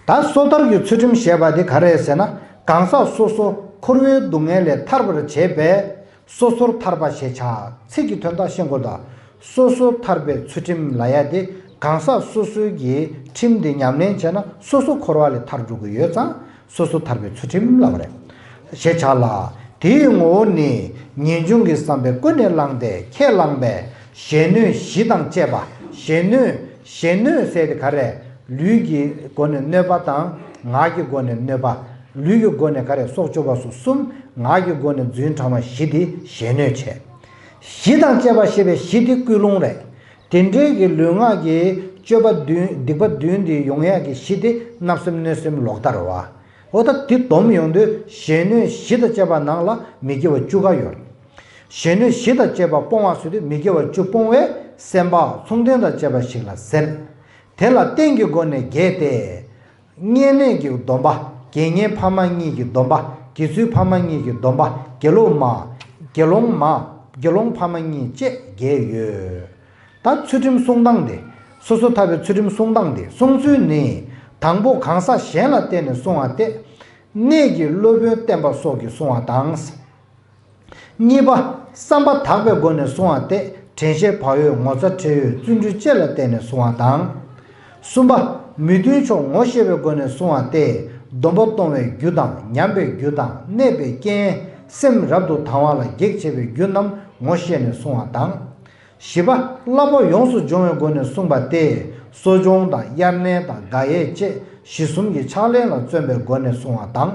ད་སོ་ཐར་གྱི་ཚུལ་ཁྲིམས་ཞེས་པ་དེ་ག་རེ་རེད་ཟེར་ན། གང་ཟག་སོ་སོ་འཁོར་བའི་སྡུག་བསྔལ་ལས་ཐར་བར་བྱེད་པས་སོ་སོར་ཐར་པ་ཞེས་བྱ། ཚིག་གི་དོན་དག་ཤེས་དགོས་ད། སོ་སོར་ཐར་པའི་ཚུལ་ཁྲིམས་ལབ་ཡ་དེ་གང་ཟག་སོ་སོའི་གི་ཁྲིམས་དེ་ཉམས་ལེན་བྱས་ན་སོ་སོ་འཁོར་བ་ལས་ཐར་འགྲོ་གི་ཡོད་ཙང་། སོ་སོ་ཐར་པའི་ཚུལ་ཁྲིམས་ལབ་རེད། ཞེས་བྱ་ལ། དེའི་ངོ་བོ་ནི་ངེས་འབྱུང་གི་བསམ་པས་ཀུན་ནས་བསླངས་ཏེ་ཁས་བླངས་པས་གཞན་གནོད་བཞི་དང་བཅས་པ། གཞན་གནོད། གཞན་གནོད་ཟེར་དེ་ག་རེ། ལུས་ཀྱི་སྒོ་ནས་གནོད་པ་དང་། ངག་གི་སྒོ་ནས་གནོད་པ། ལུས་ཀྱི་སྒོ་ནས་ག་རེ། སྲོག་གཅོད་པ་སོགས་གསུམ། ངག་གི་སྒོ་ནས་རྫུན་ཕྲ་མ་བཞི་དེ་གཞན་གནོད་བྱས། བཞི་དང་བཅས་པ་ཞེས་པའི་བཞི་དེ་ཀུན་སློང་རེད། དེ་འདྲའི་གི་ལུས་ངག་གི་སྤྱོད་པ་བདུན། སྡིག་པ་བདུན་དེ་ཡོང་ཡག་གི་བཞི་དེ་བརྣབ་སེམས་གནོད་སེམས་ལོག་ལྟ་རེད་བ། འོ་ད་དེ་སྡོམ་ཡོང་དུས་གཞན་གནོད་བཞི་དང་བཅས་པ་ནང་ལ་མི་དགེ་བ་བཅུ་ཀ་ཡོད། གཞན་གནོད་བཞི་དང་བཅས་པ་སྤོང་བ་ཟེར་དུས་མི་དགེ་བ་བཅུ་སྤོང་བས་སེམས་པ་མཚུངས་ལྡན་དང་བཅས་པ་ཞིག་ལ་ཟེར། དེ་ལ་རྟེན་གྱི་སྒོ་ནས་བརྒྱད་དེ། བསྙེན་གནས་ཀྱི་སྡོམ་པ། དགེ་བསྙེན་ཕ་མ་གཉིས་ཀྱི་སྡོམ་པ། དགེ་ཚུལ་ཕ་མ་གཉིས་ཀྱི་སྡོམ་པ། དགེ་སློང་མ། དགེ་སློང་མ། དགེ་སློང་ཕ་མ་གཉིས་བཅས་བརྒྱད་ཡོད། ད་ཚུལ་ཁྲིམས་སྲུང་སྟངས་དེ། སོ་སོ་ཐར་པའི་ཚུལ་ཁྲིམས་སྲུང་སྟངས་དེ། སྲུང་ཚུལ་ནི། དང་པོ་གང་ཟག་གཞན་ལ་བརྟེན་ནས་སྲུང་བ་སྟེ། གནས་ཀྱི་སློབ་དཔོན་བསྟེན་པ་སོགས་ཀྱིས་སྲུང་བ་དང་། གཉིས་པ། བསམ་པ་དག་པའི་སྒོ་ནས་སྲུང་བ་སྟེ། དྲན་ཤེས་བག་ཡོད་ངོ་ཚ་ཁྲེལ་ཡོད་བརྩོན་འགྲུས་བཅས་ལ་བརྟེན་ནས་སྲུང་བ་དང་། གསུམ་པ། མི་མཐུན་ཕྱོགས་ངོ་ཤེས་པའི་སྒོ་ནས་སྲུང་བ་སྟེ། སྡོམ་པ་གཏོང་བའི་རྒྱུ་དང་ཉམས་པའི་རྒྱུ་དང་གནས་པའི་རྐྱེན། སེམས་རབ་ཏུ་དང་བ་ལ་གེགས་བྱེད་པའི་རྒྱུ་རྣམས་ངོ་ཤེས་ནས་སྲུང་བ་དང་། བཞི་པ། བསླབ་པ་ཡོངས་སུ་སྦྱོང་བའི་སྒོ་ནས་བསྲུངས་པ་སྟེ། གསོ་སྦྱོང་དང་དབྱར་གནས་དང་དགག་དབྱེ་བཅས་གཞི་གསུམ་གྱི་ཕྱག་ལེན་ལ་བརྩོན་པའི་སྒོ་ནས་བསྲུང་བ་དང་།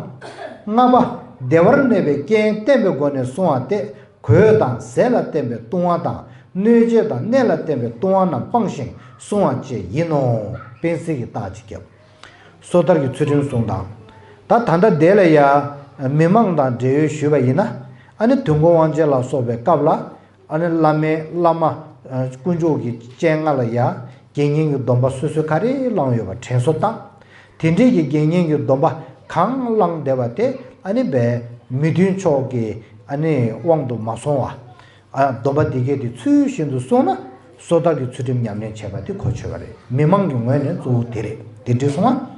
ལྔ་པ། བདེ་བར་གནས་པའི་རྐྱེན་བསྟེན་པའི་སྒོ་ནས་བསྲུང་བ་སྟེ། གོས་དང་ཟས་ལ་བརྟེན་པའི་ལྟུང་བ་དང་། གནོད་བྱེད་དང་གནས་ལ་བརྟེན་པའི་ལྟུང་བ་རྣམས་སྤང་ཞིང་བསྲུང་བ་བཅས་ཡིན་ནོ། དཔེ་གསལ་གྱི་རྟགས་ཅིག་བརྒྱབ། སོ་ཐར་གྱི་ཚུལ་ཁྲིམས་སྲུང་སྟངས། ད་ད་ལྟ་དེ་ལ་ཡ་མི་མང་དང་འབྲེལ་ཡོད་ཞུས་པ་ཡིན་ན། ཨ་ནི་དུས་འཁོར་དབང་ཆེན་ལ་སོགས་པའི་སྐབས་ལ། ཨ་ནི་བླ་མའི་བླ་མ། ཨ། དཀོན་མཆོག་གི་སྤྱན་སྔ་ལ་ཡ། དགེ་བསྙེན་གྱི་སྡོམ་པ་སོ་སོས་ག་རེ་བླངས་ཡོད་པ་དྲན་གསོ་བཏང་། དེ་འདྲའི་གི་དགེ་བསྙེན་གྱི་སྡོམ་པ་གང་བླངས་བསྡད་པ་དེ་ཨ་ནི་བས་མི་མཐུན་ཕྱོགས་ཀྱི་ཨ་ནི་དབང་དུ་མ་སོང་བ། ཨ། སྡོམ་པ་འདི་གས་དེ་ཚུལ་བཞིན་དུ་སྲུང་ན། སོ་ཐར་གྱི་ཚུལ་ཁྲིམས་ཉམས་ལེན་བྱས་པ་དེ་གོ་ཆོད་པ་རེད། མི་མང་གི་ངོས་ནས་གཙོ་བོ་དེ་རེད། དེ་འགྲིག་སོང་ང་།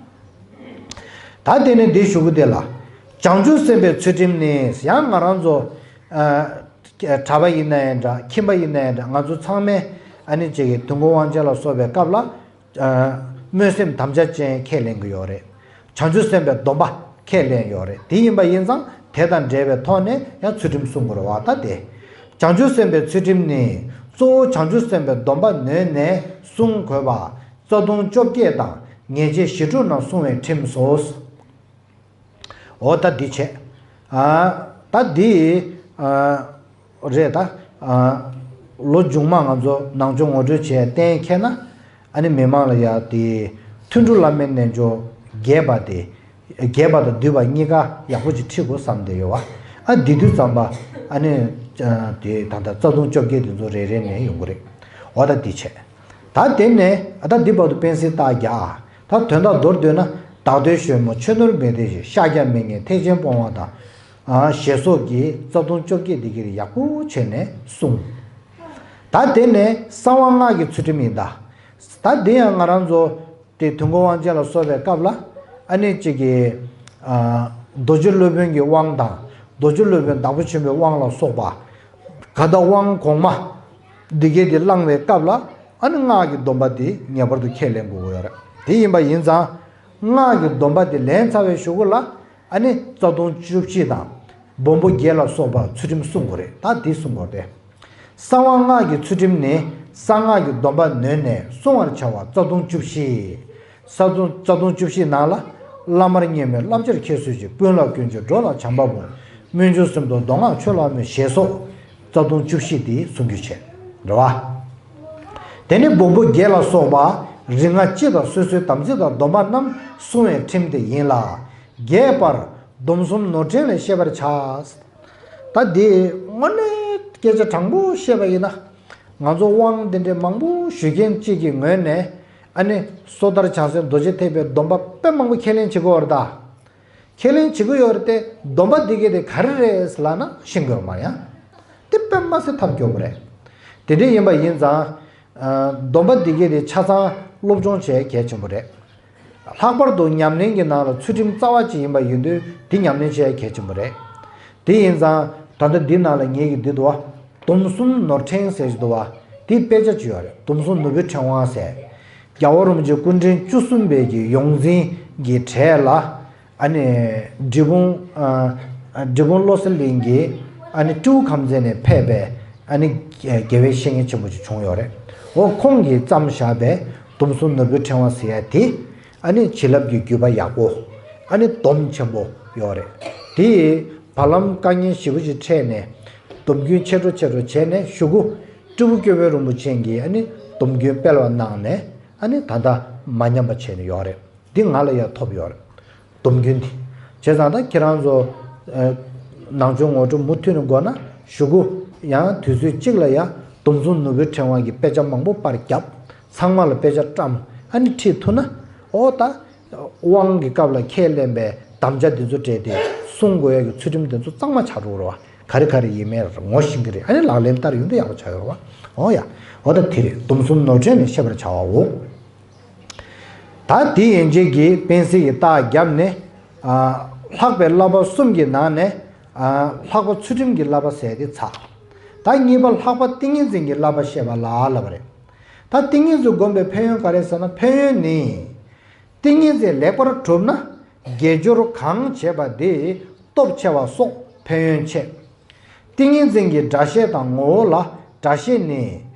ད་དེ་ནས་འདི་ཞུ་གི་དེ་ལ། བྱང་ཆུབ་སེམས་དཔའི་ཚུལ་ཁྲིམས་ནི་ཡང་ང་རང་ཚོ། ཨ། གྲྭ་པ་ཡིན་ན་ཡང་འདྲ། ཁྱིམ་པ་ཡིན་ན་ཡང་འདྲ། ང་ཚོ་ཚང་མས་ཨ་ནི་ཅིག་གི་དུས་འཁོར་དབང་ཆེན་ལ་སོགས་པའི་སྐབས་ལ། ཨ། སྨོན་སེམས་དམ་བཅའ་ཅན་ཁས་ལེན་གྱི་ཡོད་རེད། བྱང་ཆུབ་སེམས་དཔའི་སྡོམ་པ་ཁས་ལེན་ཡོད་རེད། དེ་ཡིན་པ་ཡིན་ཙང་དེ་དང་འབྲེལ་བའི་ཐོག་ནས་ཡང་ཚུལ་ཁྲིམས་སྲུང་དགོས་རེད་བ། ད་དེ། བྱང་ཆུབ་སེམས་དཔའི་ཚུལ་ཁྲིམས་ནི། གཙོ་བོ་བྱང་ཆུབ་སེམས་དཔའི་སྡོམ་པ་ནོད་ནས་སྲུང་དགོས་པ། རྩ་ལྟུང་བཅོ་བརྒྱད་དང་ཉེས་བྱས་ཞི་ཁྲོ་རྣམས་བསྲུང་བའི་ཁྲིམས་སོ། འོ་ད་འདི་བྱས། ཨ། ད་འདི། ཨ། རེད་ད། ཨ། ལོ་མཇུག་མ་ང་ཚོ་ནང་ཆོས་ངོ་སྤྲོད་བྱས་གཏན་འཁེལ་ན། ཨ་ནི་མི་མང་ལ་ཡ་དེ། ཐུན་དྲུག་བླ་མའི་རྣལ་འབྱོར་རྒྱས་པ་དེ། རྒྱས་པ་དང་བསྡུས་པ་གཉིས་ཀ་ཡག་པོ་ཅིག་ཁྲིད་དགོས་བསམ་བསྡད་ཡོད་བ། ཨ། འདི་དུས་ཙམ་པ། ཨ་ནི། ཨ། དེ་ད་ལྟ་རྩ་ལྟུང་བཅོ་བརྒྱད་དེ་ཚོ་རེ་རེ་ནས་ཡོང་གི་རེད། འོ་ད་འདི་བྱས། ད་དེ་ནས་ད་འདི་བར་དུ་དཔེ་གསལ་རྟགས་བརྒྱ། ད་དོན་དག་མདོར་བསྡུས་ན། བདག་ལྟོས་གཞོལ་མོ་ཆོས་ནོར་མི་བདེ་ཞིང་། ཤཱཀྱ་མི་ངལ་ཐེག་ཆེན་སྤོང་བ་དང་། ཨ། ཞེས་སོགས་ཀྱི་རྩ་ལྟུང་བཅོ་བརྒྱད་འདི་གིར་ཡག་པོ་བྱས་ནས་བསྲུང་། ད་དེ་ནས་གསང་བ་སྔགས་ཀྱི་ཚུལ་ཁྲིམས་ཡིན་ད། ད་འདི་ཡང་ང་རང་ཚོ། དེ་དུས་འཁོར་དབང་ཆེན་ལ་སོགས་པའི་སྐབས་ལ་ཨ་ནི་གཅིག་གི་ཨ་རྡོ་རྗེ་སློབ་དཔོན་གྱི་དབང་དང་རྡོ་རྗེ་སློབ་དཔོན་དྭགས་པོ་ཆེན་པོའི་དབང་ལ་སོགས་པ་ག་ད་དབང་གོང་མ་འདི་གས་དེ་བླངས་པའི་སྐབས་ལ་ཨ་ནི་སྔགས་ཀྱི་སྡོམ་པ་དེ་ངེས་པར་དུ་ཁས་ལེན་དགོས་ཀྱི་ཡོད་རེད། དེ་ཡིན་པ་ཡིན་ཙང་སྔགས་ཀྱི་སྡོམ་པ་དེ་ལེན་ཚར་བའི་གཞུག་གུ་ལ་ཨ་ནི་རྩ་ལྟུང་བཅུ་བཞི་དང་སྦོམ་པོ་བརྒྱད་ལ་སོགས་པ་ཚུལ་ཁྲིམས་བསྲུང་དགོས་རེད། ད་འདི་བསྲུང་དགོས་ཏེ། གསང་བ་སྔགས་ཀྱི་ཚུལ་ཁྲིམས་ནི། གསང་སྔགས་ཀྱི་སྡོམ་པ་ནོད་ནས་བསྲུང་བར་བྱ་བ་རྩ་ལྟུང་བཅུ་བཞི། རྩ་ལྟུང་རྩ་ལྟུང་བཅུ་བཞི་ནང་ལ། བླ་མར་མཉེས་མོས་བསླབ་བྱར་ཁྱད་གསོད་ཅིང་། སྤུན་ལ་སྐྱོན་བརྗོད་འགྲོ་ལ་བྱམས་པ་སྤོང་། སྨོན་འཇུག་གསུམ་དང་མདོ་སྔགས་ཆོས་ལ་སྨོད་ཞེས་སོགས་རྩ་ལྟུང་བཅུ་བཞི་དེ་བསྲུང་རྒྱུ་བྱེད། རེད་བ། དེ་ནས་སྦོམ་པོ་བརྒྱད་ལ་སོགས་པ་རིག་སྔགས་སྤྱི་དང་སོ་སོའི་དམ་ཚིག་དང་སྡོམ་པ་རྣམས་བསྲུང་བའི་ཁྲིམས་དེ་ཡིན་ལ། རྒྱས་པར་སྡོམ་གསུམ་ནོར་ཕྲེང་ལས་ཤེས་པར་བྱ། ད་འདི་དངོས་གནས་སྐད་ཆ་དྲང་པོ་བཤད་པ་ཡིན་ན། ང་ཚོ་དབང་འདི་འདྲའི་མང་པོ་ཞུ་མཁན་གཅིག་གི་ངོས་ནས་ཨ་ནི་སོ་ཐར་བྱང་སེམས་རྡོ་རྗེ་ཐེག་པའི་སྡོམ་པ་དཔེ་མང་པོ་ཁས་ལེན་བྱེད་ཀྱི་ཡོད་རེད་ད། ཁས་ལེན་བྱེད་ཀྱི་ཡོད་རེད་དེ་སྡོམ་པ་འདི་གས་དེ་ག་རེ་རེད་ལབ་ན་ཤེས་དགོས་མ་ཡང་། དེ་དཔེ་མ་སྲིད་ཐབས་སྐྱོ་པོ་རེད། དེ་འདྲ་ཡིན་པ་ཡིན་ཙང་། སྡོམ་པ་འདི་གས་དེ་ཆ་ཚང་སློབ་སྦྱོང་བྱེད་གལ་ཆེན་པོ་རེད། ལྷག་པར་དུ་ཉམས་ལེན་གྱི་ནང་ལ་ཚུལ་ཁྲིམས་རྩ་བ་གཅིག་ཡིན་པ་ཡིན་དུས་འདི་ཉམས་ལེན་བྱེད་ཡ་གལ་ཆེན་པོ་རེད། དེ་ཡིན་ཙང་ད་ལྟ་འདི་ནང་ལ་ངེད་ཀྱི་འདི་འདུག་བ། སྡོམ་གསུམ་ནོར་ཕྲེང་ཟེར་གྱི་འདུག་བ། འདི་དཔེ་ཆ་ཅིག་ཡོད་རེད། སྡོམ་གསུམ་ནོར་བུའི་ཕྲེང་བ་ཟེར། རྒྱལ་བ་རིན་པོ་ཆེ་སྐུ་ཕྲེང་བཅུ་གསུམ་པའི་གི་ཡོངས་འཛིན་གྱི་གྲས་ལ། ཨ་ནི་འབྲས་སྤུངས། ཨ་འབྲས་སྤུངས་བློ་གསལ་གླིང་གི་ཨ་ནི་སྤྲེའུ་ཁམས་ཚན་ནས་ཕེབས་པའི་ཨ་ནི་དགེ་བའི་བཤེས་གཉེན་ཆེན་པོ་ཅིག་བྱུང་ཡོད་རེད། འོ་ཁོང་གིས་བརྩམས་བཞག་པའི་སྡོམ་གསུམ་ནོར་བུའི་ཕྲེང་བ་ཟེར་ཡ་དེ་ཨ་ནི་བྱིན་རླབས་ཀྱི་བརྒྱུད་པ་ཡག་པོ་ཨ་ནི་སྡོམ་ཆེན་པོ་ཡོད་རེད། དེ་ཡིས་བར་ལམ་དཀའ་ངལ་ཞེ་པོ་ཅིག་འཕྲད་ནས་སྡོམ་རྒྱུན་ཆད་འགྲོ་ཆད་འགྲོ་བྱས་ནས་གཞུག་གུ་སྤྲེའུ་སྐྱོབ་པའི་རིན་པོ་ཆེ་གིས་ཨ་ནི་སྡོམ་རྒྱུན་སྤེལ་བ་གནང་ནས་ཨ་ནི་ད་ལྟ་མ་ཉམས་པ་བྱས་ནས་ཡོད་རེད། འདི་ང་ལ་ཡང་ཐོབ་ཡོད་རེད། སྡོམ་རྒྱུན་འདི། བྱས་ཙང་ད་ཁྱེད་རང་ཚོ་ཨ་ནང་ཆོས་ངོ་སྤྲོད་མུ་མཐུད་ནས་དགོས་ན་གཞུག་གུ་ཡང་དུས་ཚོད་གཅིག་ལ་ཡང་སྡོམ་གསུམ་ནོར་བུའི་ཕྲེང་བ་གི་དཔེ་ཆ་མང་པོ་པར་བརྒྱབ། ཚང་མ་ལ་དཔེ་ཆ་བཀྲམ། ཨ་ནི་ཁྲིད་ཐུབ་ན། ཨོ་ད། དབང་གི་སྐབས་ལ་ཁས་ལེན་པའི་དམ་བཅའ་འདི་ཚོ་སྤྲད་དེ་སྲུང་དགོས་ཡ་གི་ཚུལ་ཁྲིམས་འདི་ཚོ་གཙང་མ་ཆགས་འགྲོ་གི་རེད་བ། ག་རེ་ག་རེ་ཡིན་མིན་ངོ་ཤེས་ཀྱི་རེད། ཨ་ནི་ལག་ལེན་བསྟར་ཡོང་དུས་ཡག་པོ་ཆགས་ཡོད་རེད་བ། ཨོ་ཡ། ཨོ་ད་དེ་རེད། སྡོམ་གསུམ་ནོར་ཕྲེང་ལས་ཤེས་པར་བྱའོ། ད་དེ་ཡན་ཆད་ཀྱི་པཎ་གསེར་གྱི་རྟགས་བརྒྱབ་ནས། ཨ། ལྷག་པའི་བསླབ་པ་གསུམ་གྱི་ནང་ནས། ཨ། ལྷག་པ་ཚུལ་ཁྲིམས་ཀྱི་བསླབ་པ་ཟེར་དེ་ཚར། ད་གཉིས་པ་ལྷག་པ་ཏིང་ངེ་འཛིན་གྱི་བསླབ་པ་བཤད་པ་ལ་ལབ་པ་རེད། ད་ཏིང་ངེ་འཛིན་བསྒོམ་པའི་ཕན་ཡོན་ག་རེ་ཟེར་ན། ཕན་ཡོན་ནི། ཏིང་ངེ་འཛིན་ལེགས་པར་གྲུབ་ན། དགེ་སྦྱོར་གང་བྱས་པ་དེ་སྟོབས་ཆེ་བ་སོགས་ཕན་ཡོན་ཆེ། ཏིང་ངེ་འཛིན་གྱི་སྒྲ་བཤད་དང་ངོ་བོ་ལ། སྒྲ་བཤད་ནི།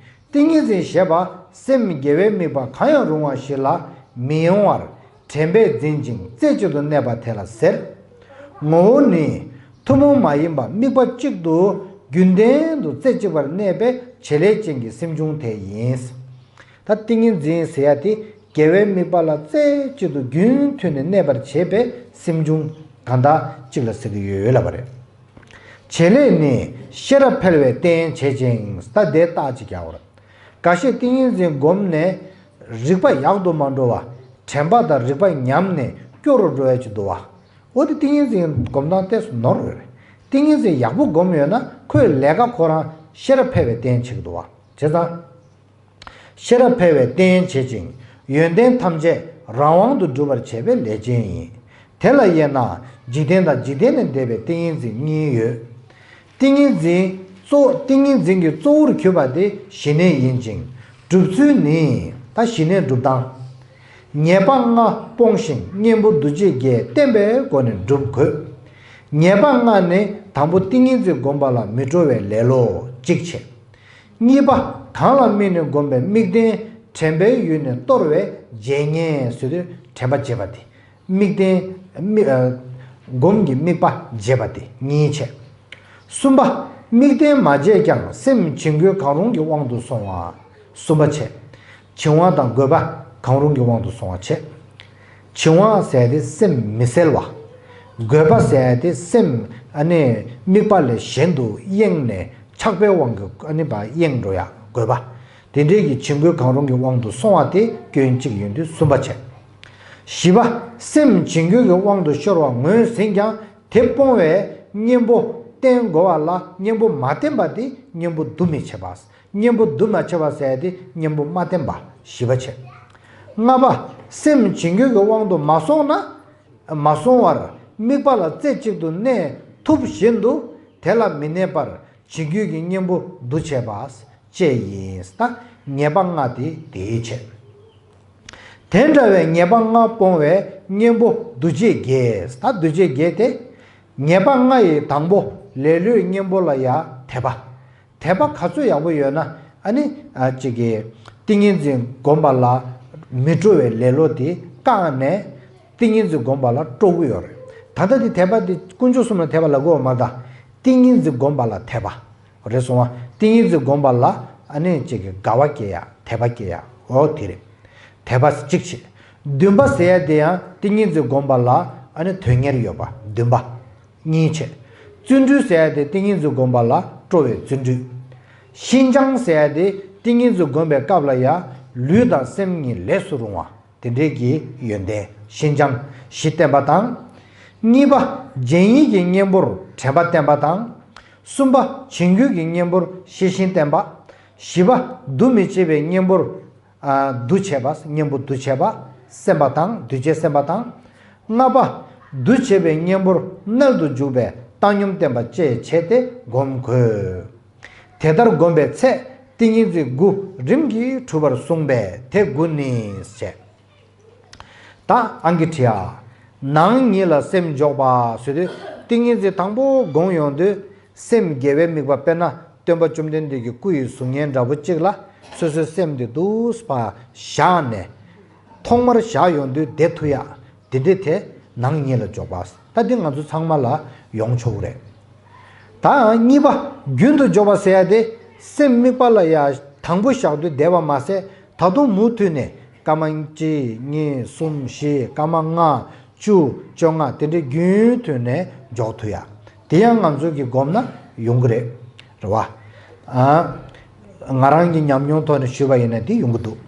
ཏིང་ངེ་འཛིན་ཞེས་པ་སེམས་དགེ་བའི་དམིགས་པ་གང་ཡང་རུང་བ་ཞིག་ལ་མི་གཡེང་བར་དྲན་པས་འཛིན་ཅིང་རྩེ་གཅིག་ཏུ་གནས་པ་དེ་ལ་ཟེར། ངོ་བོ་ནི། ཐུན་མོང་མ་ཡིན་པ་དམིགས་པ་གཅིག་ཏུ་རྒྱུན་ལྡན་དུ་རྩེ་གཅིག་པར་གནས་པའི་བྱེད་ལས་ཅན་གྱི་སེམས་བྱུང་དེ་ཡིན། ད་ཏིང་ངེ་འཛིན་ཟེར་ཡ་དེ་དགེ་བའི་དམིགས་པ་ལ་རྩེ་གཅིག་ཏུ་རྒྱུན་མཐུད་ནས་གནས་པར་བྱེད་པའི་སེམས་བྱུང་གང་དག་གཅིག་ལ་ཟེར་གྱི་ཡོད་ལབ་པ་རེད། བྱེད་ལས་ནི་ཤེས་རབ་འཕེལ་བའི་རྟེན་བྱེད་ཅིང་། ད་དེ་རྟགས་ཅིག་རྒྱག་དགོས་རེད། འགའ་ཤས་ཏིང་ངེ་འཛིན་བསྒོམས་ནས་རིག་པ་ཡག་ཏུ་མ་འགྲོ་བ། དྲན་པ་དང་རིག་པ་ཉམས་ནས་སྐྱོ་རུ་འགྲོ་ཡ་ཅིག་འདུག་བ། འོ་དེ་ཏིང་ངེ་འཛིན་སྒོམ་སྟངས་ཏོག་ཙམ་ནོར་ཡོད་རེད། ཏིང་ངེ་འཛིན་ཡག་པོ་སྒོམ་ཡོད་ན་ཁོས་ལས་ཀ་ཁོ་རང་ཤེས་རབ་འཕེལ་བའི་རྟེན་བྱེད་ཀྱི་འདུག་བ། བྱས་ཙང་། ཤེས་རབ་འཕེལ་བའི་རྟེན་བྱེད་ཅིང་། ཡོན་ཏན་ཐམས་ཅད་རང་དབང་དུ་འགྲུབ་པར་བྱེད་པའི་ལས་ཅན་ཡིན། དེ་ལ་དབྱེ་ན། འཇིག་རྟེན་དང་འཇིག་རྟེན་ལས་འདས་པའི་ཏིང་ངེ་འཛིན་གཉིས་ཡོད། ཏིང་ངེ་འཛིན་གཙོ། ཏིང་ངེ་འཛིན་གྱི་གཙོ་བོར་གྱུར་པ་དེ་ཞི་གནས་ཡིན་ཅིང་། སྒྲུབ་ཚུལ་ནི། ད་ཞི་གནས་སྒྲུབ་སྟངས། ཉེས་པ་ལྔ་སྤོང་ཞིང་གཉེན་པོ་འདུ་བྱེད་བརྒྱད་བསྟེན་པའི་སྒོ་ནས་སྒྲུབ་དགོས། ཉེས་པ་ལྔ་ནི་དང་པོ་ཏིང་ངེ་འཛིན་བསྒོམ་པ་ལ་མི་སྤྲོ་བའི་ལེ་ལོ་གཅིག་བྱས། གཉིས་པ། གང་ལ་དམིགས་ནས་བསྒོམས་པའི་དམིགས་རྟེན་དྲན་པའི་ཡུལ་ནས་སྟོར་བས་བརྗེད་ངས་ཟེར་དུས་དྲན་པ་བརྗེད་པ་དེ། དམིགས་རྟེན། དམིགས། ཨ། སྒོམ་གྱི་དམིགས་པ་བརྗེད་པ་དེ་གཉིས་བྱས། གསུམ་པ། དམིགས་རྟེན་མ་བརྗེད་ཀྱང་སེམས་བྱིང་རྒོད་གང་རུང་གི་དབང་དུ་སོང་བ། གསུམ་པ་བྱས། བྱིང་བ་དང་རྒོད་པ་གང་རུང་གི་དབང་དུ་སོང་བ་བྱས། བྱིང་བ་ཟེར་ཏེ་སེམས་མི་གསལ་བ། རྒོད་པ་ཟེར་ཏེ་སེམས་ཨ་ནི་དམིགས་པ་ལས་གཞན་དུ་གཡེང་ནས་ཆགས་པའི་དབང་གིས་ཨ་ནི་བ་གཡེང་འགྲོ་ཡ་རྒོད་པ། དེ་འདྲའི་གི་བྱིང་རྒོད་གང་རུང་གི་དབང་དུ་སོང་བ་དེ་སྐྱོན་གཅིག་ཡིན་དུས་གསུམ་པ་བྱས། བཞི་པ། སེམས་བྱིང་རྒོད་ཀྱི་དབང་དུ་ཤོར་བ་ངོས་ཟིན་ཀྱང་དེ་སྤོང་བའི་གཉེན་པོ་བསྟེན་དགོས་པ་ལ་གཉེན་པོ་མ་བསྟེན་པ་དེ་གཉེན་པོ་འདུ་མི་བྱེད་པ། གཉེན་པོ་འདུ་མ་བྱེད་པ་ཟེར་ཏེ་གཉེན་པོ་མ་བསྟེན་པ་བཞི་པ་བྱས། ལྔ་པ། སེམས་བྱིང་རྒོད་ཀྱི་དབང་དུ་མ་སོང་ན། མ་སོང་བར་དམིགས་པ་ལ་རྩེ་གཅིག་ཏུ་གནས་ཐུབ་བཞིན་དུ་དེ་ལ་མི་གནས་པར་བྱིང་རྒོད་ཀྱི་གཉེན་པོ་འདུ་བྱེད་པ་བཅས་ཡིན། ད་ཉེས་པ་ལྔ་དེ་དེའི་ཕྱིར། དེ་འདྲ་བའི་ཉེས་པ་ལྔ་སྤོང་བའི་གཉེན་པོ་འདུ་བྱེད་བརྒྱད། ད་འདུ་བྱེད་བརྒྱད་དེ། ཉེས་པ་ལྔ་ཡི་དང་པོ་ལེ་ལོའི་གཉེན་པོ་ལ་ཡང་དད་པ། དད་པ་ག་ཚོད་ཡག་པོ་ཡོད་ན། ཨ་ནི་ཨ་ཅིག་གིས་ཏིང་ངེ་འཛིན་བསྒོམ་པ་ལ་མི་སྤྲོ་བའི་ལེ་ལོ་དེ་བཀག་ནས་ཏིང་ངེ་འཛིན་བསྒོམ་པ་ལ་སྤྲོ་གི་ཡོད་རེད། ད་ལྟ་དེ་དད་པ་དེ་དཀོན་མཆོག་གསུམ་ལ་དད་པ་ལབ་དགོས་པ་མ་རེད་ད། ཏིང་ངེ་འཛིན་བསྒོམ་པ་ལ་དད་པ་རེད་སོང་བ། ཏིང་ངེ་འཛིན་བསྒོམ་པ་ལ་ཨ་ནི་ཅིག་གིས་དགའ་བ་སྐྱེ་ཡ། དད་པ་སྐྱེ་ཡ། འོ་དེ་རེད། དད་པ་གཅིག་བྱས། བདུན་པ་ཟེར་ཡ་དེ་ཡང་ཏིང་ངེ་འཛིན་བསྒོམ་པ་ལ་ཨ་ནི་དོན་གཉེར་ཡོད་པ་བདུན་པ། གཉིས་བྱས། བརྩོན་འགྲུས་ཟེར་ཡ་དེ་ཏིང་ངེ་འཛིན་བསྒོམ་པ་ལ་སྤྲོ་བའི་བརྩོན་འགྲུས། ཤིན་སྦྱངས་ཟེར་ཡ་དེ་ཏིང་ངེ་འཛིན་བསྒོམ་པའི་སྐབས་ལ་ཡང་ལུས་དང་སེམས་གཉིས་ལས་སུ་རུང་བ་དེ་འདྲའི་གི་ཡོན་ཏན་ཤིན་སྦྱངས་བཞི་བསྟན་པ་དང་། གཉིས་པ་བརྗེད་ངས་ཀྱི་གཉེན་པོར་དྲན་པ་བསྟན་པ་དང་། གསུམ་པ་བྱིང་རྒོད་ཀྱི་གཉེན་པོར་ཤེས་བཞིན་བསྟན་པ། བཞི་པ་འདུ་མི་བྱེད་པའི་གཉེན་པོར་ཨ་འདུ་བྱེད་པ། གཉེན་པོ་འདུ་བྱེད་པ་སེམས་པ་དང་འདུ་བྱེད་སེམས་པ་དང་། ལྔ་པ་འདུ་བྱེད་པའི་གཉེན་པོར་མནལ་དུ་འཇུག་པའི་བཏང་སྙོམས་བསྟན་པ་བཅས་བྱས་ཏེ་བསྒོམ་དགོས། དེ་ལྟར་བསྒོམ་པའི་ཚེ་ཏིང་ངེ་འཛིན་དགུ་རིམ་གྱིས་གྲུབ་པར་གསུངས་པས་དེ་དགུ་ནི་ཞེས། ད་ཨང་ཀི་བྲིས་ཨ། ནང་ཉིད་ལ་སེམས་འཇོག་པ་ཟེར་དུས་ཏིང་ངེ་འཛིན་དང་པོ་བསྒོམ་ཡོང་དུས། སེམས་དགེ་བའི་དམིགས་པ་དཔེར་ན་སྟོན་པ་བཅོམ་ལྡན་འདས་ཀྱི་སྐུ་ཡི་གཟུགས་བརྙན་འདྲ་པོ་གཅིག་ལ་སོ་སོའི་སེམས་དེ་འདུག་སེ་ཕར་བཞག་ནས། ཐོག་མར་བཞག་ཡོང་དུས་བདེ་ཐུབ་ཡ། དེ་འདྲའི་དེ་ནང་ཉིད་ལ་འཇོག་པ། ད་འདི་ང་ཚོ་ཚང་མ་ལ་ཡོང་ཆོག་གི་རེད། ད་གཉིས་པ་རྒྱུན་དུ་འཇོག་པ་ཟེར་ཡ་དེ་སེམས་དམིགས་པ་ལ་ཡ་དང་པོ་བཞག་དུས་བདེ་བ་མ་ཟད་ད་དུང་མུ་མཐུད་ནས་སྐར་མ་གཅིག་གཉིས་གསུམ་བཞི་སྐར་མ་ལྔ་བཅུ་བཅོ་ལྔ་དེ་འདྲའི་རྒྱུན་མཐུད་ནས་འཇོག་ཐུབ་ཡ། དེ་ཡང་ང་ཚོ་གིས་བསྒོམས་ན་ཡོང་གི་རེད། རེད་བ། ཨ། ང་རང་གི་ཉམས་མྱོང་ཐོག་ནས་ཞུས་པ་ཡིན་ན་དེ་ཡོང་གི་འདུག་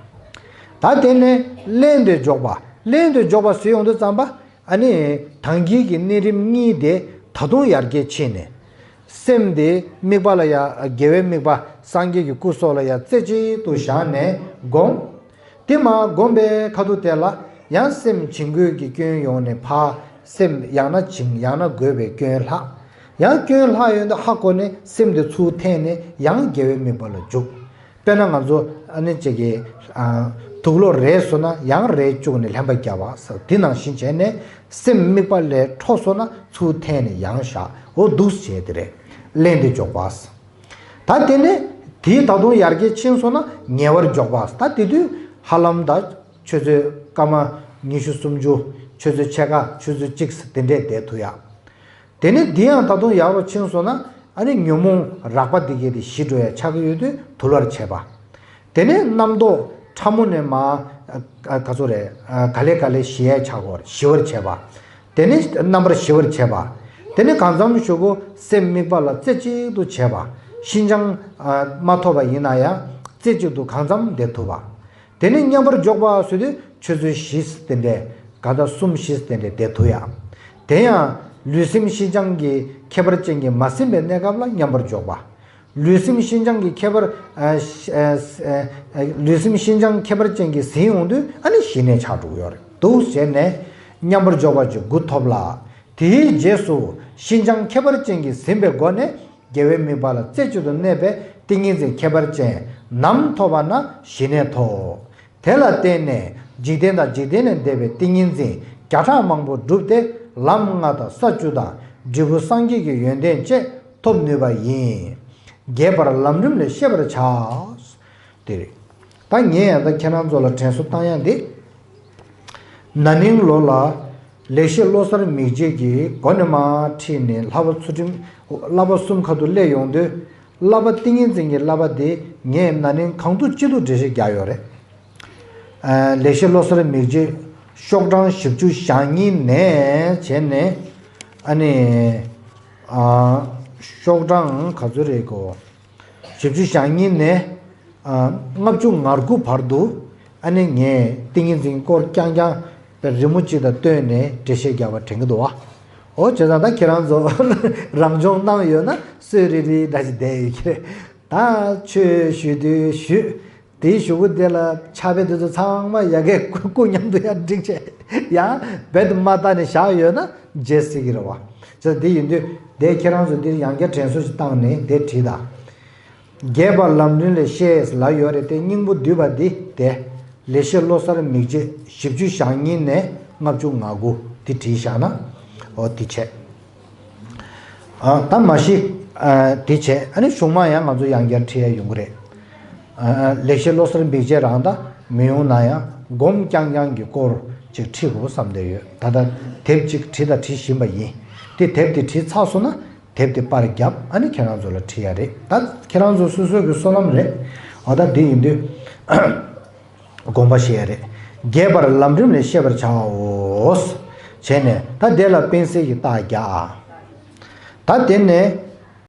ད་དེ་ནས་བརླན་དུ་འཇོག་པ། བརླན་དུ་འཇོག་པ་ཟེར་ཡོང་དུས་ཙམ་པ། ཨ་ནི་ད་གིན་གྱི་གནས་རིམ་གཉིས་དེ་ད་དུང་ཡར་རྒྱས་ཕྱིན་ནས། སེམས་དེ་དམིགས་པ་ལ་ཡ་དགེ་བའི་དམིགས་པ་སངས་རྒྱས་ཀྱི་སྐུ་སོགས་ལ་ཡ་རྩེ་གཅིག་ཏུ་བཞག་ནས་བསྒོམ། དེ་མར་བསྒོམས་པའི་ཁ་ཐུག་དེ་ལ་ཡང་སེམས་བྱིང་རྒོད་ཀྱི་སྐྱོན་ཡོང་ནས་ཕར་སེམས་ཡང་ན་བྱིང་ཡང་ན་རྒོད་པའི་སྐྱོན་ལྷག་ཡང་སྐྱོན་ལྷག་ཡོང་དུས་ཧ་གོ་ནས་སེམས་དེ་ཚུར་འཐེན་ནས་ཡང་དགེ་བའི་དམིགས་པ་ལ་འཇུག་དཔེར་ན་ང་ཚོ་ཨ་ནི་ཅིག་གིས་ཨ་དུག་སློག་རལ་སོང་ན་ཡང་རལ་བཅུག་ནས་ལྷན་པ་རྒྱག་པ་ཟེར་དེ་ནང་བཞིན་བྱས་ནས་སེམས་དམིགས་པ་ལས་འཕྲོ་སོང་ན་ཚུར་འཐེན་ནས་ཡང་བཞག་འོ་འདུག་སེ་བྱས་དེ་རེད། བརླན་དུ་འཇོག་པ། ད་དེ་ནས་དེའི་ད་དུང་ཡར་རྒྱས་ཕྱིན་སོང་ན་ཉེ་བར་འཇོག་པ། ད་དེ་དུས་ཧ་ལམ་ད་ཆུ་ཚོད་སྐར་མ་ཉི་ཤུ་སུམ་ཅུ་ཆུ་ཚོད་ཕྱེད་ཀ་ཆུ་ཚོད་གཅིག་དེ་འདྲས་བསྡད་ཐུབ་ཡ། དེ་ནས་འདི་ཡང་ད་དུང་ཡག་རུ་ཕྱིན་སོང་ན་ཨ་ནི་ཉོན་མོངས་རགས་པ་འདི་གས་དེ་ཞི་འགྲོ་ཡ་ཆགས་ཀྱི་ཡོད་དུས་དུལ་བར་བྱེད་པ། དེ་ནས་རྣམ་རྟོག་ཕྲ་མོ་ནས་མར་ཨ་ག་ཚོད་རེད། ཨ་ག་ལེ་ག་ལེ་ཞི་ཡ་ཆགས་ཀྱི་ཡོད་རེད། ཞི་བར་བྱེད་པ། དེ་ནས་རྣམ་པར་ཞི་བར་བྱེད་པ། དེ་ནས་གང་འཚམ་ཞུ་གོ་སེམས་དམིགས་པ་ལ་རྩེ་གཅིག་ཏུ་བྱེད་པ། ཤིན་སྦྱངས་ཨ་མ་ཐོབ་པ་ཡིན་ན་ཡང་རྩེ་གཅིག་ཏུ་གང་འཚམ་བསྡད་ཐུབ་པ། དེ་ནས་མཉམ་པར་འཇོག་པ་ཟེར་དུས་ཆུ་ཚོད་བཞི་དེ་འདྲས་ག་ད་གསུམ་བཞི་དེ་འདྲས་བསྡད་ཐུབ་ཡ། དེ་ཡང་ལུས་སེམས་ཤིན་སྦྱངས་ཀྱི་ཁྱད་པར་ཅན་གྱིས་མ་ཟིན་པའི་གནས་སྐབས་ལ་མཉམ་པར་འཇོག་པ། ལུས་སེམས་ཤིན་སྦྱངས་ཀྱི་ཁྱད་པར་ཨ་ཨ་ཨ་ལུས་སེམས་ཤིན་སྦྱངས་ཁྱད་པར་ཅན་གྱིས་ཟིན་ཡོང་དུས་ཨ་ནི་ཞི་གནས་ཆགས་འགྲོ་གི་ཡོད་རེད། འདུག་ཟེར་ནས་མཉམ་པར་འཇོག་པ་བཅུ་དགུ་ཐོབ་ལ། དེའི་རྗེས་སུ་ཤིན་སྦྱངས་ཁྱད་པར་ཅན་གྱིས་ཟིན་པའི་སྒོ་ནས་དགེ་བའི་དམིགས་པ་ལ་རྩེ་གཅིག་ཏུ་གནས་པའི་ཏིང་ངེ་འཛིན་ཁྱད་པར་ཅན་ནམ་ཐོབ་པ་ན་ཞི་གནས་ཐོབ། དེ་ལ་བརྟེན་ནས་འཇིག་རྟེན་དང་འཇིག་རྟེན་ལས་འདས་པའི་ཏིང་ངེ་འཛིན་བརྒྱ་ཕྲག་མང་པོ་བསྒྲུབས་ཏེ་ལམ་ལྔ་དང་ས་བཅུ་དང་འབྲས་བུ་སངས་རྒྱས་ཀྱི་ཡོན་ཏན་བཅས་ཐོབ་ནུས་པ་ཡིན། རྒྱས་པར་ལམ་རིམ་ལས་ཤེས་པར་བྱ། དེ་རེད། ད་ངས་ཡང་ད་ཁྱེད་རང་ཚོ་ལ་དྲན་གསོ་བཏང་ཡ་འདི། ན་ནིང་ལོ་ལ་ལེགས་བཤད་བློ་གསར་མིག་འབྱེད་ཀྱི་མགོ་ནས་མར་ཁྲིད་ནས་བསླབ་པ་ཚུལ་ཁྲིམས་བསླབ་པ་གསུམ་ཁ་ཐུག་སླེབས་ཡོང་དུས། བསླབ་པ་ཏིང་ངེ་འཛིན་གྱི་བསླབ་པ་དེ་ངས་ན་ནིང་གང་ཐུབ་ཅི་ཐུབ་འགྲེལ་བཤད་རྒྱག་ཡོད་རེད། ཨ་ལེགས་བཤད་བློ་གསར་མིག་འབྱེད་ཤོག་གྲངས་བཞི་བཅུ་ཞེ་གཉིས་ནས་བྱས་ནས་ཨ་ནི་ཨ་ཤོག་གྲངས་ག་ཚོད་རེད་གོ། བཞི་བཅུ་ཞེ་གཉིས་ནས་ཨ་ལྔ་བཅུ་ང་དགུ་བར་དུ་ཨ་ནི་ངས་ཏིང་ངེ་འཛིན་སྐོར་རྐྱང་རྐྱང་པའི་རི་མོ་གཅིག་དང་བསྟུན་ནས་འགྲེལ་བཤད་རྒྱག་པ་དྲན་གྱི་འདུག་བ། འོ་བྱས་ཙང་ད་ཁྱེད་རང་ཚོ་རང་སྦྱོང་གནང་ཡོད་ན་སུས་རེ་རེ་འདྲ་ཞིག་བསྡད་ཡོད་ཀྱི་རེད། ད་ཆོས་ཞུ་དུས་ཞུས། དེའི་གཞུག་གུ་དེ་ལ་ཕྱག་དཔེ་དེ་ཚོ་ཚང་མ་ཡ་གིའི་སྐུ་མཉམ་དུ་ཡར་བསྒྲིགས་བྱས་ཡང་རྦད་དེ་མ་བལྟས་ནས་བཞག་ཡོད་ན་བརྗེད་སྲིད་ཀྱི་རེད་བ། བྱས་ཙང་དེ་ཡིན་དུས་དེ་ཁྱེད་རང་ཚོ་འདིར་ཡང་བསྐྱར་དྲན་གསོ་ཞིག་བཏང་ནས་དེ་བྲིས་དང་། རྒྱས་པར་ལམ་རིམ་ལས་ཤེས་ལབ་ཡོད་རེད་དེ། སྙིང་པོ་བསྡུས་པ་འདི་སྟེ། ལེགས་བཤད་བློ་གསར་མིག་འབྱེད་བཞི་བཅུ་ཞེ་གཉིས་ནས་ལྔ་བཅུ་ང་དགུ་འདི་བྲིས་བཞག་ན། འོ་འདི་བྱས། ཨ་ད་མ་གཞི་ཨ་འདི་བྱས། ཨ་ནི་གཞུག་མ་ཡང་ང་ཚོ་ཡང་བསྐྱར་བྲིས་ཡ་ཡོང་གི་རེད། ཨ་ལེགས་བཤད་བློ་གསར་མིག་འབྱེད་རང་ད་མི་ཡོང་ན་ཡང་སྒོམ་རྐྱང་རྐྱང་གི་སྐོར་ཅིག་བྲིས་དགོས་བསམ་བསྡད་ཡོད། ད་ལྟ་དེབ་ཅིག་བྲིས་དང་བྲིས་བཞིན་པ་ཡིན། དེ་དེབ་དེ་བྲིས་ཚར་སོང་ན་དེབ་དེ་པར་བརྒྱབ། ཨ་ནི་ཁྱེད་རང་ཚོ་ལ་བྲིས་ཡ་རེད། ད་ཁྱེད་རང་ཚོ་སོ་སོ་གི་བསོད་ནམས་རེད། འོ་ད་འདི་ཡིན་དུས་དགོངས་པ་བཞེས་ཡ་རེད། རྒྱས་པར་ལམ་རིམ་ལས་ཤེས་པར་བྱའོ། བྱས་ནས་ད་དེ་ལ་དཔེ་གསལ་གྱི་རྟགས་བརྒྱབ། ད་དེ་ནས་